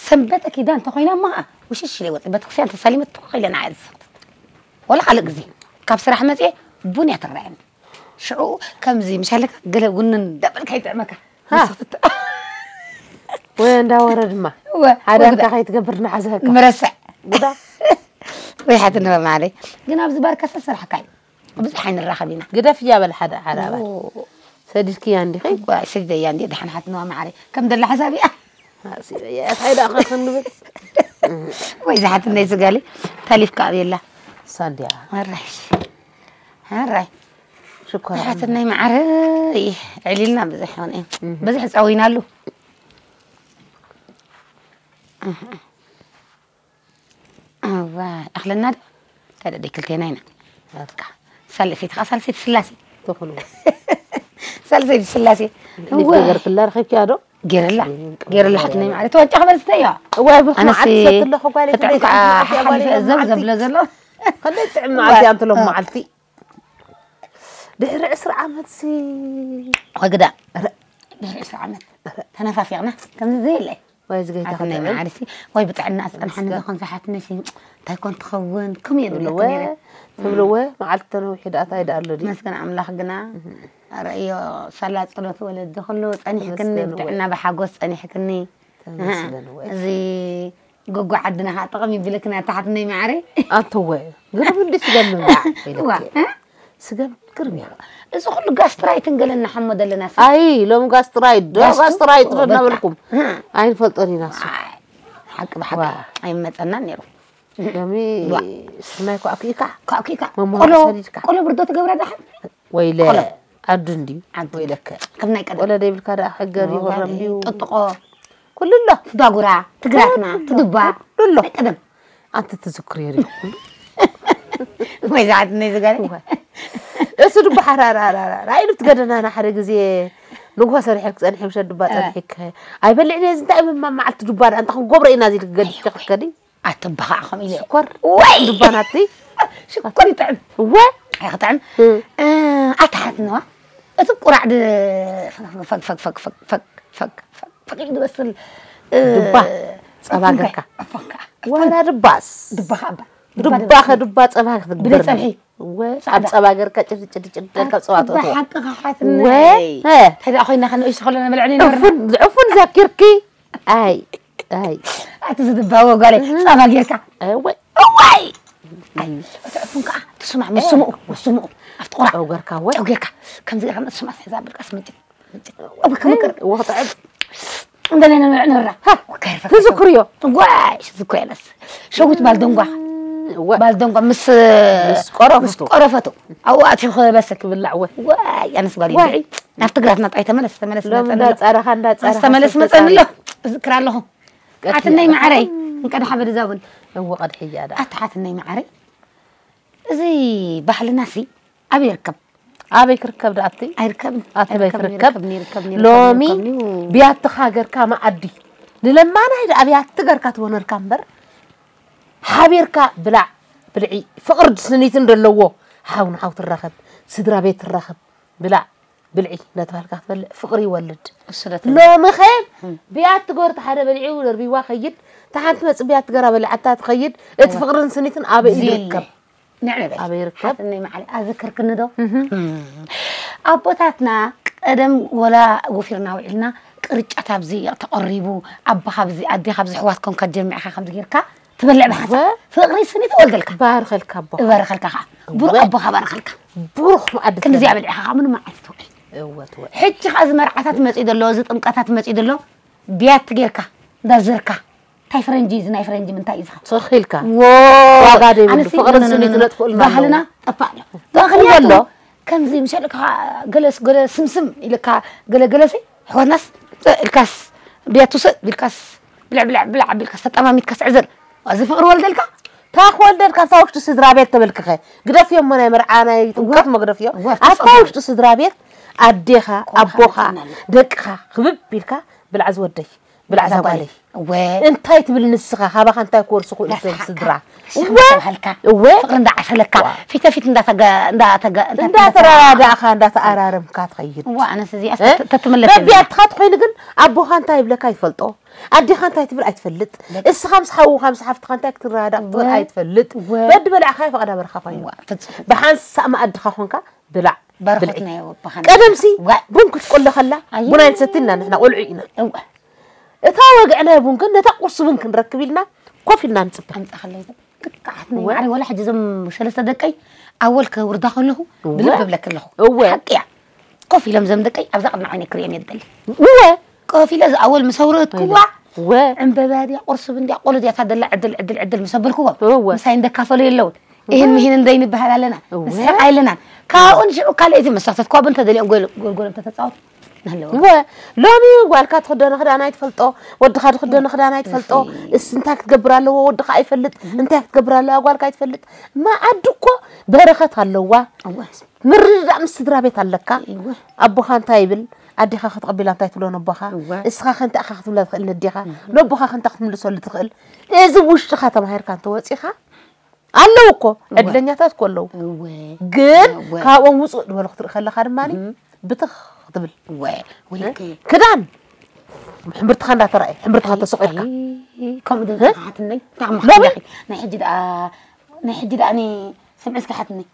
ሰንበተ ኪዳ እንተኮይና እማ ከዓ ውሽሽ ኢለ ወፅእ ቤተክርስትያን ተሳሊመ ትኮ ኢለ ንዓያ ዝሰክተት ወላ ካልእ ግዜ ካብ ስራሕ መፅየ ቡን እያ ትረኣየኒ ሽዑ ከምዚ ምሻለካ ገለ ውንን እንዳበልካ ይጥዕመካ ሃ። ንስኽትት- ወይ እንዳወረ ድማ እወ፣ ሓዳርካ ወግዳ። ከይትገብር እናሓዘካ ምረስዕ ጉዳ ወይ ሓትነዋ ማዕረይ ግን ኣብዚ ባርካ ዝተሰርሐካ እዩ ብዙሕ ኣይንራኸብ ኢና ግደፍ እያ በል ሓደ ሓደ ኣባል ኦ፣ ሰዲድክያ እንዲኺ ጓ ሰዲደያ እንዲ ደሓን ሓትነዋ ማዕረይ ከም ደላ ሓሳብ እያ ኣስበያ እያ እንታይ ደኣ ክንብል ወይ ዝሓትነይ ስጋሊ ታሊፍካ ኣብየላ ሳንድያ ኣራይ ኣራይ ሽኮር ኣሕዋትነይ ማዓረይ ዕሊልና ብዙሕ ይኾን እዩ ብዙሕ ፀዊናሉ እዋ ኣኽለና ዶ እንታይ ደደይ ክልቴና ኢና በቃ ሳልሰይቲ ከዓ ሳልሰይቲ ስላሴ ትኹኑ ሳልሰይቲ ስላሴ እንዴት ነገር ክላ ረኸብኪያ ዶ ገይረላ ገይረላ ሓትነይ ማለት ዋንጫ ክበልስተዮ እዋይ ብልኩ ኣነሲ መዓልቲ ሰትለኹ ጓል ተጠዕካ ሓሓሊፈ እዘብ ዘብለ ዘሎ ከመይ ጥዕም መዓልቲ ኣንትሎም መዓልቲ ድሕሪ ዕስራ ዓመት ሲ ወግዳ ድሕሪ ዕስራ ዓመት ተነፋፊቕና ከምዚ ዘየለ ወይ ዝገይታ ኣትነይ መዓልቲ ወይ ብጥዕና ኣስፀንሓኒ ዝኾን ዝሓትነሲ እንታይ ኮን ትኸውን ከምኡ እየ ዝብለካ ትብልወ ነይረ ትብልወ መዓልቲ ተነዊሑ ደኣ ታይ ደኣ ኣሎ ድዩ መስገን ኣምላኽ ግና ረእዮ ሳላ ፀሎት ወለዲ ኩሉ ፀኒሕክኒ ብጥዕና ብሓጎስ ፀኒሕክኒ ተመስገን ወይ እዚ ጎጎ ዓድና ከዓ ጠቐም ይብልክና ተሓትነይ ማዕረ ኣንተወ ግርም እንዲ ስገም ምብላዕ ኢለኪ ስገም ግርም እያ እዚ ኩሉ ጋስትራይትን ገለ እናሓሞ ዘለና ሰብ ኣይ ሎም ጋስትራይት ዶ ጋስትሮ? ጋስትራይት ዶ በቃ። እናበልኩም ኣይንፈልጦን ኢና እሱ ሓቂ ብሓቂ ኣይመፀናን ነይሩ ሎሚ ስርናይ ኳዕኩኢካ ካኪካ መምህር ቆሎ ሰዲድካ። ቆሎ ብርዶ ትገብራ ዳሓ ወይለ ቆሎ። ዓዱ እንድዩ ዓዱ። ወይለከ ከም ናይ ቀደም ቆሎ ደይብልካ ደኣ ሕገር ይወረም ድዩ ጥጥቆ ኩልሎ ትዳጉራ ትግራትና ትድባ ኩልሎ ናይ ቀደም ኣንቲ ትዝክርዮ ዲኹም ወይ ዝዓድነይ ዝገረ እሱ ድባ ሓራራራራ ኢሉ ትገደናና ሓደ ግዜ ንጉሆ ሰሪሐ ክፀንሐ ምሸት ድባ ፀንሒከ ኣይበልዕን እየ እንታይ ምማ መዓልቲ ድባ ደኣ እንታይ ክንገብሮ ኢና ዚል ክገድሽ ክከዲ ኣትበኻዕ ከምኡ ኢለ ሽኮር ወይ ድባ ናቲ ሽኮር ይጥዕም እወ ኣይክጥዕም እም። ኣትሓትነዋ እቲ ቁራዕ ድ ፈግ ፈግ ፈግ ፈግ ፈግ ፈግ ፈግ ፈግ ኢሉ ዝበስል እ፣ ድባ ጸባ እፎንካ፣ ገርካ። እፎንካ፣ ዋላ ድባስ ድባኻ እባ ድባ ከ ድባ ጸባ ክትግበር ብደይ ጸብሒ። ወ ኣብ ጸባ ገርካ ጭድ ጭድ ጭድ ዳካ ጸባ ተእትዎ ብሓቂ ወ ክሓትነይ እ፣ እንታይ ደኣ ኮይና ከንእሽቶ ከለና በልዕኒ ነበርና ዕፉን ዕፉን ዘኪርኪ ኣይ ኣይ ኣቲ ዝድባዎ ጓለይ ጸባ ጌርካ እወ እዋይ ኣይ እቲ ዕፉን ከዓ ትስማዕ ምስ ስምኡ ምስ ስምኡ ኣብቲ ቁራዕ ጨው ገርካ ወ ጨው ጌርካ ከምዚ ጌርካ ምስ ስምዓ ትሕዛ ብልቃስ ምጭ ምጭ ኣብ ክምቅር ወክጥዕም እንደለና ንብዕ ንብራ ትዝክርዮ ጓሽ ዝኮ ያለስ ሸዊት ባልደንጓ እወ ባልደንጓ ምስ ምስ ቆረፈቱ። ምስ ቆረፈቱ ኣብኡ ኣትዩ ክበስል ክብላዕ ወ ዋይ ኣነስ ጓል ዋይ። ይድዒ ናብቲ ግራት ናጣይ ተመለስ ተመለስ ሎም መፀኒ ኣሎ። እንዳጻረኻ እንዳጻረኻ ተመለስ መፀኒ ኣሎ እዝክር ኣለኹ ቀትሪ ኣትነይ ኣለኻ። ማዕረይ እንቀድሓ በድዛቡን እወ ቀድሕያ ደኣ ኣቲ ሓትነይ ማዕረይ እዚ ባህልና ሲ ኣበይ ይርከብ ኣበይ ክርከብ ደኣቲ ኣይርከብን ኣቲ በይ ኣይርከብን፣ ክርከብ ይርከብን፣ ይርከብን፣ ሎሚ ይርከብን፣ ይርከብን። ብያትኻ ገርካ መኣዲ ንለማናይ ደኣ ብያቲ ገርካ ትበነልካ እምበር ሓቢርካ ብላዕ ብልዒ ፍቕሪ ስኒትን ዘለዎ ሓው ንሓው ትራኸብ ስድራ ቤት ትራኸብ ብላዕ ብልዒ እናተባህልካ ክትበልዕ ፍቕሪ ይወልድ እሱ ዶ ሎሚ ኸ ብያቲ ጎርቲ ሓደ በሊዑ ደርቢዋ ኸይድ እታ ሓንቲ መፅእ ብያቲ ገራ በሊዓታ ትኸይድ እቲ ፍቕርን ስኒትን ኣበይ እዩ ዝየለ ዝርከብ ንዕበል ኣበይ ይርከብ? ሓትነይ ማዕረይ ኣዘከርክኒ ዶ ኣቦታትና ቀደም ወላ ጎፊርና ውዒልና ቅርጫት ኣብዚ ተቐሪቡ ኣቦኻ ኣብዚ ኣዴኻ ኣብዚ ኣሕዋት ኮንካ ጀሚዕካ ከምዚ ጌርካ ትበልዕ ብሓንሳብ ወ- ፍቕሪ ስኒ ትወልደልካ ባርኸልካ ኣቦ እባርኸልካ ከዓ ብሩኽ ወ- ኣቦኻ ባርኸልካ ብሩኽ መኣዲ ክንዚኣ በሊዕኻ ከዓ ምንም መዓልቲ ትውዕል እወ ትወ ሕጂ ከዓ እዚ መርዓታት መፅኡ ዘሎ እዚ ጥምቀታት መፅኡ ዘሎ ብያቲ ጌርካ እንዳዘርካ እንታይ ፈረንጂ እዚ ናይ ፈረንጂ ምንታይ እዩ ዝኻ ትኽኢልካ ዎ ዋጋ ደይብሉ። ኣነሲ ፍቕርን ኖ፣ ኖ፣ ኖ፣ ስኒት ኖ፣ ነጥፍኡልና ባህልና ኣለዉ። ጠፋእ ኣሎ ጠፍኡ ምኽንያቱ ኣሎ። ከምዚ ምሸልካ ገለስ ገለ ስምስም ኢልካ ገለገለሲ ኣሕዋትናስ ኢልካስ ብያቱ ስእ ኢልካስ ብልዕ ብልዕ ብልዕ ኣቢልካስ ተጠማሚትካስ ዕዝር እዚ ፍቕሪ ወልደልካ ታኽ ወልደልካ ኣብታ ውሽጢ ስድራ ቤት ተበልክኸ ግደፍዮ እሞ ናይ መርዓ ናይ ጥምቀት እሞ ግደፍዮ እወ፣ ኣብታ ፍጹም። ውሽጢ ስድራ ቤት ኣዴኻ ቆምካ ኣቦኻ መጽናለ። ደቅኻ ክብብ ኢልካ ብልዓ ዝወደይ ብልዓ ዛጓለይ እወ እንታይ ትብል ንስኻ ካባኻ እንታይ ክወርሱ ክእሉ እዮም ላስሓካ። ስድራ ሽም እወ እንዳተባሃልካ እወ ፍቕሪ እንዳዓሰለካ ፊት ለፊት እንዳተጋ እንዳተጋ እንዳተረዳዳእኻ እንዳተኣራረምካ ትኸይድ እዋ ኣነስ እዚኣ እ? ተትምለስ በቢያትኻ ትኾይኑ ግን ኣቦኻ እንታይ ይብለካ ይፈልጦ ኣዴኻ እንታይ ትብል ኣይትፈልጥ እስኻ ምስ ሓውኻ ምስ ሓፍትኻ እንታይ ክትረዳዳእ ክትኽእል እወ። ኣይትፈልጥ እወ። በዲ በላዕኻ ፈቐዳ በርኻ ኮይኑ እዋ ፍጹም ብሓንሳእ መኣድኻ ኮንካ ብላዕ ባርኾት ብልዒ ናይ ኣቦኻ ቀደምሲ እዋ ቡን ክትቆለኸላ ኣየ። ቡን ኣይንሰቲ ኢና ንሕና ቆልዑ ኢና እዋ እታ ወግዒ ናይ ቡን ግን ነታ ቁርሲ ቡን ክንረክብ ኢልና ኮፍ ኢልና ንፅበ ኣምጻኸለይ ልክዓት ናይ እወ። ማዕረይ ወላ ሕጂ እዞም ሰለስተ ደቀይ ኣወል ከውርዳ ከለኹ እወ። ብልብ እብለክ ኣለኹ እወ። ሓቂ እያ ኮፍ ኢሎም እዞም ደቀይ ኣብዛ ቅድሚ ዓይነ ክርእዮም የድሊ እወ ኮፍ ኢለ እዚ ኣወል ምስ ኣውረድክዋ እወ ዕምበባ ድያ ቁርስብ እንድያ ቆሎ ድያ ታደላ ዕድል ዕድል ዕድል ምስ ኣበልክዎም እወ። ምሳይ እንደካፈሉ የለውን ይህን ምሂን እንደይ ንበሃል ኣለና። እወ። ንስሕቕ ኣይለናን። ካብኡ ንሽዑ ካልኣይቲ መሳተት ኳብ እንተደልዮም ጎል-፣ ጎልጎሎም ተተጻወቱ። ኣለዎ። እወ፣ ሎሚ ጓልካ ትኽደኖ ክዳን ኣይትፈልጦ፣ ወድኻ ትኽደኖ ክዳን ኣይትፈልጦ፣ እሺ። እስ እንታይ ክትገብር ኣለዎ፣ ወድኻ ኣይፈልጥ፣ እንታይ ክትገብር ኣለዋ፣ ጓልካ ኣይትፈልጥ። መኣዲ እኮ በረኸት ኣለዋ። እወ። ምርድዳእ ምስ ስድራ ቤት ኣለካ። እወ። ኣቦኻ እንታይ ይብል፣ ኣዴኻ ክትቐቢላ እንታይ ትብሎ ነቦኻ፣ እወ። እስኻ ከ እንታይ ኢኻ ክትብላ ትኽእል ነዴኻ፣ እወ። ነቦኻ ከ እንታይ ክትምልሰሉ ትኽእል። እዚ ውሽጥኻ ተማሂርካ እንተወጺኻ፣ ኣለዉ እኮ፣ እወ። ዕድለኛታት እኮ ኣለዉ። እወ። ግን እወ። ካብኦም ውጹእ ዝበሉ ክትርኢ ከለኻ ድማ እም። ብትኽ ክትብል። እወ። ወይለከ። ክዳን ሕምብርትኻ እንዳተራእየ፣ ሕምብርትኻ ተሰቒልካ። ኣይ፣ ከምኡ ዶ እ? ዝሓትነይ? እንታይ ሎሚ? ምኽንያት? ናይ ሕጂ ደኣ፣ ናይ ሕጂ ደኣ እኔ ስምዒ እስኪ ሓትነይ።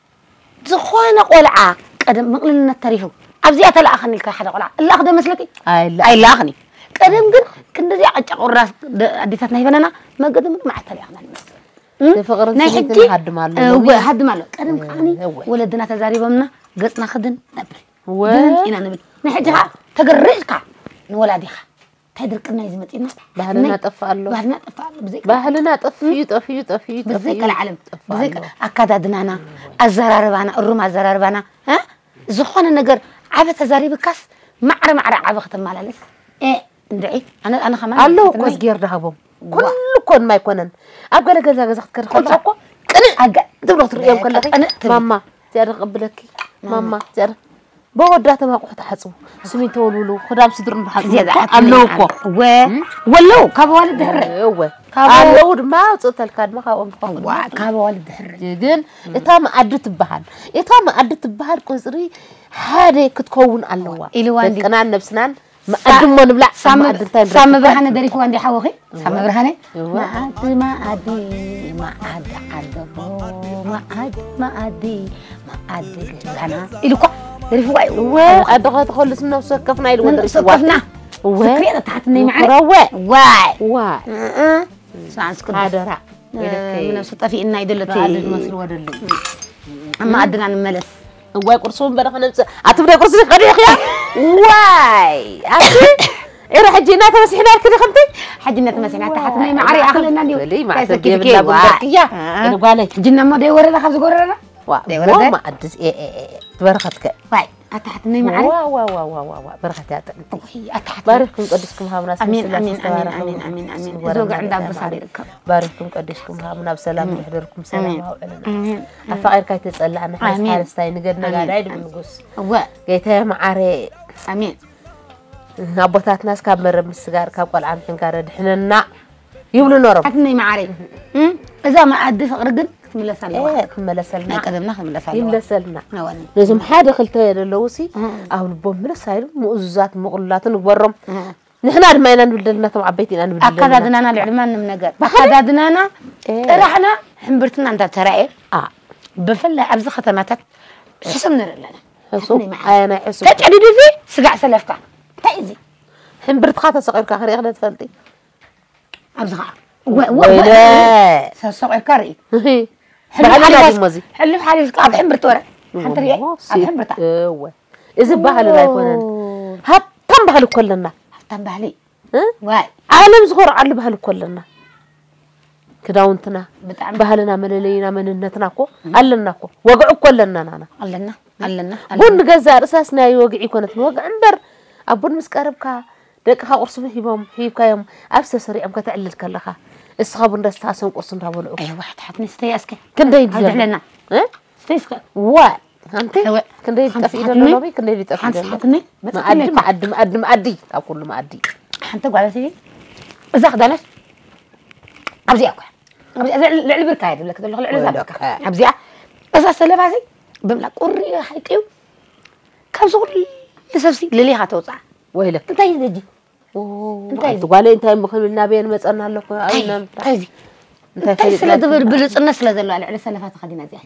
ዝኾነ ቆልዓ ቀደም ምቕልልነት ተሪፉ፣ ኣብዚኣ ተለኣኸኒ ኢልካ ሓደ ቆልዓ እላኽ ዶ መስለኪ? ኣይላ-፣ ኣይላኽን እዩ። ቀደም ግን ክንደዚኣ ቀጫ ቁራስ ደ-፣ ኣዴታትና ሂበናና፣ መገዲ ምንም መዓት ተለኣኽና ንመስል። እም? ንፍቕርን ናይ ስኒትን ሕጂ ይሃድም ኣሎ እወ፣ ሎሚ። ሃድም ኣሎ። ቀደም ከዓኒ እወ። ወለድና ተዛሪቦምና ገጽና ክድን ነብል። እወ። ድምፅ ኢና ንብል። ናይ ሕጂ ከዓ ተገሪጭካ ንወላዲኻ። እንታይ ድርቅና እዩ ዝመፅና? ባህልና ሓትነይ፣ ጠፍእ ኣሎ። ባህልና ጠፍእ ኣሎ። ብዘይ ባህልና ጠፍዩ፣ ጠፍዩ፣ ጠፍዩ፣ ብዘይ ጠፍዩ፣ ቀልዓለም፣ ጠፍእ ብዘይ ኣሎ። ቀል-፣ ኣካዳድናና፣ ኣዘራርባና፣ እሩም ኣዘራርባና፣ እ? ዝኾነ ነገር ዓበ ተዛሪብካስ ማዕረ ማዕረ ዓበ ከተመላለስ። እ፣ እንድዒ፣ ኣነ፣ ኣነ ከማን ኣለዉ እኮ ሓትነይ። እዝጌር ዳሃቦም። ዋ። ኩሉ እኮ ንማይ ኮነን። ኣብ ገለ ገዛ ገዛ ክትከድ ከለኻ ቁንጻ። እኮ ቅንዕ ኣጋ-፣ ትብሎ ክትርእዮም በቃ ከለኺ፣ ቅንዕ ትብል። ማማ፣ እዚኣ ዶ ክቕብለኪ? ማማ። ማማ፣ እዚኣ ዶ-፣ ብወዳቶም ኣቑሑ ተሓጽቡ፣ ስሚንቶ ወልውሉ፣ ክዳን ስድርኡ ዝሓጽቡ እዚኣ እኮ ዝሓጽቡ ኣለዉ እኮ። ወ-፣ እም? ወለዉ፣ ካብ ኣዋልድ ድሕሪ። እወ። ካብ ኣለዉ ድማ ኣውጽእተልካ ድማ ካብኦም ትኸፍል ዋ፣ ማለት እዩ። ካብ ኣዋልድ ድሕሪ። ግን እታ መኣዲ ትበሃል፣ እታ መኣዲ ትበሃል ቁጽሪ ሓደ ክትከውን ኣለዋ። ኢልዋ እንዲ። ደቅናን ነብስናን መኣዲ እሞ ንብላዕ፣ ሳሚ፣ መኣዲ እንታይ ንረክብ? ሳሚ ብርሃነ ደሪፍዋ እንዲ ሓወኺ? እወ። ሳሚ ብርሃነ? እወ። መኣዲ፣ መኣዲ፣ መኣዲ ዓደቦ፣ መኣዲ፣ መኣዲ፣ መኣዲ ገዛና ኢሉ እኳ ደሪፍዋ እዩ። እወ፣ ኣቦኻ። ኣደኻ ተኸልስ ነፍሲ ወከፍና ኢልዎ ነፍሲ ደሪፍዋ። ወከፍና። እወ። ስክሪያ ተታሕትነይ ማዕረ። ምኩራወ። ዋይ። ዋይ። እእ። ሰዓት ስቅዱስ። ሓደራ። እ፣ ኢለከይ። ነፍሲ ጠፊእና ይደለቲ። ብኣደድ መስልዎ ደለይ። ኣብ መኣድና ንመለስ። እዋይ ቁርሲ እውን በለ ከነምፅእ። ኣቲ ብደይ ቁርሲ ቀዲሕክያ? ዋይ! ኣቲ ኤረ ሕጂ እናተመሲሕና ኢልክኒ ከምቲ? ሕጂ እናተመሲሕና፣ ኣታ ሓትነይ ማዕረ ይኣኽለና እንድዩ። በሊ፣ ማዕተብ እንታይ ዘይብላ ሰኪትኪ? ጉንደርክያ። ዋይ! እኔ ጓለይ። ሕጂ እሞ ደይ ወረዳ ካብ ዝጎረረና? ዋ፣ ደይ ወረዳ? ዋ፣ መኣድስ፣ ኤ፣ ኤ፣ ኤ፣ ትበረኸትከ። ዋይ! ኣታ ሓትነይ ማዕረ። ዋ፣ ዋ፣ ዋ፣ ዋ፣ ዋ፣ ዋ፣ በረኸት ያጥዕምቲ። ኦይ፣ ኣታ ሓትነይ። ባሪኽኩም ቀዲስኩም ሃብና ስም ኣሜን፣ ስላሴ ኣሜን፣ ኣሜን፣ ዝተባረኸ ኣሜን፣ ይኹን። ኣሜን፣ ኣሜን። ስሙ እዚ ወገን ወገዕ እንዳ ኣሜን። ኣበሳ ይርከብ። ባሪኽኩም ቀዲስኩም ሃብና፣ ብሰላም ኣሜን። የሕደርኩም፣ ሰላም ኣሜን። ኣውዕልና። ኣሜን። ኣፋቒርካ ኣይተጸላእ፣ ንሓረስ ኣሜን። ሓረስታይ፣ ንገድ ነጋዳይ ኣሜን። ድብል ንጉስ። እወ። ጌታዬ መዓረ። ኣሜን። ኣቦታትናስ ካብ መረብ ምስጋር፣ ካብ ቆልዓ ምሕንጋር ኣድሕነና። ይብሉ ነሮም። ኣትነይ መዓረይ፣ እም፣ እዛ መኣዲ ፍቕሪ ግን ክትምለስ ኣለዋ። ኤ፣ ክመለሰልና። ናይ ቀደምና ክትምለስ ኣለዋ። ይምለሰልና። ነወኒ። ነዞም ሓደ ክልተ ዘለዉ ሲ፣ እም። ኣብ ልቦም ምልስ ኣይሉ፣ ምእዙዛት፣ ምቕሉላት ንግበሮም። እም። ንሕና ድማ ኢና ንብል ዘለና፣ እቶም ዓበይቲ ኢና ንብል ዘለና። ኣከዳድናና ልዕሊ ማንም ነገር። ባህልና። ኣከዳድናና፣ ኤ። ጥራሕና፣ ሕምብርትና እንዳተራእየ፣ ኣ። ብፍላይ ኣብዚ ከተማታት ሕሱም ንርኢ ኣለና። ሕሱም? ኣትነይ መዓረይ። ኣየ፣ ናይ ሕሱም። ተጨዲዱ እዚ ስጋዕ ሰለፍካ። እንታይ እዚ? ሕምብርትኻ ተሰቒልካ ክርኢ ክደ ትፈልጢ? ኣብዚ ኸዓ። ወ-፣ ወ-፣ ወይለ። ወ-፣ ሰ-፣ ሰቂርካ ርኢ። ህሂ። ሕልፍ ባህልና ሓሊፋስ፣ ድዩ እሞ እዚ? ሕልፍ ሓሊፍካ ኣብ ሕምብርቲ ወረ። ሓንቲ ርኤ፣ እሞ፣ ኣብ ሲ-፣ ሕምብርታ። እወ። እዚ ባህልና ኣይኮነን። ኦ። ሃብታም ባህሊ እኮ ኣለና። ሃብታም ባህሊ። እ? ዋይ። ዓለም ዝኾርዓሉ ባህሊ እኮ ኣለና። ክዳውንትና፣ ብጣዕሚ። ባህልና፣ መለለይና፣ መንነትና እኮ እም። ኣለና እኮ። ወግዒ እኮ ኣለና ናና። ኣለና፣ ኣለና፣ ቡን ኣለና። ገዛ ርእሳስ ናይ ወግዒ ኣይኮነትን። ወግዒ እምበር፣ ኣብ ቡን ምስ ቀረብካ፣ ደቅኻ ቁርሲ ሂቦም፣ ሂብካዮም፣ ኣብ ዝተሰሪዖም ከተዕልል ከለኻ፣ እስኻ ቡን እንዳስተሃሰም ቁርሲ እንዳበልዑ። ኣይዋ፣ ትሓትኒ ስተያ እስከ። ክንደይ እዩ ዘሎ? ኣድሕለና። እ? ስተይ እስከ። ዋ፣ ኣንቲ፣ እወ። ክንደይ ሓንቲ ጠፊኡ ሓትኒ፣ ዘሎ ሎሚ፣ ክንደይ ጠፊኡ ሓንቲ ዘሎ? ሓትኒ፣ መኣዲ፣ መኣዲ፣ መኣዲ፣ መኣዲ፣ ኣብ ኩሉ መኣዲ። ሓንቲ ጓል ኣንስተይቲ፣ እዛ ክዳነስ ኣብዚኣ እኮ እያ። ኣብዚኣ፣ ልዕሊ፣ ልዕሊ ብርካ እያ ዝብለኪ ዘለኹ፣ ልዕሊ እዛ ወይለከ። ብርካ። ኣብዚኣ፣ እዛ ሰለፋሲ፣ ብምላ ቁሪ ሓይቂ እዩ። ካብዚ ኩሉ ሰብሲ ልሊኻ ተውፅኣ። ወይለክ። እንታይ እዩ ደጂ? ኦ፣ እንታይ ኣንቲ እዩ? ጓለይ እንታይ እሞ ክንብል ናበየን መፀና ኣለኹ? እንታይ፣ ኣበይና ምታ-? እንታይ እዩ? እንታይ እንታይ ፈሊጥና ስለ ዝብል ትምጣ? ብልፅነት ስለ ዘለዋ ልዕሊ ሰለፋ ተኸዲና እዚኣ።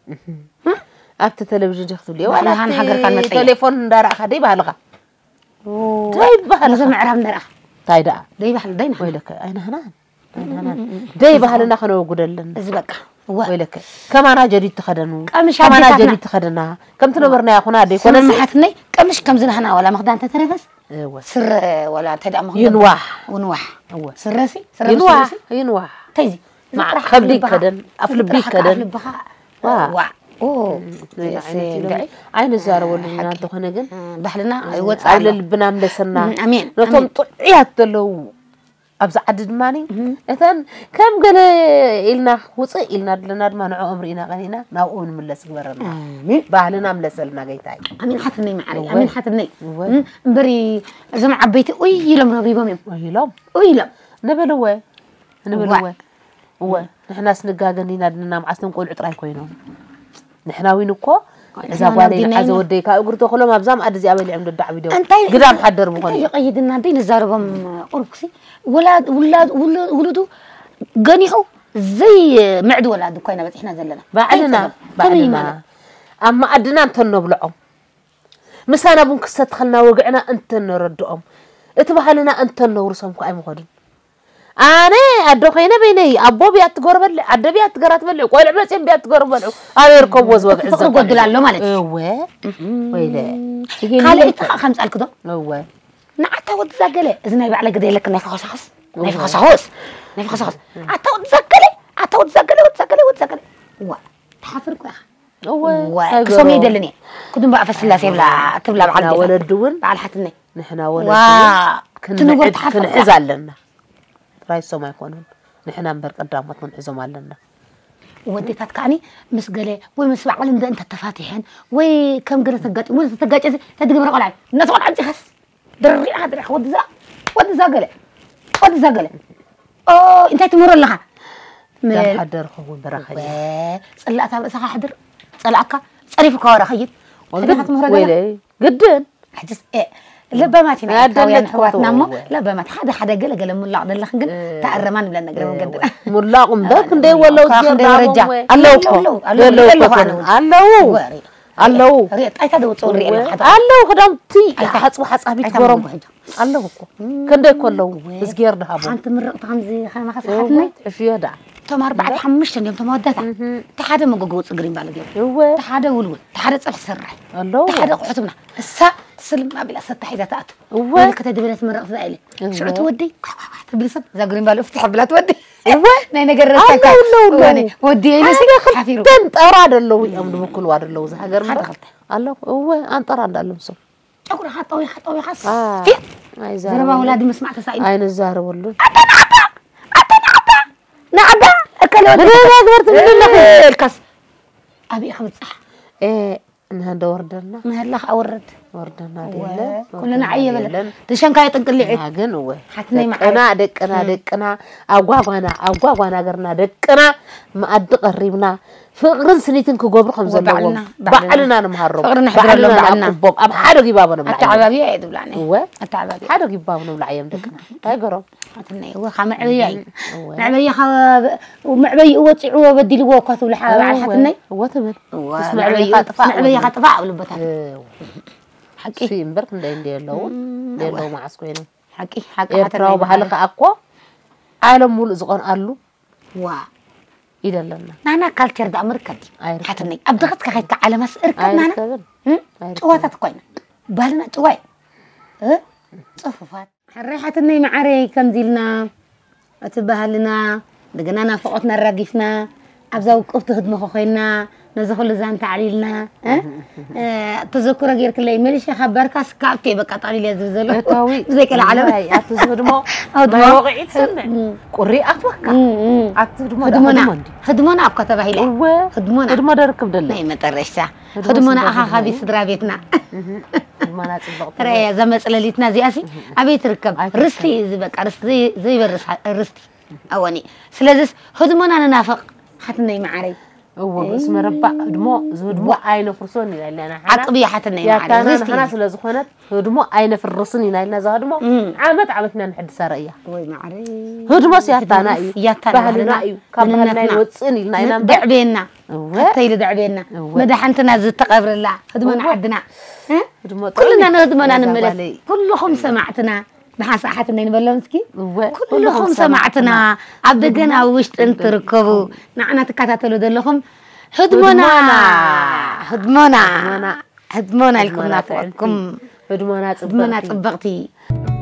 እህ። ኣብቲ ቴሌቪዥን ዲኺ ትብልዮ? ዋላ ባህልኻን ኣብቲ ሃገርካን መፀያ። ቴሌፎን እንዳረኣኻ ደይ ባህልኻ? ኦ፣ ደይ ባህልኻ? ነዚ ምዕራብ እንዳረኣኻ። እንታይ ደኣ? ደይ ባህል፣ ደይ ናህና። ወይለከ፣ ኣይናህናን። ኣይናህናን። እም፣ እም፣ እም። ደይ ባህልና ከነወጉደለን። እዚ በቃ። እወ። ወይለከ፣ ከማና ጀዲድ ተኸደኑ። ቀምሽ ከማና ኣዴታትና። ጀዲድ ተኸደና። ከም ትነበርና ያኹና ደይ ኮነሲ። ስምምሓትነይ፣ ቀምሽ ከም ዝናህና ዋላ መኽዳን ተተረፈስ። እወ። ስረ ዋላ እንታይ ደኣ መኽዳን? ይንዋሕ። ውንዋሕ። እወ። ስረሲ፣ ስረ ይንዋሕ፣ ምስረሲ? ይንዋሕ። እንታይ እዚ? ከብዲ ይከደን ኣፍ ልቢ ይከደን። ዋ ኦ ኣይንዛረበሉ ኢና እንተኾነ ግን ባህልና ኣብ ልብና ምለሰና ኣሜን ነቶም ጥዑያት ዘለዉ ኣብዚ ዓዲ ድማ እተን ከም ገለ ኢልና ውፅእ ኢልና ድለና ድማ ንዕኦም ርኢና ቀኒና ናብኦም ንምለስ ግበረና ባህልና ምለሰልና ገይታይ ኣሜን ሓትነይ መዓረይ ኣሜን ሓትነይ እምበሪ እዞም ዓበይቲ ኡይ ኢሎም ረብሪቦም እዮም ኢሎም ኡይ ኢሎም ንብልወ ንብልወ እወ ንሕናስ ንጋገ እንዲና ድንና መዓስቶም ቆልዑ ጥራይ ኮይኖም ንሕና ዊን እኮ እዛ ጓለይ ንዓዘ ወደይ ካብ እግሪ ተኽሎም ኣብዛ መኣዲ እዚኣ በሊዖም ደዳዕቢዶም ግዳም ሓደር ምኾኑ ይቐይድና እንተይ ንዛረቦም ቁርብክሲ ውሉዱ ገኒሑ ዘይምዕድ ወላዲ እኳ ኢና በፂሕና ዘለና ባዕልና ባዕልና ኣብ መኣድና እንተነብልዖም ምሳና ቡን ክሰትኸልና ወግዕና እንተነረድኦም እቲ ባህልና እንተነውርሶም እኳ ኣይምኸዱን ኣነ ኣዶ ኮይነ በይነይ ኣቦ ብያ ትገርበልዕ ኣደ ብያ ትገራ ትበልዕ ቆልዕ መፅኦም ብያ ትገርበልዑ ኣበይ ይርከብዎ ዝወግዕ ፍቅሪ ጎድል ኣሎ ማለት እዩ እወ ወይለ ካልእ እቲ ከዓ ከምፃልክዶ እወ ንዓታ ወዲ ዛገለ እዚ ናይ ባዕለ ግደ የለክ ናይ ፈኸሳኸስ ናይ ፈኸሳኸስ ናይ ፈኸሳኸስ ኣታ ወዲ ዛገለ ኣታ ወዲ ዛገለ ወዲ ዛገለ ወዲ ዛገለ እዋ ትሓፍር እኮ ኢኻ እወ ክሶም ይደልን እየ ክዱም በኣፈ ስላሴ ብላ ትብላ በዓል ወለዱ እውን በዓል ሓትነይ ንሕና ወለዱ ክንሕዝ ኣለና ጥራይ ሶም ኣይኮኑን ንሕና እምበር ቀዳሞት ክንሕዞም ኣለና ወዴታት ከዓኒ ምስ ገለ ወይ ምስ በዓል እንደ እንተ ተፋቲሐን ወይ ከም ገለ ተጋጢሙ ወይ ዝተጋጨ እዚ ተድግብረ ቆልዓ ነቲ ቆልዓ ኣምፂኻስ ድሪኻ ድሪኻ ወድዛ ወድዛ ገለ ወድዛ ገለ ኦ እንታይ ትምህሮ ኣለኻ ሓደር ኸውን በረኸ ፅላእታ ርእስኻ ሕድር ፀላእካ ፀሪፉካ ወረ ኸይድ ሕደኻ ትምህሮ ገለ ግድን ሕጅስ ለባማት ኢና ኤርትራውያን ኣሕዋትና እሞ ለባማት ሓደ ሓደ ገለ ገለ ሙላቕ ዘለኽን ግን ተኣረማ ንብለን ነገር ወገድና ሙላቕ እምበር ክንደይ ወለው ደረጃ ኣለዉ ኣለዉ ኣለዉ ክዳውንቲ ሓፅቡ ሓፃቢ ትገሮም ኣለዉ እኮ ክንደይ እኮ ኣለዉ እዝጌር ድሃቦም ሓንቲ ምርቕቲ ከምዚ ከማኸ ሰሓትኒ እሽዮ ዳ እቶም ኣርባዕተ ሓሙሽተ እንዲዮም ተመወዳታ እቲ ሓደ መጎጎ ውፅእ ግሪን ባለ ገይሩ እቲ ሓደ ውልውል እቲ ሓደ ፀብሒ ሰራሒ እቲ ሓደ ኣቑሑት ምና እሳ ስልም ኣቢላ ሰታ ሒዛ ትኣቱ እወ ከተድበለ ትምረቕ ትዛ ኢለ ሽዑ ትወዲ ተብል ሰብ እዛ ግሪን ባለ ፍትሕ ኣብላ ትወዲ እወ ናይ ነገር ረሳካ ወዲ ኢሉ ሓፊሩ ጠራ ደለዉ እዮም ድብክልዋ ደለዉ ዝሃገር ምረ ኣለኹ እወ ኣንጠራ እንዳሎም ሰው ጨጉርኻ ጠዊኻ ጠዊኻ ዘረባ ወላዲ ምስማዕ ተሳኢኑ ኣይንዛረበሉን ኣታ ንዓባ ኣታ ንዓባ ንዓባ እከለ ወዲ ብደረባ ግበርቲ ምንለኺ ኢልካስ ኣበይ ክብፃሕ እንደ ወርደና ምህላኽ ኣውርድ ወርደና ደለ ኩሉ ንዓይ የበለ ድሸንካ የጥንቅልዒ ግን እወ ሓትነይ ደቅና ደቅና ደቅና ኣጓጓና ኣጓጓና ገርና ደቅና መኣዲ ቀሪብና ፍቕርን ስኒትን ክገብሩ ከም ዘለዎም ባዕልና ንምሃሮም ባዕልና ንዕቅቦም ኣብ ሓደ ጊባቦ ነብላ ኣተዓባብያ እየ ትብላኒ እወ ኣተዓባብያ ሓደ ጊባቦ ነብላ እዮም ደቅና እንታይ ገሮም ሓትነይ እወ ካብ መዕበያ እዩ መዕበያ መዕበይኡ ወፂዕዎ በዲልዎ እኳ ትብል በዓል ሓትነይ እወ ትብል ምስ መዕበይኻ ጥፋእ መዕበይኻ ጥፋእ ኣብ ልቦታት ሓቂ እምበር ክንደይ እንደ ኣለዉ እንደ ኣለዉ መዓስ ኮይኖም ሓቂ ሓቂ ኤርትራዊ ባህሊ ከዓ እኮ ዓለም ሙሉእ ዝቐንኣሉ ዋ ኢደለና ናና ካልቸር ዳ ምርከብ ሓትነይ ኣብ ድኸት ከኸይካ ዓለማስ እርከብ ናና ጭዋታት ኮይና ባህልና ጭዋይ ፅፉፋት ሕራይ ሓትነይ መዓረይ ከምዚ ኢልና እቲ ባህልና እንደገና ናፍቖትና ኣራጊፍና ኣብዛ ውቅብቲ ህድሞኸ ኮይና ነዚ ኩሉ ዛንታ ኣዕሊልና ተዘክሮ ጌርክለይ መሊሸ ካብ ባርካስ ካብቲ በቃ ጠቕሊለ ዝብል ዘሎ ብዘይቀለ ዓለም ኣብቲ ዝህድሞ ናይ ወቕዒ ትሰምዕ ቁሪ ኣትወካ ኣብቲ ህድሞ ህድሞና ህድሞና እኮ ተባሂለ ህድሞና ህድሞ ደርክብ ደለ ናይ መጠረሽታ ህድሞና ኣኻኻቢ ስድራ ቤትና ረያ ዘመፅለሊትና እዚኣሲ ኣበይ ትርከብ ርስቲ እዚ በቃ ርስቲ ዘይበርስ ርስቲ ኣወኒ ስለዚስ ህድሞና ንናፍቕ ሓትነይ መዓረይ እዎ ርእሲ መረባዕ ህድሞ ዝህድሞ ኣይነፍርሶን ኢና ኢልና ኢና ሓና ዓቅቢ ሓትነይ መዓረይ ያታና ርስቲ ንሕና ስለ ዝኾነት ህድሞ ኣይነፍርስን ኢና ኢልና እዛ ህድሞ ዓመት ዓመት ኢና ንሕድሳ ረእያ ወይ መዓረይ ህድሞስ ያታና እዩ ያታና ባህልና እዩ ካብ ባህልና መንነትና። ይወፅእን ኢልና ኢና እምበር ደዕቤና እወ ተይሉ ደዕቤና እወ። መድሓንትና ዝተቐብረላ ህድሞና እወ። ዓድና እ? ህድሞ ጥዑም ኩልና እዩ። ንህድሞና ነዛ ንምለስ ጓለይ። ኩልኹም ሰማዕትና ንሓሳሓት እንደ ንበሎም እስኪ እወ። ኩልኹም ኩልኹም ሰማዕትና ሰማዕትና። ኣብ ደገን ኣብ ውሽጥን ትርከቡ ንዓና ትከታተሉ ዘለኹም ህድሞና ህድሞና። ህድሞና ህድሞና። ህድሞና ኢልኩም ህድሞና ናፍቐኩም ጥዕምቲ። ህድሞና ህድሞና ጽብቕቲ። ጽብቕቲ